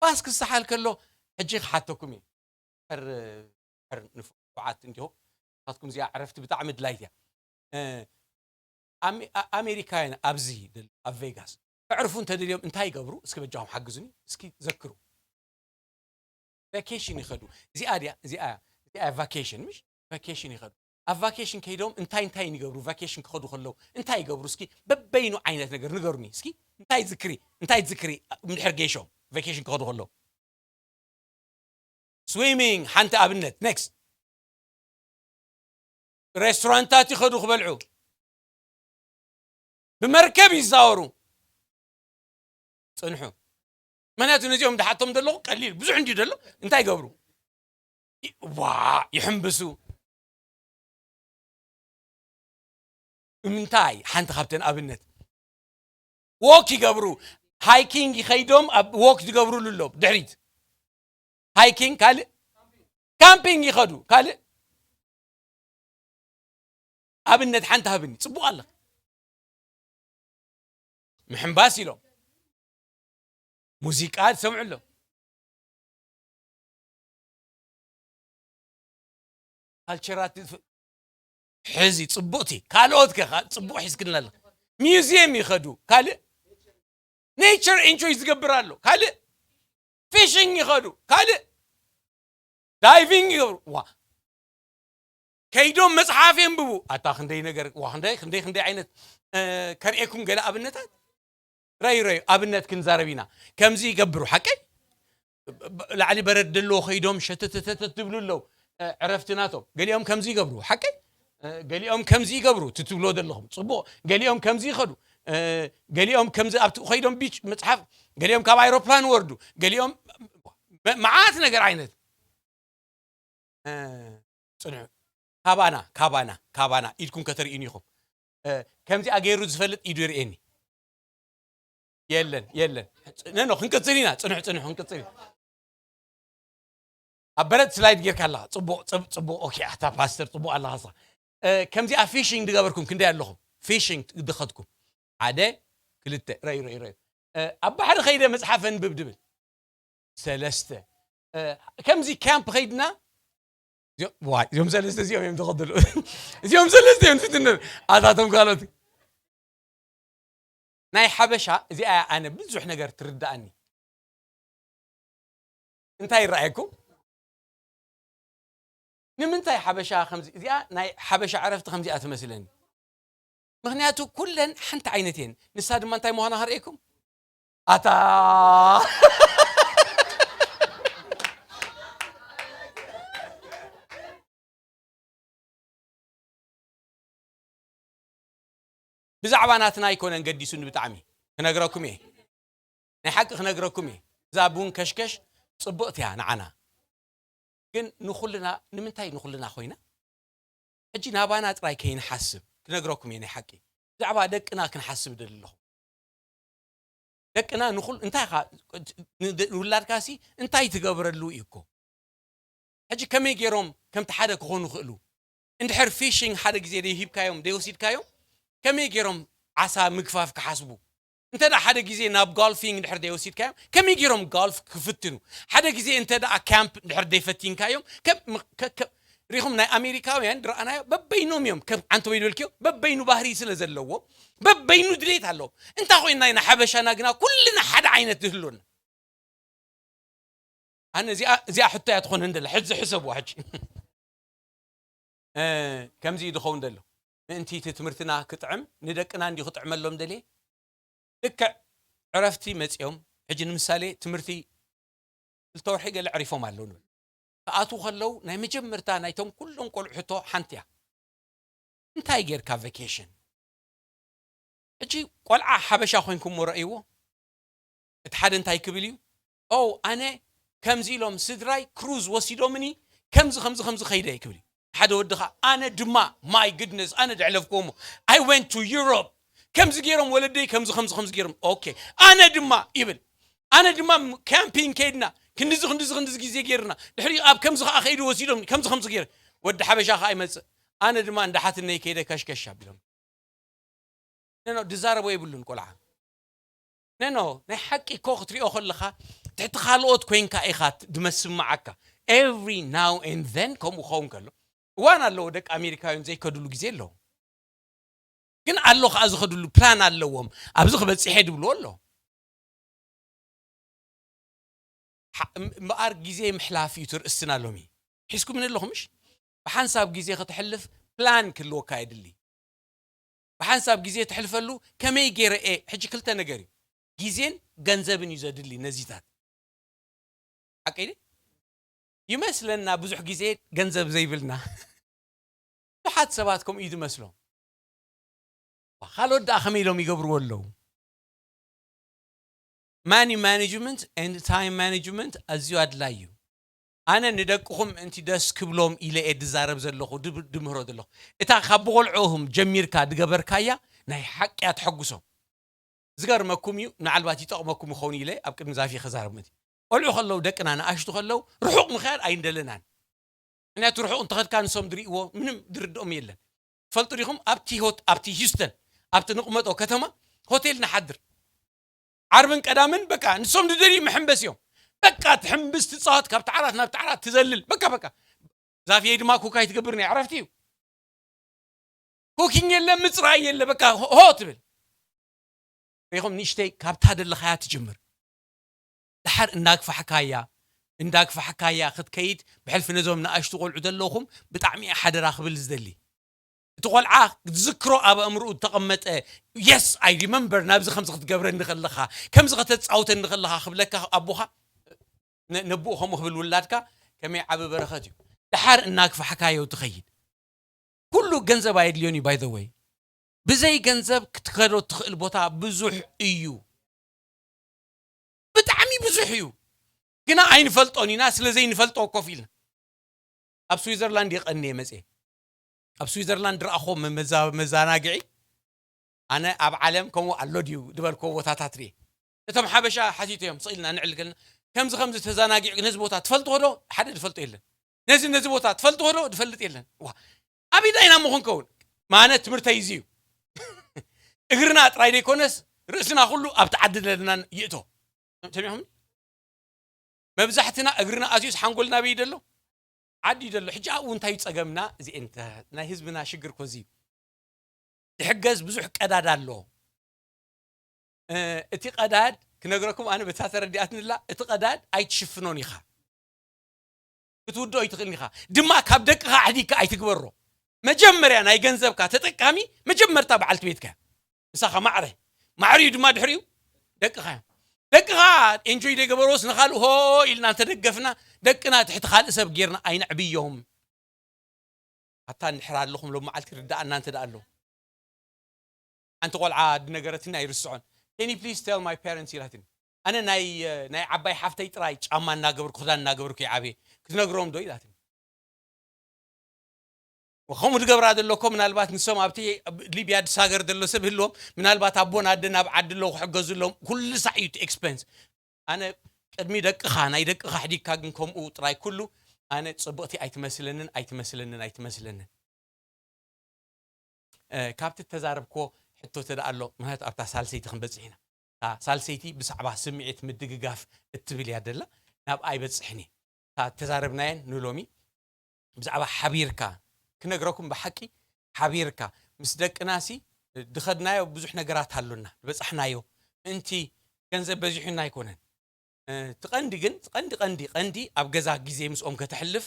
ባስ ክሰሓል ከሎ ሕጂ ክሓተኩም እዩ። ሕር ሕር ንፉዓት እንዲኹም። ንስኻትኩም እዚኣ ዕረፍቲ ብጣዕሚ ድላይት እያ። እ፣ ኣሜ- ኣ- ኣሜሪካውያን ኣብዚ ደል- ኣብ ቬጋስ ከዕርፉ እንተደልዮም እንታይ ይገብሩ? እስኪ በጃኹም ሓግዙኒ። እስኪ ዘክሩ። ቫኬሽን ይኸዱ። እዚኣ ድያ እዚኣ እዚኣ ቫኬሽን ምሽ ቫኬሽን ይኸዱ። ኣብ ቫኬሽን ከይዶም እንታይ እንታይ ይገብሩ? ቫኬሽን ክኸዱ ከለዉ እንታይ ይገብሩ? እስኪ በበይኑ ዓይነት ነገር ንገሩኒ። እስኪ እንታይ ዝክሪ እንታይ ዝክሪ? ምድሕር ገይሾም ቫኬሽን ክኸዱ ከለዉ ስዊሚንግ ሓንቲ ኣብነት። ኔክስት ሬስቶራንታት ይኸዱ ክበልዑ፣ ብመርከብ ይዛወሩ። ጽንሑ። ምክንያቱ ነዚኦም ድሓቶም ዘለኹ ቀሊል ብዙሕ እንዲ ደሎ እንታይ ይገብሩ? ዋ ይሕምብሱ። ምንታይ ሓንቲ ካብተን ኣብነት ወክ ይገብሩ፣ ሃይኪንግ ይኸይዶም ኣብ ወክ ዝገብሩሉ ኣሎ ድሕሪት ሃይኪንግ ካልእ ካምፒንግ ይኸዱ ካልእ ኣብነት ሓንቲ ሃብኒ ጽቡቕ ኣለኽ ምሕምባስ ኢሎም ሙዚቃ ትሰምዑ ኣሎ ካልቸራት ሕዚ ጽቡቕቲ ካልኦት ከ ጽቡቕ ሒዝክልና ኣለኽ ሚውዚየም ይኸዱ ካልእ ኔቸር ኢንጆይ ዝገብር ኣሎ ካልእ ፊሽንግ ይኸዱ ካልእ ዳይቪንግ ይገብሩ ዋ ከይዶም መጽሓፍ የንብቡ ኣታ ክንደይ ነገር ዋ ክንደይ ክንደይ ክንደይ ዓይነት ከርእየኩም ገለ ኣብነታት ረዩ ረዩ ኣብነት ክንዛረብ ኢና ከምዚ ይገብሩ ሓቀይ ላዕሊ በረድ ደለዎ ከይዶም ሸተተተተት ትብሉ ኣለዉ ዕረፍቲ ናቶም ገሊኦም ከምዚ ይገብሩ ሓቀይ ገሊኦም ከምዚ ይገብሩ ትትብሎ ዘለኹም ጽቡቕ ገሊኦም ከምዚ ይኸዱ ገሊኦም ከምዚ ኣብቲ ከይዶም ቢች መጽሓፍ ገሊኦም ካብ ኣይሮፕላን ወርዱ ገሊኦም መዓት ነገር ዓይነት ጽንሑ ካባና ካባና ካባና ኢድኩም ከተርእዩኒ ኢኹም ከምዚኣ ገይሩ ዝፈልጥ ኢዱ ይርእየኒ የለን የለን ነኖ ክንቅፅል ኢና ፅንሑ ፅንሑ ክንቅፅል ኢና ኣብ በረድ ስላይድ ጌርካ ኣለኻ ፅቡቅ ፅቡቅ ኦኬ ኣታ ፓስተር ፅቡቅ ኣለኻ ሳ ከምዚኣ ፊሽንግ ዝገበርኩም ክንደይ ኣለኹም ፊሽንግ ድኸድኩም ሓደ ክልተ ረዩ ረዩ ረዩ ኣብ ባሕሪ ከይደ መፅሓፍ ኣንብብ ድብል ሰለስተ ከምዚ ካምፕ ከይድና እዚኦም ሰለስተ እዚኦም እዮም ዝኸድሉ እዚኦም ሰለስተ እዮም ትትንብ ኣታቶም ካልኦት ናይ ሓበሻ እዚኣ ኣነ ብዙሕ ነገር ትርዳእኒ እንታይ ይረኣየኩም ንምንታይ ሓበሻ ከምዚ እዚኣ ናይ ሓበሻ ዕረፍቲ ከምዚኣ ትመስለኒ ምክንያቱ ኩለን ሓንቲ ዓይነት እየን ንሳ ድማ እንታይ ምዃና ከርእየኩም ኣታ ብዛዕባ ናትና ኣይኮነን ገዲሱኒ ብጣዕሚ ክነግረኩም እየ ናይ ሓቂ ክነግረኩም እየ እዛ ቡን ከሽከሽ ፅቡቕቲ እያ ንዓና ግን ንኩልና ንምንታይ ንኩልና ኮይና ሕጂ ናባና ጥራይ ከይንሓስብ ክነግረኩም እየ ናይ ሓቂ ብዛዕባ ደቅና ክንሓስብ ደሊ ኣለኹ ደቅና ንኩል እንታይ ኻ ውላድካሲ እንታይ ትገብረሉ እዩ እኮ ሕጂ ከመይ ገይሮም ከምቲ ሓደ ክኾኑ ይኽእሉ እንድሕር ፊሽንግ ሓደ ግዜ ደይሂብካዮም ደይወሲድካዮም ከመይ ገይሮም ዓሳ ምግፋፍ ክሓስቡ እንተ ሓደ ግዜ ናብ ጋልፊንግ ድሕር ደይወሲድካዮም ከመይ ገይሮም ጋልፍ ክፍትኑ ሓደ ግዜ እንተ ካምፕ ድሕር ደይፈቲንካዮም ሪኹም ናይ ኣሜሪካውያን ድረኣናዮ በበይኖም እዮም ከም ዓንተ ወይ ዝበልክዮ በበይኑ ባህሪ ስለ ዘለዎ በበይኑ ድሌት ኣለዎም እንታይ ኮይንና ኢና ሓበሻና ግና ኩልና ሓደ ዓይነት ዝህልወና ኣነ እዚኣ እዚኣ ሕቶ እያ ትኾን እንደለ ሕዚ ሕሰብዋ ሕጂ ከምዚ እዩ ዝኸውን ዘሎ ምእንቲ እቲ ትምህርትና ክጥዕም ንደቅና እንዲዩ ክጥዕመሎም ደልየ ልክዕ ዕረፍቲ መፂኦም ሕጂ ንምሳሌ ትምህርቲ ክልተ ወርሒ ገለ ዕሪፎም ኣለዉ ንብል ክኣትዉ ከለዉ ናይ መጀመርታ ናይቶም ኩሎም ቆልዑ ሕቶ ሓንቲ እያ እንታይ ጌርካ ቨኬሽን ሕጂ ቆልዓ ሓበሻ ኮይንኩሞ ረእይዎ እቲ ሓደ እንታይ ክብል እዩ ኦ ኣነ ከምዚ ኢሎም ስድራይ ክሩዝ ወሲዶምኒ ከምዚ ከምዚ ከምዚ ከይደ ክብል እዩ ሓደ ወዲ ከዓ ኣነ ድማ my goodness ኣነ ደዕለፍክዎሞ I went to Europe ከምዚ ገይሮም ወለደይ ከምዚ ከምዚ ከምዚ ገይሮም okay ኣነ ድማ ይብል ኣነ ድማ ካምፒንግ ከይድና ክንድዚ ክንድዚ ክንድዚ ግዜ ገይርና ድሕሪ ኣብ ከምዚ ከዓ ከይዱ ወሲዶም ከምዚ ከምዚ ገይረ ወዲ ሓበሻ ከዓ ይመፅእ ኣነ ድማ እንዳ ሓትነይ ከይደ ከሽከሽ ኣቢሎም ነኖ ድዛረቦ የብሉን ቆልዓ ነኖ ናይ ሓቂ እኮ ክትሪኦ ከለካ ትሕቲ ካልኦት ኮይንካ ኢኻ ድመስማዓካ። Every now and then ከምኡ ክኸውን ከሎ እዋን ኣለዎ። ደቂ ኣሜሪካውያን ዘይከድሉ ግዜ ኣለዎ። ግን ኣሎ ከዓ ዝኸድሉ ፕላን ኣለዎም። ኣብዚ ክበፅሐ ድብልዎ ኣሎ። እምበኣር ግዜ ምሕላፍ እዩ ትርእስትና ሎሚ። ሒዝኩምን ኣለኹምሽ? ብሓንሳብ ግዜ ከተሕልፍ ፕላን ክህልወካ የድሊ። ብሓንሳብ ግዜ ተሕልፈሉ ከመይ ገይረ እየ? ሕጂ ክልተ ነገር እዩ። ግዜን ገንዘብን እዩ ዘድሊ ነዚታት። ሓቀይ ይመስለና ብዙሕ ግዜ ገንዘብ ዘይብልና ብዙሓት ሰባት ከምኡ እዩ ዝመስሎም። ካልኦት ደኣ ከመይ ኢሎም ይገብርዎ ኣለዉ? ማኒ ማኔጅመንት ኤንድ ታይም ማኔጅመንት ኣዝዩ ኣድላይ እዩ። ኣነ ንደቅኹም ምእንቲ ደስ ክብሎም ኢለ እየ ድዛረብ ዘለኹ፣ ድምህሮ ዘለኹ። እታ ካብ ብቆልዕኹም ጀሚርካ ድገበርካያ ናይ ሓቂ እያ ተሐጉሶም። ዝገርመኩም እዩ፣ ምናልባት ይጠቕመኩም ይኸውን ኢለ ኣብ ቅድሚ ዛፊ ክዛረብ ምእንቲ። ቆልዑ ከለዉ ደቅና ንኣሽቱ ከለዉ ርሑቕ ምኽያድ ኣይንደለናን። ምክንያቱ ርሑቕ እንተኸድካ ንሶም ድርእይዎ ምንም ድርድኦም የለን። ትፈልጡ ዲኹም ኣብቲ ሆት ኣብቲ ሂውስተን ኣብቲ ንቕመጦ ከተማ ሆቴል ንሓድር። ዓርብን ቀዳምን በቃ ንሶም ዝደልዩ መሐንበስ እዮም። በቃ ትሕንብስ ትፃወት ካብቲ ዓራት ናብቲ ዓራት ትዘልል በቃ በቃ። ዛፍየይ ድማ ኩካይ ትገብር ናይ ዕረፍቲ እዩ። ኩኪንግ የለ ምፅራይ የለ በቃ ሆ ትብል። ሪኹም ንእሽተይ ካብታ ደለኻያ ትጅምር። ድሓር እንዳግፋሕካያ እንዳግፋሕካያ ክትከይድ ብሕልፊ ነዞም ንኣሽቱ ቆልዑ ዘለኹም ብጣዕሚ ሓደራ ክብል ዝደሊ። እቲ ቆልዓ ዝክሮ ኣብ ኣእምርኡ ዝተቐመጠ yes I remember ናብዚ ከምዚ ክትገብረኒ ከለኻ ከምዚ ከተፃውተኒ ከለኻ ክብለካ ኣቦኻ ነብኡ ከምኡ ክብል ውላድካ ከመይ ዓቢ በረኸት እዩ። ድሓር እናግፋሕካዮ ትኸይድ። ኩሉ ገንዘብ ኣየድልዮን እዩ by the way። ብዘይ ገንዘብ ክትከዶ ትኽእል ቦታ ብዙሕ እዩ። ብጣዕሚ ብዙሕ እዩ። ግና ኣይንፈልጦን ኢና ስለ ዘይንፈልጦ ኮፍ ኢልና። ኣብ ስዊዘርላንድ የቐንየ መፅየ ኣብ ስዊዘርላንድ ረኣኾ መዛናግዒ። ኣነ ኣብ ዓለም ከምኡ ኣሎ ድዩ ዝበልክዎ ቦታታት ርየ። እቶም ሓበሻ ሓቲቶ እዮም ስቕ ኢልና ንዕል ከልና ከምዚ ከምዚ ተዘናጊዑ ነዚ ቦታ ትፈልጥዎ ዶ? ሓደ ዝፈልጦ የለን። ነዚ ነዚ ቦታ ትፈልጥዎ ዶ? ዝፈልጥ የለን። ዋ ኣበይ ዳይና ምኹን ከውን ማነ ትምህርተይ እዚ እዩ። እግርና ጥራይ ዘይኮነስ ርእስና ኩሉ ኣብቲ ዓዲ ዘለና ይእቶ። ሰሚዕኹም? መብዛሕትና እግርና ኣትዩስ ሓንጎልና ኣበይ ደሎ? ዓዲ ደሎ። ሕጂ ኣብኡ እንታይ እዩ ጸገምና? እዚ እንተ ናይ ህዝብና ሽግር ኮዚ ድሕገዝ ብዙሕ ቀዳድ ኣሎ። እቲ ቀዳድ ክነግረኩም ኣነ በታ ተረዲኣትንላ እቲ ቀዳድ ኣይትሽፍኖን ኢኻ ክትውድኦ ኣይትኽእልን ኢኻ ድማ ካብ ደቅኻ ኣሕዲግካ ኣይትግበሮ። መጀመርያ ናይ ገንዘብካ ተጠቃሚ መጀመርታ በዓልቲ ቤትካ ንሳኻ ማዕረ ማዕሪኡ ድማ ድሕሪኡ ደቅኻ እዮም። ደቅኻ ኤንጆይ ደገበሮስ ንኻልእ ሆ ኢልና እንተደገፍና ደቅና ትሕቲ ካልእ ሰብ ጌርና ኣይነዕብዮም። ኣታ እንድሕር ኣለኹም ሎም መዓልቲ ርዳኣና እንተ ደኣ ኣሎ ሓንቲ ቆልዓ ድነገረትኒ ኣይርስዖን። Can you please tell my parents ኢላትኒ። ኣነ ናይ ናይ ዓባይ ሓፍተይ ጥራይ ጫማ እናገበርኩ ክዳን እናገበርኩ ይዓብየ ክትነግሮም ዶ ኢላትኒ። ከምኡ ዝገብራ ዘሎ እኮ ምናልባት ንሶም ኣብቲ ሊብያ ድሳገር ዘሎ ሰብ ህልዎም ምናልባት ኣቦን ኣደን ኣብ ዓዲ ኣለዉ ክሕገዙ ኣለዎም ኩሉ ሳዕ እዩ እቲ ኤክስፐንስ። ኣነ ቅድሚ ደቅኻ ናይ ደቅኻ ኣሕዲግካ ግን ከምኡ ጥራይ ኩሉ ኣነ ፅብቕቲ ኣይትመስለንን ኣይትመስለንን ኣይትመስለንን። ካብቲ እተዛረብክዎ ሕቶ እተ ደኣ ኣሎ ምክንያቱ ኣብታ ሳልሰይቲ ክንበፅሕ ኢና። እታ ሳልሰይቲ ብዛዕባ ስምዒት ምድግጋፍ እትብል እያ ደላ ናብኣ ይበፅሕን እየ። እታ እተዛረብናየን ንሎሚ ብዛዕባ ሓቢርካ ክነግረኩም ብሓቂ ሓቢርካ ምስ ደቅናሲ ድኸድናዮ ብዙሕ ነገራት ኣሎና ዝበፃሕናዮ ምእንቲ ገንዘብ በዚሑና ኣይኮነን። እቲ ቀንዲ ግን ቀንዲ ቀንዲ ቀንዲ ኣብ ገዛ ግዜ ምስኦም ከተሕልፍ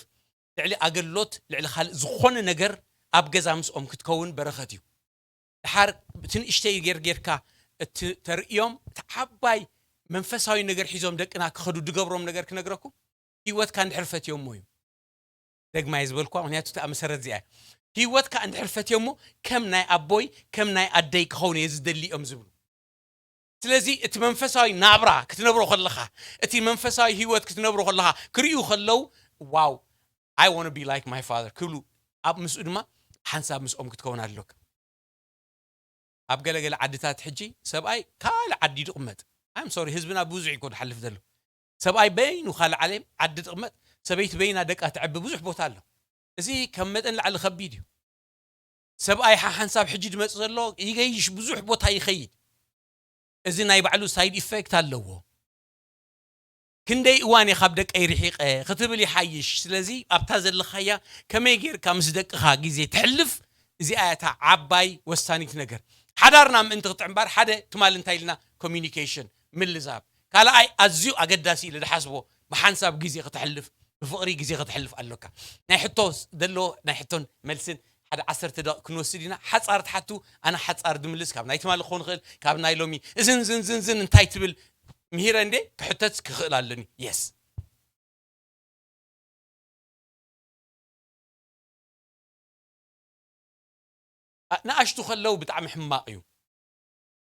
ልዕሊ ኣገልግሎት ልዕሊ ካልእ ዝኾነ ነገር ኣብ ገዛ ምስኦም ክትከውን በረኸት እዩ። ድሓር እቲ ንእሽተይ ጌር ጌርካ እቲ ተርእዮም እቲ ዓባይ መንፈሳዊ ነገር ሒዞም ደቅና ክኸዱ ድገብሮም ነገር ክነግረኩም ህይወትካ እንድሕር ፈትዮሞ እዩ። ደግማይ ዝበልኳ ምክንያቱ እቲኣ መሰረት እዚኣ ህይወትካ እንድሕር ፈትዮሞ ከም ናይ ኣቦይ ከም ናይ ኣደይ ክኸውን እየ ዝደሊ እዮም ዝብሉ። ስለዚ እቲ መንፈሳዊ ናብራ ክትነብሮ ከለኻ እቲ መንፈሳዊ ህይወት ክትነብሮ ከለኻ ክርእዩ ከለዉ wow I want to be like my father ክብሉ ኣብ ምስኡ ድማ ሓንሳብ ምስኦም ክትከውን ኣለካ። ኣብ ገለገለ ዓድታት ሕጂ ሰብኣይ ካልእ ዓዲ ድቕመጥ I'm sorry ህዝብና ብዙሕ እዩ ዝሓልፍ ዘሎ። ሰብኣይ በይኑ ካልእ ዓለም ዓዲ ድቕመጥ ሰበይቲ በይና ደቃ ተዕቢ ብዙሕ ቦታ ኣሎ። እዚ ካብ መጠን ላዕሊ ከቢድ እዩ። ሰብኣይ ሓሓንሳብ ሕጂ ድመፅ ዘሎ ይገይሽ ብዙሕ ቦታ ይኸይድ። እዚ ናይ ባዕሉ ሳይድ ኢፌክት ኣለዎ። ክንደይ እዋን እየ ካብ ደቀይ ርሒቐ ክትብል ይሓይሽ። ስለዚ ኣብታ ዘለኻያ ከመይ ጌርካ ምስ ደቅኻ ግዜ ተሕልፍ፣ እዚኣ እያ እታ ዓባይ ወሳኒት ነገር። ሓዳርና ምእንቲ ክጥዕምባር ሓደ ትማል እንታይ ኢልና፣ ኮሚኒኬሽን፣ ምልዛብ። ካልኣይ ኣዝዩ ኣገዳሲ ኢለ ዝሓስቦ፣ ብሓንሳብ ግዜ ክተሕልፍ፣ ብፍቕሪ ግዜ ክተሕልፍ ኣሎካ። ናይ ሕቶ ዘሎ ናይ ሕቶን መልስን ሓደ ዓሰርተ ደቂቕ ክንወስድ ኢና። ሓጻር ትሓቱ፣ ኣነ ሓጻር ድምልስ፣ ካብ ናይ ትማሊ ክኸውን ይኽእል፣ ካብ ናይ ሎሚ እዝን ዝን ዝን ዝን እንታይ ትብል ምሂረ እንዴ ክሕተት ክኽእል ኣለኒ። የስ። ንኣሽቱ ከለዉ ብጣዕሚ ሕማቕ እዩ።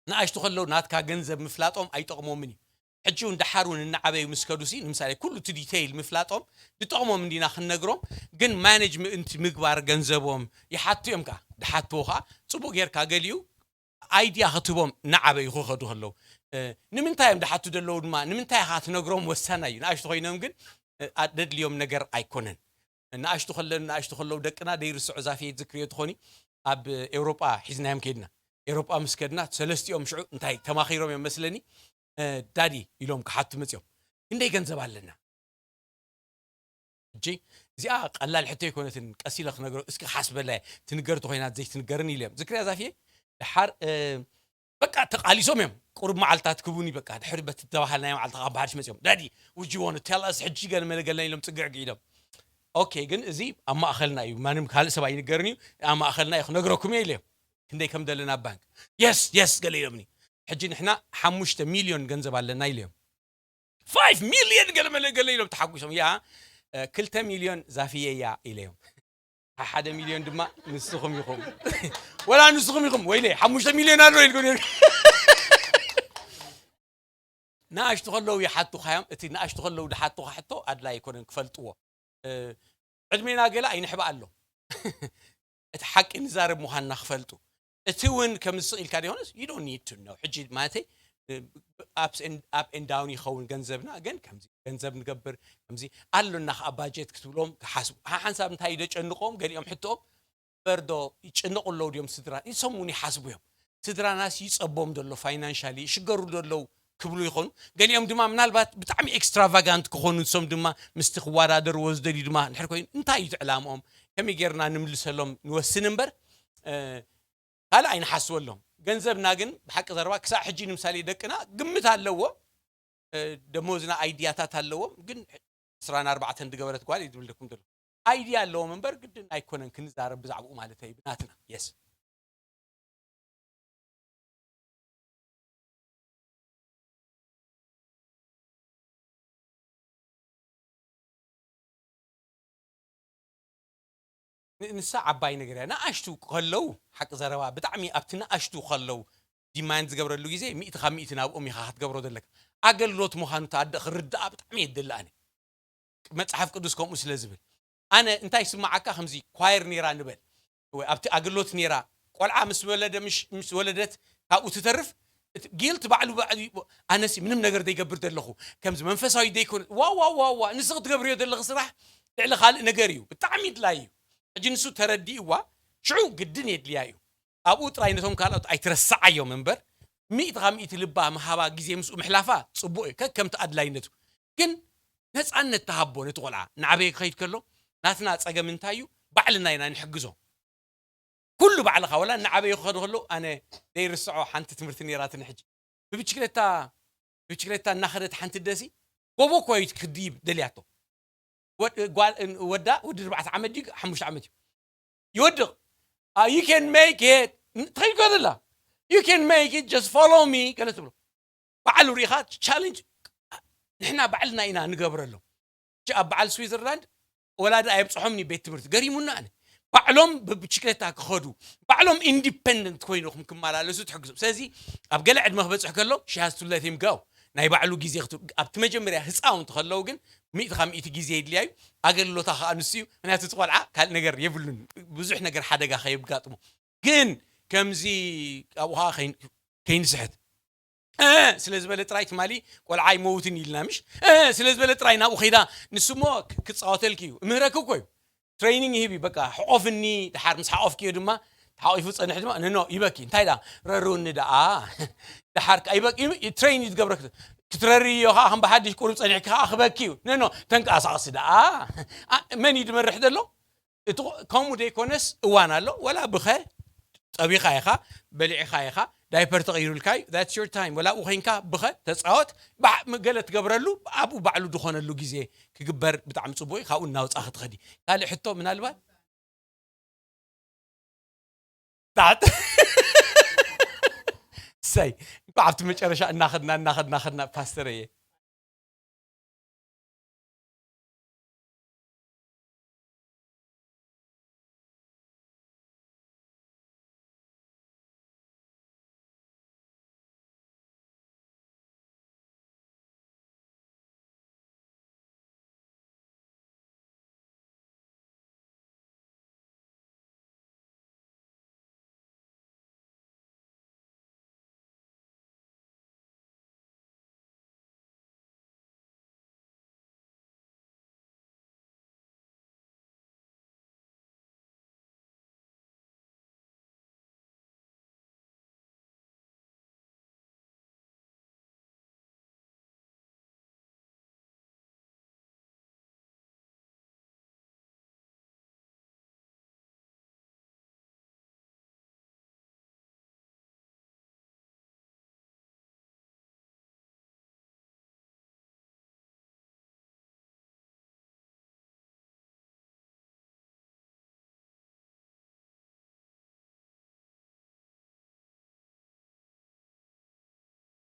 ንኣሽቱ ከለዉ ናትካ ገንዘብ ምፍላጦም ኣይጠቕሞምን እዩ። ሕጂ እውን ደሓር እውን እናዓበዩ ምስ ከዱሲ፣ ንምሳሌ ኩሉ እቲ ዲቴይል ምፍላጦም ዝጠቕሞም እንዲና ክንነግሮም፣ ግን ማኔጅ ምእንቲ ምግባር ገንዘቦም ይሓቱ እዮም። ከ ድሓትዎ ከኣ ጽቡቕ ጌርካ ገሊኡ ኣይድያ ክትህቦም እናዓበዩ ክኸዱ ከለዉ። እ፣ ንምንታይ እዮም ድሓቱ ዘለዉ ድማ፣ ንምንታይ ኢኻ ትነግሮም ወሳናይ እዩ። ንኣሽቱ ኮይኖም ግን፣ እ፣ ኣደድልዮም ነገር ኣይኮነን። ንኣሽቱ ከለዉ፣ ንኣሽቱ ከለዉ ደቅና ደይርስዑ ዛፍየ ትዝክርዮ ትኾኒ፣ ኣብ ኤውሮጳ ሒዝናዮም ከይድና። ኤውሮጳ ምስ ከድና ሰለስቲኦም ሽዑ እንታይ ተማኺሮም እዮም መስለኒ፣ እ፣ ዳዲ ኢሎም ክሓቱ መጺኦም። ክንደይ ገንዘብ ኣለና? ሕጂ እዚኣ ቀላል ሕቶ ኣይኮነትን፣ ቀስ ኢለ ክነግሮ፣ እስኪ ሓስበላ እየ፣ ትንገር ተኾይና ዘይትንገርን ኢለ እዮም። ዝክርያ ዛፍየ፣ ድሓር፣ እ፣ በቃ ተቓሊሶም እዮም። ቁሩብ መዓልታት ክቡኒ፣ በቃ ድሕሪ በቲ ተባሃልናዮ መዓልቲ ካብ ሓድሽ መጺኦም። ዳዲ፣ would you want to tell us? ሕጂ ገለ መለ ገለ ኢሎም ጽግዕ ኢሎም። ኦኬ፣ ግን እዚ ኣብ ማእኸልና እዩ፣ ማንም ካልእ ሰብ ኣይንገርን እዩ፣ ኣብ ማእኸልና እዩ፣ ክነግረኩም እየ ኢለ እዮም። ክንደይ ከም ዘለና ኣብ ባንክ። የስ፣ የስ፣ ገለ ኢሎምኒ። ሕጂ ንሕና ሓሙሽተ ሚልዮን ገንዘብ ኣለና ኢለ እዮም። ፋይቭ ሚልዮን ገለ መለ ገለ ኢሎም ተሓጒሶም። ያ፣ እ፣ ክልተ ሚልዮን ዛፍየ እያ ኢለ እዮም። ዓ-፣ ሓደ ሚልዮን ድማ ንስኹም ኢኹም። ወላ ንስኹም ኢኹም። ወይለ፣ ሓሙሽተ ሚልዮን ኣሎ ኢልኩም ነይሩ። ንኣሽቱ ከለዉ ይሓቱኻ እዮም። እቲ ንኣሽቱ ከለዉ ዝሓቱኻ ሕቶ ኣድላይ ኣይኮነን ክፈልጥዎ። እ፣ ዕድሜና ገለ ኣይንሕባእ ኣሎ። እቲ ሓቂ ንዛረብ ምዃንና ክፈልጡ። እቲ እውን ከም ዝስቕ ኢልካ ደይኮነስ፣ you don't need to know። ሕጂ ማለተይ፣ እ፣ ups and፣ up and down ይኸውን ገንዘብና፣ ግን ከምዚ ገንዘብ ንገብር፣ ከምዚ ኣሎና ከኣ ባጀት ክትብሎም ክሓስቡ። ሓ-፣ ሓንሳብ እንታይ ደጨንቆም፣ ገሊኦም ሕቶኦም፣ በርዶ ይጭነቑ ኣለዉ ድዮም ስድራ? ንሶም እውን ይሓስቡ እዮም። ስድራናስ ይጸቦም ዶ ኣሎ ፋይናንሻሊ? ይሽገሩ ዶ ኣለዉ ክብሉ ይኾኑ። ገሊኦም ድማ ምናልባት ብጣዕሚ ኤክስትራቫጋንት ክኾኑ፣ ንሶም ድማ ምስቲ ክወዳደርዎ ዝደልዩ ድማ እንድሕር ኮይኑ፣ እንታይ እዩ እቲ ዕላምኦም? ከመይ ጌርና ንምልሰሎም ንወስን እምበር፣ እ፣ ካልእ ኣይንሓስበሎም። ገንዘብና ግን ብሓቂ ዘረባ ክሳዕ ሕጂ ንምሳሌ ደቅና ግምት ኣለዎም፣ እ፣ ደሞዝና ኣይድያታት ኣለዎም፣ ግን ዕስራን ኣርባዕተን ዝገበረት ጓል እዩ ዝብል ደኩም ዘሎ። ኣይድያ ኣለዎም እምበር ግድን ኣይኮነን ክንዛረብ ብዛዕባኡ ማለት እዩ ብናትና። የስ። ን-፣ ንሳ ዓባይ ነገር እያ። ንኣሽቱ ከለዉ፣ ሓቂ ዘረባ፣ ብጣዕሚ ኣብቲ ንኣሽቱ ከለዉ፣ ዲማንድ ዝገብረሉ ግዜ፣ ሚእቲ ካብ ሚእቲ ናብኦም ኢኻ ክትገብሮ ዘለካ። ኣገልግሎት ምዃኑ ተኣደ ክርድኣ ብጣዕሚ እየ ዝደሊ ኣነ። መጽሓፍ ቅዱስ ከምኡ ስለ ዝብል። ኣነ እንታይ ይስምዓካ፣ ከምዚ ኳየር ነይራ ንበል፣ ወይ ኣብቲ ኣገልግሎት ነይራ፣ ቆልዓ ምስ ወለደ፣ ምስ፣ ምስ ወለደት ካብኡ ትተርፍ፣ እቲ ጊልት ባዕሉ፣ ባዕሉ፣ ኣነሲ ምንም ነገር ዘይገብር ዘለኹ፣ ከምዚ መንፈሳዊ ዘይኮነ፣ ዋ፣ ዋ፣ ዋ፣ ዋ፣ ንስኺ ትገብርዮ ዘለኺ ስራሕ ልዕሊ ካልእ ነገር እዩ፣ ብጣዕሚ ድላይ እዩ። ሕጂ ንሱ ተረዲእዋ፣ ሽዑ ግድን የድልያ እዩ። ኣብኡ ጥራይ ነቶም ካልኦት ኣይትረስዓዮም እምበር፣ ሚእቲ ካብ ሚእቲ ልባ ምሃባ፣ ግዜ ምስኡ ምሕላፋ ጽቡቕ እዩ፣ ከከምቲ ኣድላይነቱ። ግን ነጻነት ተሃቦ ነቲ ቆልዓ፣ እናዓበየ ክኸይድ ከሎ፣ ናትና ጸገም እንታይ እዩ? ባዕልና ኢና ንሕግዞ። ኩሉ ባዕልኻ፣ ወላ እናዓበዩ ክኸዱ ከለዉ፣ ኣነ ዘይርስዖ ሓንቲ ትምህርቲ ነይራትኒ ሕጂ። ብብችክሌታ፣ ብብችክሌታ እናኸደት ሓንቲ ደሲ፣ ጎቦ እኮ እዩ ክትድይብ ደልያቶ። ወድ-፣ ጓል-፣ ወዳ፣ ወዲ ኣርባዕተ ዓመት ድዩ፣ ሓሙሽተ ዓመት እዩ። ይወድቕ። "Ah, you can make it." ን-፣ ትኸይድ እኮ ዘላ። "You can make it, just follow me." ገለ ትብሎ። ባዕሉ ሪኢኻ ቻሌንጅ ንሕና ባዕልና ኢና ንገብረሎም። ሕጂ ኣብ በዓል ስዊዘርላንድ ወላዲ ኣየብጽሖምን እዩ ቤት ትምህርቲ። ገሪሙና ኣነ። ባዕሎም ብብችክሌታ ክኸዱ፣ ባዕሎም ኢንዲፐንደንት ኮይኖም ክመላለሱ ትሕግዞም። ስለዚ ኣብ ገለ ዕድመ ክበጽሕ ከሎ፣ she has to let him go። ናይ ባዕሉ ግዜ ክት-፣ ኣብቲ መጀመርያ ህጻውንቲ ከለዉ ግን፣ ሚእቲ ካብ ሚእቲ ግዜ የድልያ እዩ። ኣገልግሎታ ከኣ ንሱ እዩ። ምክንያቱ እቲ ቆልዓ ካልእ ነገር የብሉን። ብዙሕ ነገር ሓደጋ ከየጋጥሞ። ግን ከምዚ ኣብኡ ከኣ ከይን-፣ ከይንስሕት። እ፣ ስለ ዝበለ ጥራይ ትማሊ ቆልዓ ኣይመውትን ኢልና፣ ምሽ? እ፣ ስለ ዝበለ ጥራይ ናብኡ ከይዳ፣ ንሱ እሞ ክ-፣ ክጻወተልኪ እዩ። እምህረኪ እኮ እዩ። ትሬኒንግ ይህብ እዩ። በቃ፣ ሕቆፍኒ፣ ድሓር ምስ ሓቆፍክዮ ድማ፣ ተሓቂፉ ጸንሕ ድማ፣ ኖ፣ ኖ፣ ይበኪ። እንታይ ደኣ? ረርውኒ ደኣ። ድሓር ከኣ ይበኪ፣ ዩ-፣ ዩ-፣ ትሬን እዩ ዝገብረኪ። ክትረሪ እዮ ከዓ ከም ብሓድሽ ቁሩብ ጸኒሕኪ ከዓ ክበኪ እዩ ነኖ ተንቀሳቐሲ ደኣ። መን እዩ ድመርሕ ዘሎ? እቲ ከምኡ ዘይኮነስ እዋን ኣሎ። ወላ ብኸ ጠቢኻ ኢኻ፣ በሊዕኻ ኢኻ፣ ዳይፐር ተቐይሩልካ እዩ። That's your time። ወላ ኣብኡ ኮይንካ ብኸ ተጻወት። ገለ ትገብረሉ ኣብኡ ባዕሉ ዝኾነሉ ግዜ ክግበር ብጣዕሚ ጽቡቕ እዩ። ካብኡ እናውጻእኺ ትኸዲ። ካልእ ሕቶ ምናልባት? ታዕት ሰይ እንኳ ኣብቲ መጨረሻ እናኸድና እናኸድና ኸድና ፓስተር እየ።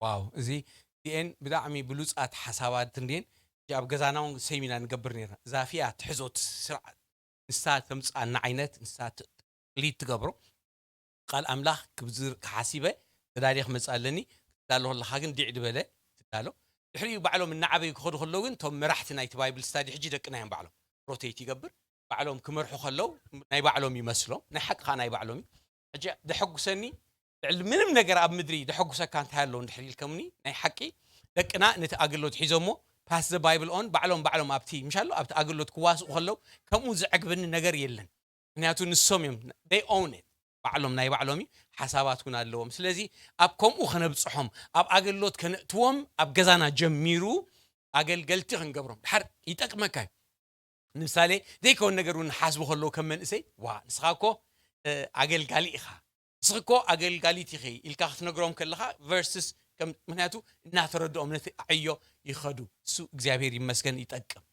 ዋው እዚ ቲኤን ብጣዕሚ ብሉፃት ሓሳባት እንድን ኣብ ገዛና እውን ሰይሚና ንገብር ነርና። ዛፍያ ትሕዞት ስርዓት ንሳ ተምፅኣና ዓይነት ንሳ ሊድ ትገብሮ ቃል ኣምላኽ ክብዝር ክሓሲበ ተዳልየ ክመፅእ ኣለኒ። ትዳሎ ከለኻ ግን ዲዕ ዝበለ ትዳሎ። ድሕሪኡ ባዕሎም እናዓበዩ ክኸዱ ከለዉ ግን እቶም መራሕቲ ናይቲ ባይብል ስታዲ ሕጂ ደቅና እዮም ባዕሎም ሮቴት ይገብር ባዕሎም ክመርሑ ከለዉ ናይ ባዕሎም ይመስሎም ናይ ሓቂ ከዓ ናይ ባዕሎም እዩ። ሕጂ ደሐጉሰኒ ልዕሊ ምንም ነገር ኣብ ምድሪ ደሐጉሰካ እንታይ ኣለዎ እንድሕር ኢልከምኒ ናይ ሓቂ ደቅና ነቲ ኣገልግሎት ሒዞሞ ፓስ ዘ ባይብል ኦን ባዕሎም ባዕሎም ኣብቲ ምሻሎ ኣብቲ ኣገልግሎት ክዋስኡ ከለዉ ከምኡ ዘዕግብኒ ነገር የለን። ምክንያቱ ንሶም እዮም they own it ባዕሎም ናይ ባዕሎም እዩ ሓሳባት እውን ኣለዎም። ስለዚ ኣብ ከምኡ ከነብፅሖም ኣብ ኣገልግሎት ከነእትዎም ኣብ ገዛና ጀሚሩ ኣገልገልቲ ክንገብሮም ድሓር ይጠቅመካ እዩ። ንምሳሌ ዘይከውን ነገር እውን ሓስቡ ከለዉ ከም መንእሰይ ዋ ንስኻ እኮ ኣገልጋሊ ኢኻ ንስኺ እኮ ኣገልጋሊት ኢኺ ኢልካ ክትነግሮም ከለኻ ቨርስስ ምክንያቱ እናተረድኦም ነቲ ዕዮ ይኸዱ። እሱ እግዚኣብሔር ይመስገን ይጠቅም።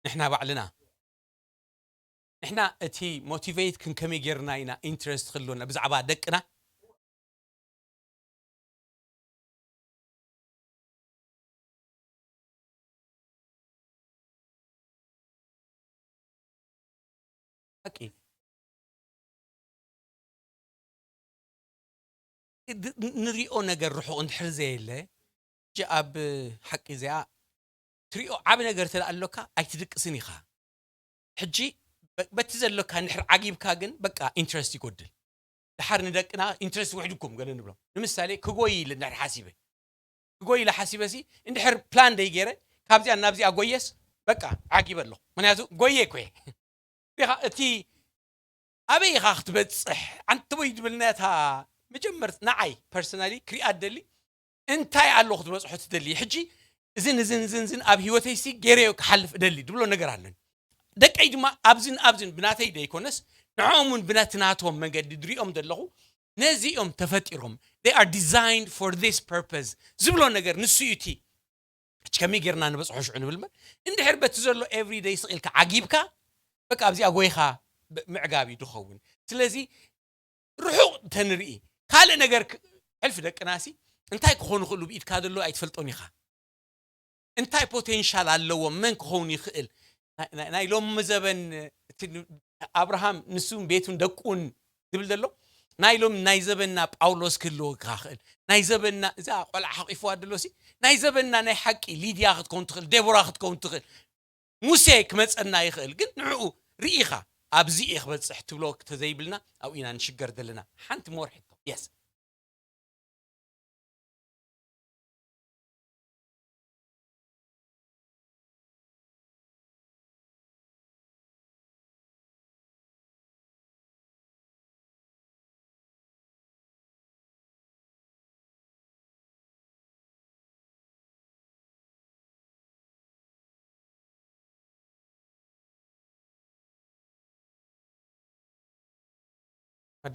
ንሕና ባዕልና ንሕና እቲ ሞቲቬት ክንከመይ ጌርና ኢና ኢንትረስት ክህልወና ብዛዕባ ደቅና ሓቂ ንሪኦ ነገር ርሑቕ እንድሕር ዘየለ ኣብ ሓቂ እዚኣ ትሪኦ ዓብ ነገር ተደኣ ኣሎካ ኣይትድቅስን ኢኻ ሕጂ በቲ ዘሎካ እንድሕር ዓጊብካ ግን በቃ ኢንትረስት ይጎድል ድሓር ንደቅና ኢንትረስት ውሕድኩም ገለ ንብሎም ንምሳሌ ክጎይ ኢለ እንድሕር ሓሲበ ክጎይ ኢለ ሓሲበ ሲ እንድሕር ፕላን ደይ ገይረ ካብዚኣ ናብዚኣ ጎየስ በቃ ዓጊበ ኣለኹ ምክንያቱ ጎየ ኮየ ዲኻ እቲ ኣበይ ኢኻ ክትበፅሕ ኣንተ ወይ ድብል ነታ መጀመርት ንዓይ ፐርሰናሊ ክሪኣ ደሊ እንታይ ኣሎ ክትበፅሖ ትደሊ ሕጂ እዝን እዝን እዝን እዝን ኣብ ህይወተይሲ ገይረዮ ክሓልፍ እደሊ ድብሎ ነገር ኣለኒ ደቀይ ድማ ኣብዝን ኣብዝን ብናተይ ደይኮነስ ንዕኦምን ብነቲ ናቶም መንገዲ ድሪኦም ዘለኹ ነዚ እዮም ተፈጢሮም they are designed for this purpose ዝብሎ ነገር ንሱ እዩ እቲ ሕጂ ከመይ ጌርና ንበፅሖ ሽዑ ንብል እምበር እንድሕር በቲ ዘሎ everyday ስቕ ኢልካ ዓጊብካ በቃ ኣብዚኣ ጎይኻ ምዕጋብ እዩ ድኸውን ስለዚ ርሑቕ እንተንርኢ ካልእ ነገር ሕልፊ ደቅናሲ እንታይ ክኾኑ ክእሉ ብኢድካ ዘሎ ኣይትፈልጦን ኢኻ እንታይ ፖቴንሻል ኣለዎም መን ክኸውን ይኽእል ናይ ሎሚ ዘበን ኣብርሃም ንሱን ቤቱን ደቁን ዝብል ዘሎ ናይ ሎም ናይ ዘበና ጳውሎስ ክህልወካ ክእል ናይ ዘበና እዛ ቆልዓ ሓቂፍዋ ደሎሲ ናይ ዘበና ናይ ሓቂ ሊድያ ክትከውን ትኽእል ዴቦራ ክትከውን ትኽእል ሙሴ ክመፀና ይኽእል ግን ንዕኡ ርኢኻ ኣብዚ እየ ክበፅሕ ትብሎ ተዘይብልና ኣብኡ ኢና ንሽገር ዘለና ሓንቲ ሞር ሕቶ የስ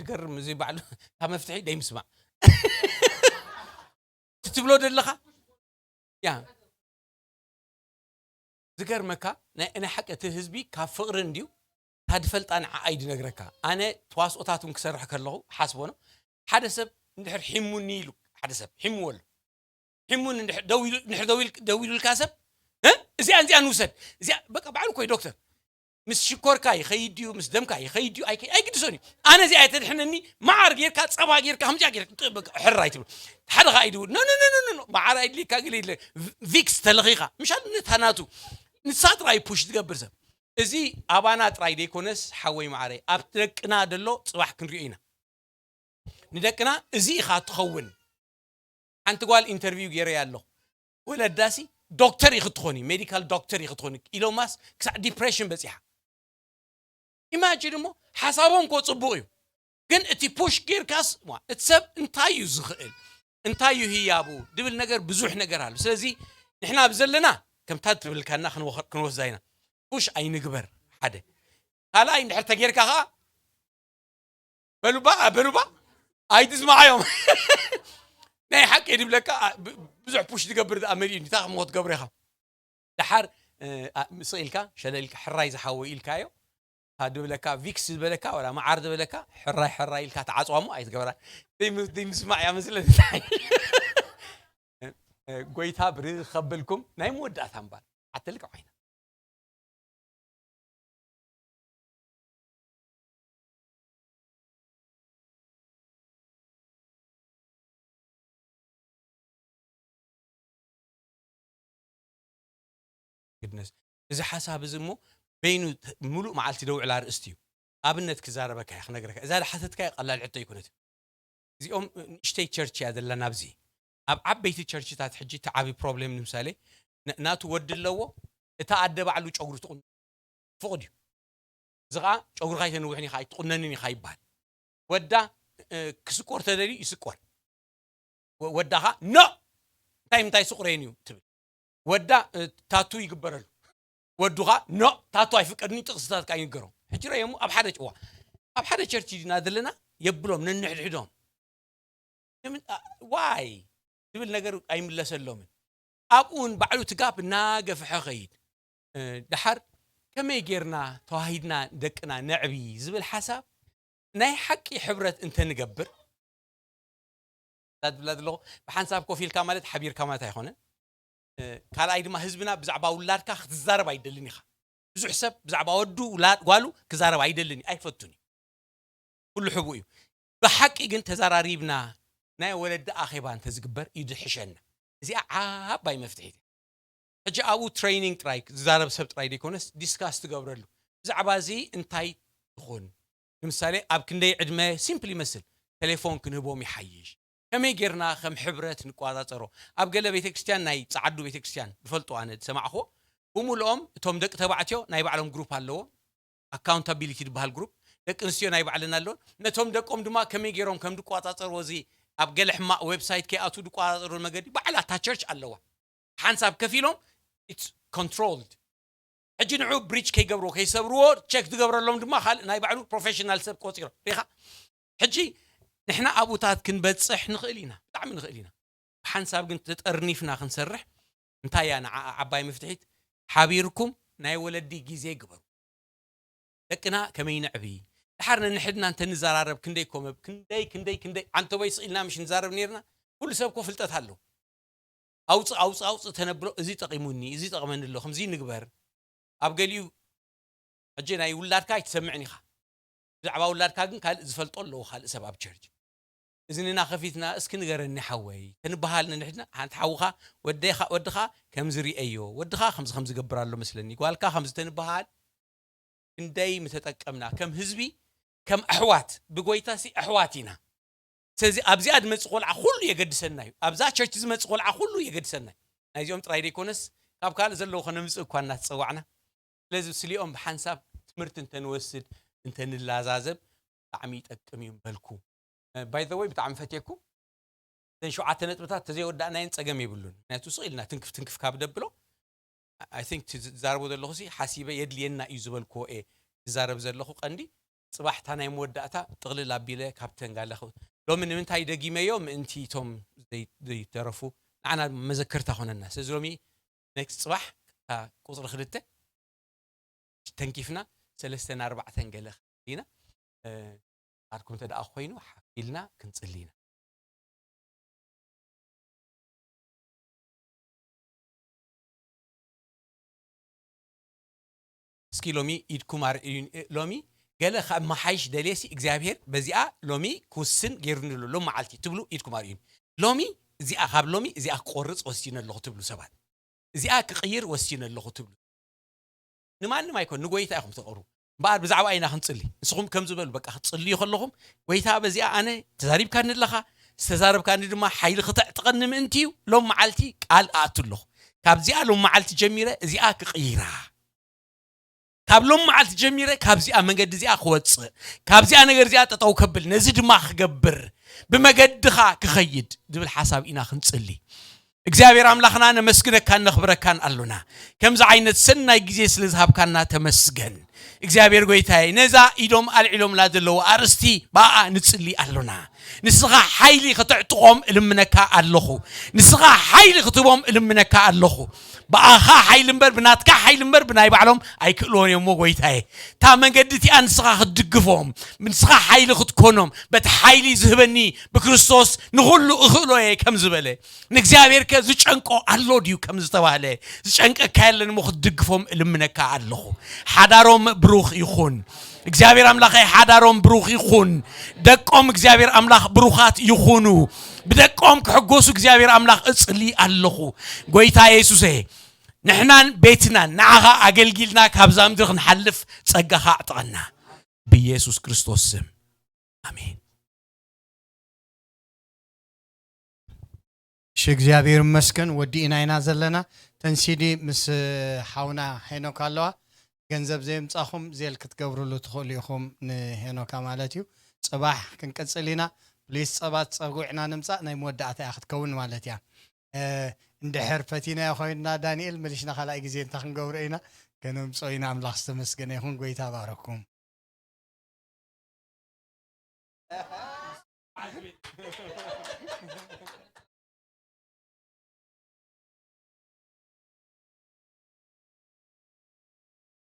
ትገርም። እዚ ባዕሉ ካብ መፍትሒ ደይምስማዕ ትትብሎ ዘለኻ ያ ዝገርመካ ናይ ናይ ሓቂ እቲ ህዝቢ ካብ ፍቕሪ እንድዩ ታድፈልጣ ንዓኣይ ድነግረካ። ኣነ ተዋስኦታት እውን ክሰርሕ ከለኹ ሓስቦ ነው ሓደ ሰብ እንድሕር ሒሙኒ ኢሉ ሓደ ሰብ ሒምዎ ኣሎ ሒሙን እንድሕር ደው ኢሉ- እንድሕር ደው ኢል- ደው ኢሉልካ ሰብ እ? እዚኣ እዚኣ ንውሰድ እዚኣ በቃ ባዕሉ ኮይ ዶክተር ምስ ሽኮርካ ይኸይድ ድዩ ምስ ደምካ ይኸይድ ድዩ ኣይከ- ኣይግድሶን እዩ። ኣነ እዚኣ የተድሕነኒ መዓር ጌርካ ጸባ ጌርካ ከምዚኣ ጌርካ ጥ- በቃ ሕራይ ትብል ሓደ ኸዓ ኢዱ ኖ ኖ ኖ ኖ ኖ መዓር ኣይድልካ ገለ የለ ቪክስ ተለኺኻ ምሻል ነታ ናቱ ንሳ ጥራይ ፑሽ ትገብር ሰብ እዚ ኣባና ጥራይ ዘይኮነስ ሓወይ መዓረይ ኣብ ደቅና ደሎ ጽባሕ ክንሪኦ ኢና ንደቅና እዚ ኢኻ ትኸውን ሓንቲ ጓል ኢንተርቪው ገይረያ ኣለኹ ወለዳሲ ዶክተር ኢኽትኾኒ ሜዲካል ዶክተር ኢኽትኾኒ ኢሎን ማስክ ክሳዕ ዲፕሬሽን በፂሓ ኢማጂን እሞ ሓሳቦም ኮ ፅቡቕ እዩ ግን እቲ ፑሽ ጌርካስ ዋ፣ እቲ ሰብ እንታይ እዩ ዝኽእል እንታይ እዩ ህያቡ ድብል ነገር ብዙሕ ነገር ኣሎ ስለዚ ንሕና ኣብ ዘለና ከምታ ትብልካና ክንወ- ክንወስዳ ኢና ፑሽ ኣይንግበር ሓደ ካልኣይ እንድሕር ተጌርካ ከዓ በሉባ በሉባ ኣይትስማዓዮም ናይ ሓቂ ድብለካ ብ- ብዙሕ ፑሽ ትገብር ዝኣመል እዩ እንታይ ክሞ ትገብሮ ኢኻ ደሓር እ፣ ኣ- ስቕ ኢልካ ሸለል ኢልካ ሕራይ ዝሓወ ኢልካዮ ታ ድብለካ ቪክስ ዝበለካ ወላ መዓር ዝበለካ ሕራይ ሕራይ ኢልካ ተዓፅዋሞ ኣይትገብራ ዘይምስማዕ እያ መስለኒ ጎይታ ብርኸበልኩም ናይ መወዳእታ እምባር ኣተልቅቕ ዓይና ግድነስ እዚ ሓሳብ እዚ እሞ በይኑ ተ- ምሉእ መዓልቲ ደውዕል ኣርእስቲ እዩ ኣብነት ክዛረበካ እየ ክነግረካ እዛ ዝሓተትካ ቀላል ሕቶ ኣይኮነት እዚኦም ንእሽተይ ቸርች እያ ዘለና ኣብዚ ኣብ ዓበይቲ ቸርችታት ሕጂ እቲ ዓብዪ ፕሮብሌም ንምሳሌ ን- ናቱ ወዲ ኣለዎ እታ ኣደ ባዕሉ ጨጉሪ ትቑን ፍቑድ እዩ እዚ ከዓ ጨጉርካ ኣይተንውሕን ኢኻ ኣይትቑነንን ኢኻ ይበሃል ወዳ እ፣ ክስቆር ተደልዩ ይስቆር ወ- ወዳ ኸዓ ኖ እንታይ ምንታይ ስቑረይን እዩ ትብል ወዳ እ፣ ታቱ ይግበረሉ ወዱ ኸዓ ኖ ታቱ ኣይፍቀድን እዩ ጥቕስታት ከዓ ይንገሮም ሕጂ ረየሙ ኣብ ሓደ ጭዋ ኣብ ሓደ ቸርች ዲና ዘለና የብሎም ነንሕድሕዶም ዋይ ዝብል ነገር ኣይምለሰሎምን ኣብኡ እውን ባዕሉ ትጋብ እናገፍሐ ኸይድ ደሓር ከመይ ጌርና ተዋሂድና ደቅና ነዕቢ ዝብል ሓሳብ ናይ ሓቂ ሕብረት እንተንገብር ዳድብላ ዘለኹ ብሓንሳብ ኮፍ ኢልካ ማለት ሓቢርካ ማለት ኣይኮነን ካልኣይ ድማ ህዝብና ብዛዕባ ውላድካ ክትዛረብ ኣይደልን ኢኻ ብዙሕ ሰብ ብዛዕባ ወዱ ውላድ ጓሉ ክዛረብ ኣይደልን እዩ ኣይፈቱን እዩ ኩሉ ሕቡ እዩ ብሓቂ ግን ተዛራሪብና ናይ ወለዲ ኣኼባ እንተዝግበር እዩ ዝሕሸና እዚኣ ዓባይ መፍትሒት ሕጂ ኣብኡ ትሬኒንግ ጥራይ ዝዛረብ ሰብ ጥራይ ዘይኮነስ ዲስካስ ትገብረሉ ብዛዕባ እዚ እንታይ ትኹን ንምሳሌ ኣብ ክንደይ ዕድመ ሲምፕል ይመስል ቴሌፎን ክንህቦም ይሓይሽ ከመይ ጌርና ከም ሕብረት ንቋጻጸሮ ኣብ ገለ ቤተክርስትያን ናይ ጸዓዱ ቤተክርስትያን ዝፈልጦ ኣነ ዝሰማዕኹዎ ብምልኦም እቶም ደቂ ተባዕትዮ ናይ ባዕሎም ግሩፕ ኣለዎም ኣካውንታቢሊቲ ዝበሃል ግሩፕ ደቂ ኣንስትዮ ናይ ባዕለን ኣለውን ነቶም ደቆም ድማ ከመይ ገይሮም ከም ዝቋጻጸርዎ እዚ ኣብ ገለ ሕማቕ ዌብሳይት ከይኣትዉ ዝቋጻጸሩ መገዲ ባዕላ እታ ቸርች ኣለዋ ሓንሳብ ከፊሎም it's controlled ሕጂ ንዑ ብሪጅ ከይገብርዎ ከይሰብርዎ ቸክ ዝገብረሎም ድማ ካልእ ናይ ባዕሉ ፕሮፌሽናል ሰብ ቆፂሮ ሪኻ ሕጂ ንሕና ኣብኡታት ክንበፅሕ ንኽእል ኢና ብጣዕሚ ንኽእል ኢና ብሓንሳብ ግን ተጠርኒፍና ክንሰርሕ እንታይ እያ ንዓኣ ዓባይ መፍትሒት ሓቢርኩም ናይ ወለዲ ግዜ ግበሩ ደቅና ከመይ ነዕቢ ድሓር ነንሕድና እንተንዘራረብ ክንደይ ኮመብ ክንደይ ክንደይ ክንደይ ዓንተቦይ ስኢልና ምሽ ንዛረብ ነርና ኩሉ ሰብ ኮ ፍልጠት ኣለዎ ኣውፅእ ኣውፅእ ኣውፅእ ተነብሎ እዚ ጠቂሙኒ እዚ ጠቅመኒ ኣሎ ከምዚ ንግበር ኣብ ገሊኡ ሕጂ ናይ ውላድካ ኣይትሰምዕን ኢኻ ብዛዕባ ውላድካ ግን ካልእ ዝፈልጦ ኣለዎ ካልእ ሰብ ኣብ ቸርች እዝንና ከፊትና እስኪ ንገረኒ ሓወይ ተንበሃል ንንሕድና ሓንቲ ሓውኻ ወድኻ ከምዚ ርእዮ ወድኻ ከምዚ ከምዚ ገብር ኣሎ መስለኒ ጓልካ ከምዚ ተንበሃል ክንደይ ምተጠቀምና ከም ህዝቢ ከም ኣሕዋት ብጎይታ ሲ ኣሕዋት ኢና ስለዚ ኣብዚኣ ዝመፅእ ቆልዓ ኩሉ የገድሰና እዩ ኣብዛ ቸርች ዝመፅእ ቆልዓ ኩሉ የገድሰና እዩ ናይዚኦም ጥራይ ዘይኮነስ ካብ ካልእ ዘለዉ ከነምፅእ እኳ እናተፀዋዕና ስለዚ ስሊኦም ብሓንሳብ ትምህርቲ እንተንወስድ እንተንላዛዘብ ብጣዕሚ ይጠቅም እዩ በልኩ ባይ ዘ ወይ ብጣዕሚ ፈትየኩም እተን ሸውዓተ ነጥብታት ተዘይወዳእናየን ፀገም የብሉን ምክንያቱ ስቕ ኢልና ትንክፍ ትንክፍ ካብ ደብሎ I think ዝዛረቦ ዘለኹ ሲ ሓሲበ የድልየና እዩ ዝበልክዎ እየ ዝዛረብ ዘለኹ ቀንዲ ጽባሕታ ናይ መወዳእታ ጥቕልል ኣቢለ ካብተን ጋለ ኽ-፣ ሎሚ ንምንታይ ደጊመዮ? ምእንቲ እቶም ዘይ-፣ ዘይተረፉ ንዓና መዘከርታ ኮነና። ስለዚ ሎሚ ነቲ ጽባሕ እታ ቁጽሪ ክልተ ተንኪፍና ሰለስተን ኣርባዕተን ገለ ኢና። እ፣ ኣድኩም እንተ ደኣ ኮይኑ ሓፍ ኢልና ክንጽሊ ኢና። እስኪ ሎሚ ኢድኩም ኣርእዩን። እ፣ ሎሚ ገለ ካብ መሓይሽ ደልየሲ እግዚኣብሔር በዚኣ ሎሚ ክውስን ገይሩኒ ኣሎ። ሎም መዓልቲ ትብሉ ኢድኩም ኣርእዩን። ሎሚ እዚኣ፣ ካብ ሎሚ እዚኣ ክቆርጽ ወሲነ ኣለኹ ትብሉ ሰባት፣ እዚኣ ክቕይር ወሲነ ኣለኹ ትብሉ፣ ንማንም ኣይኮን፣ ንጎይታ ኢኹም ተቕሩ። እምበኣር ብዛዕባ ኢና ክንጽሊ። ንስኹም ከምዚ በሉ፣ በቃ ክትጽልዩ ከለኹም፣ "ጎይታ፣ በዚኣ ኣነ ተዛሪብካኒ ኣለኻ፣ ዝተዛረብካኒ ድማ ሓይሊ ክተዕጥቀኒ ምእንቲ እዩ። ሎም መዓልቲ ቃል ኣእቱ ኣለኹ። ካብዚኣ ሎም መዓልቲ ጀሚረ እዚኣ ክቕይራ። ካብ ሎም መዓልቲ ጀሚረ ካብዚኣ መንገዲ እዚኣ ክወጽእ፣ ካብዚኣ ነገር እዚኣ ጠጠው ከብል፣ ነዚ ድማ ክገብር፣ ብመገድኻ ክኸይድ" ዝብል ሓሳብ ኢና ክንጽሊ። እግዚኣብሔር ኣምላኽና ነመስግነካን ነኽብረካን ኣሎና። ከምዚ ዓይነት ሰናይ ግዜ ስለ ዝሃብካና ተመስገን። እግዚኣብሔር ጎይታዬ፣ ነዛ ኢዶም ኣልዒሎምላ ዘለዉ ኣርእስቲ ብኣኣ ንጽሊ ኣሎና። ንስኻ ሓይሊ ከተዕጥቖም እልምነካ ኣለኹ። ንስኻ ሓይሊ ክትቦም እልምነካ ኣለኹ። ብኣኻ ሓይሊ እምበር፣ ብናትካ ሓይሊ እምበር፣ ብናይ ባዕሎም ኣይክእልዎን እዮም እሞ ጎይታዬ። እታ መንገዲ እቲኣ ንስኻ ክትድግፎም፣ ንስኻ ሓይሊ ክትኮኖም፣ በቲ ሓይሊ ዝህበኒ ብክርስቶስ ንኹሉ እኽእሎ እየ ከም ዝበለ፣ ንእግዚኣብሔር ከ ዝጨንቆ ኣሎ ድዩ ከም ዝተባህለ፣ ዝጨንቀካ የለን እሞ ክትድግፎም እልምነካ ኣለኹ። ሓዳሮም ብሩኽ ይኹን። እግዚኣብሔር ኣምላኸይ ሓዳሮም ብሩኽ ይኹን። ደቆም እግዚኣብሔር ኣምላኽ ብሩኻት ይኹኑ። ብደቆም ክሕጎሱ እግዚኣብሔር ኣምላኽ እጽሊ ኣለኹ። ጎይታ የሱሰ፣ ንሕናን ቤትናን ንዓኻ ኣገልጊልና ካብዛ ምድሪ ክንሓልፍ ጸጋኻ ኣዕጥቐና። ብኢየሱስ ክርስቶስ ስም። ኣሜን። እሺ፣ እግዚኣብሔር ይመስገን፣ ወዲእና ኢና ዘለና። ተንሲዲ ምስ ሓውና ሄኖክ ኣለዋ። ገንዘብ ዘየምጻኹም ዜል ክትገብሩሉ ትኽእሉ ኢኹም ንሄኖካ ማለት እዩ። ጽባሕ ክንቅጽል ኢና። ፕሊስ፣ ጸባ ጸጉዕና ንምጻእ ናይ መወዳእታ እያ ክትከውን ማለት እያ። እ፣ እንድሕር ፈቲናዮ ኮይንና ዳንኤል፣ መሊሽና ካልኣይ ግዜ እንታይ ክንገብሮ ኢና? ከነምጽኦ ኢና። ኣምላኽ ዝተመስገነ ይኹን። ጎይታ ባረኩም።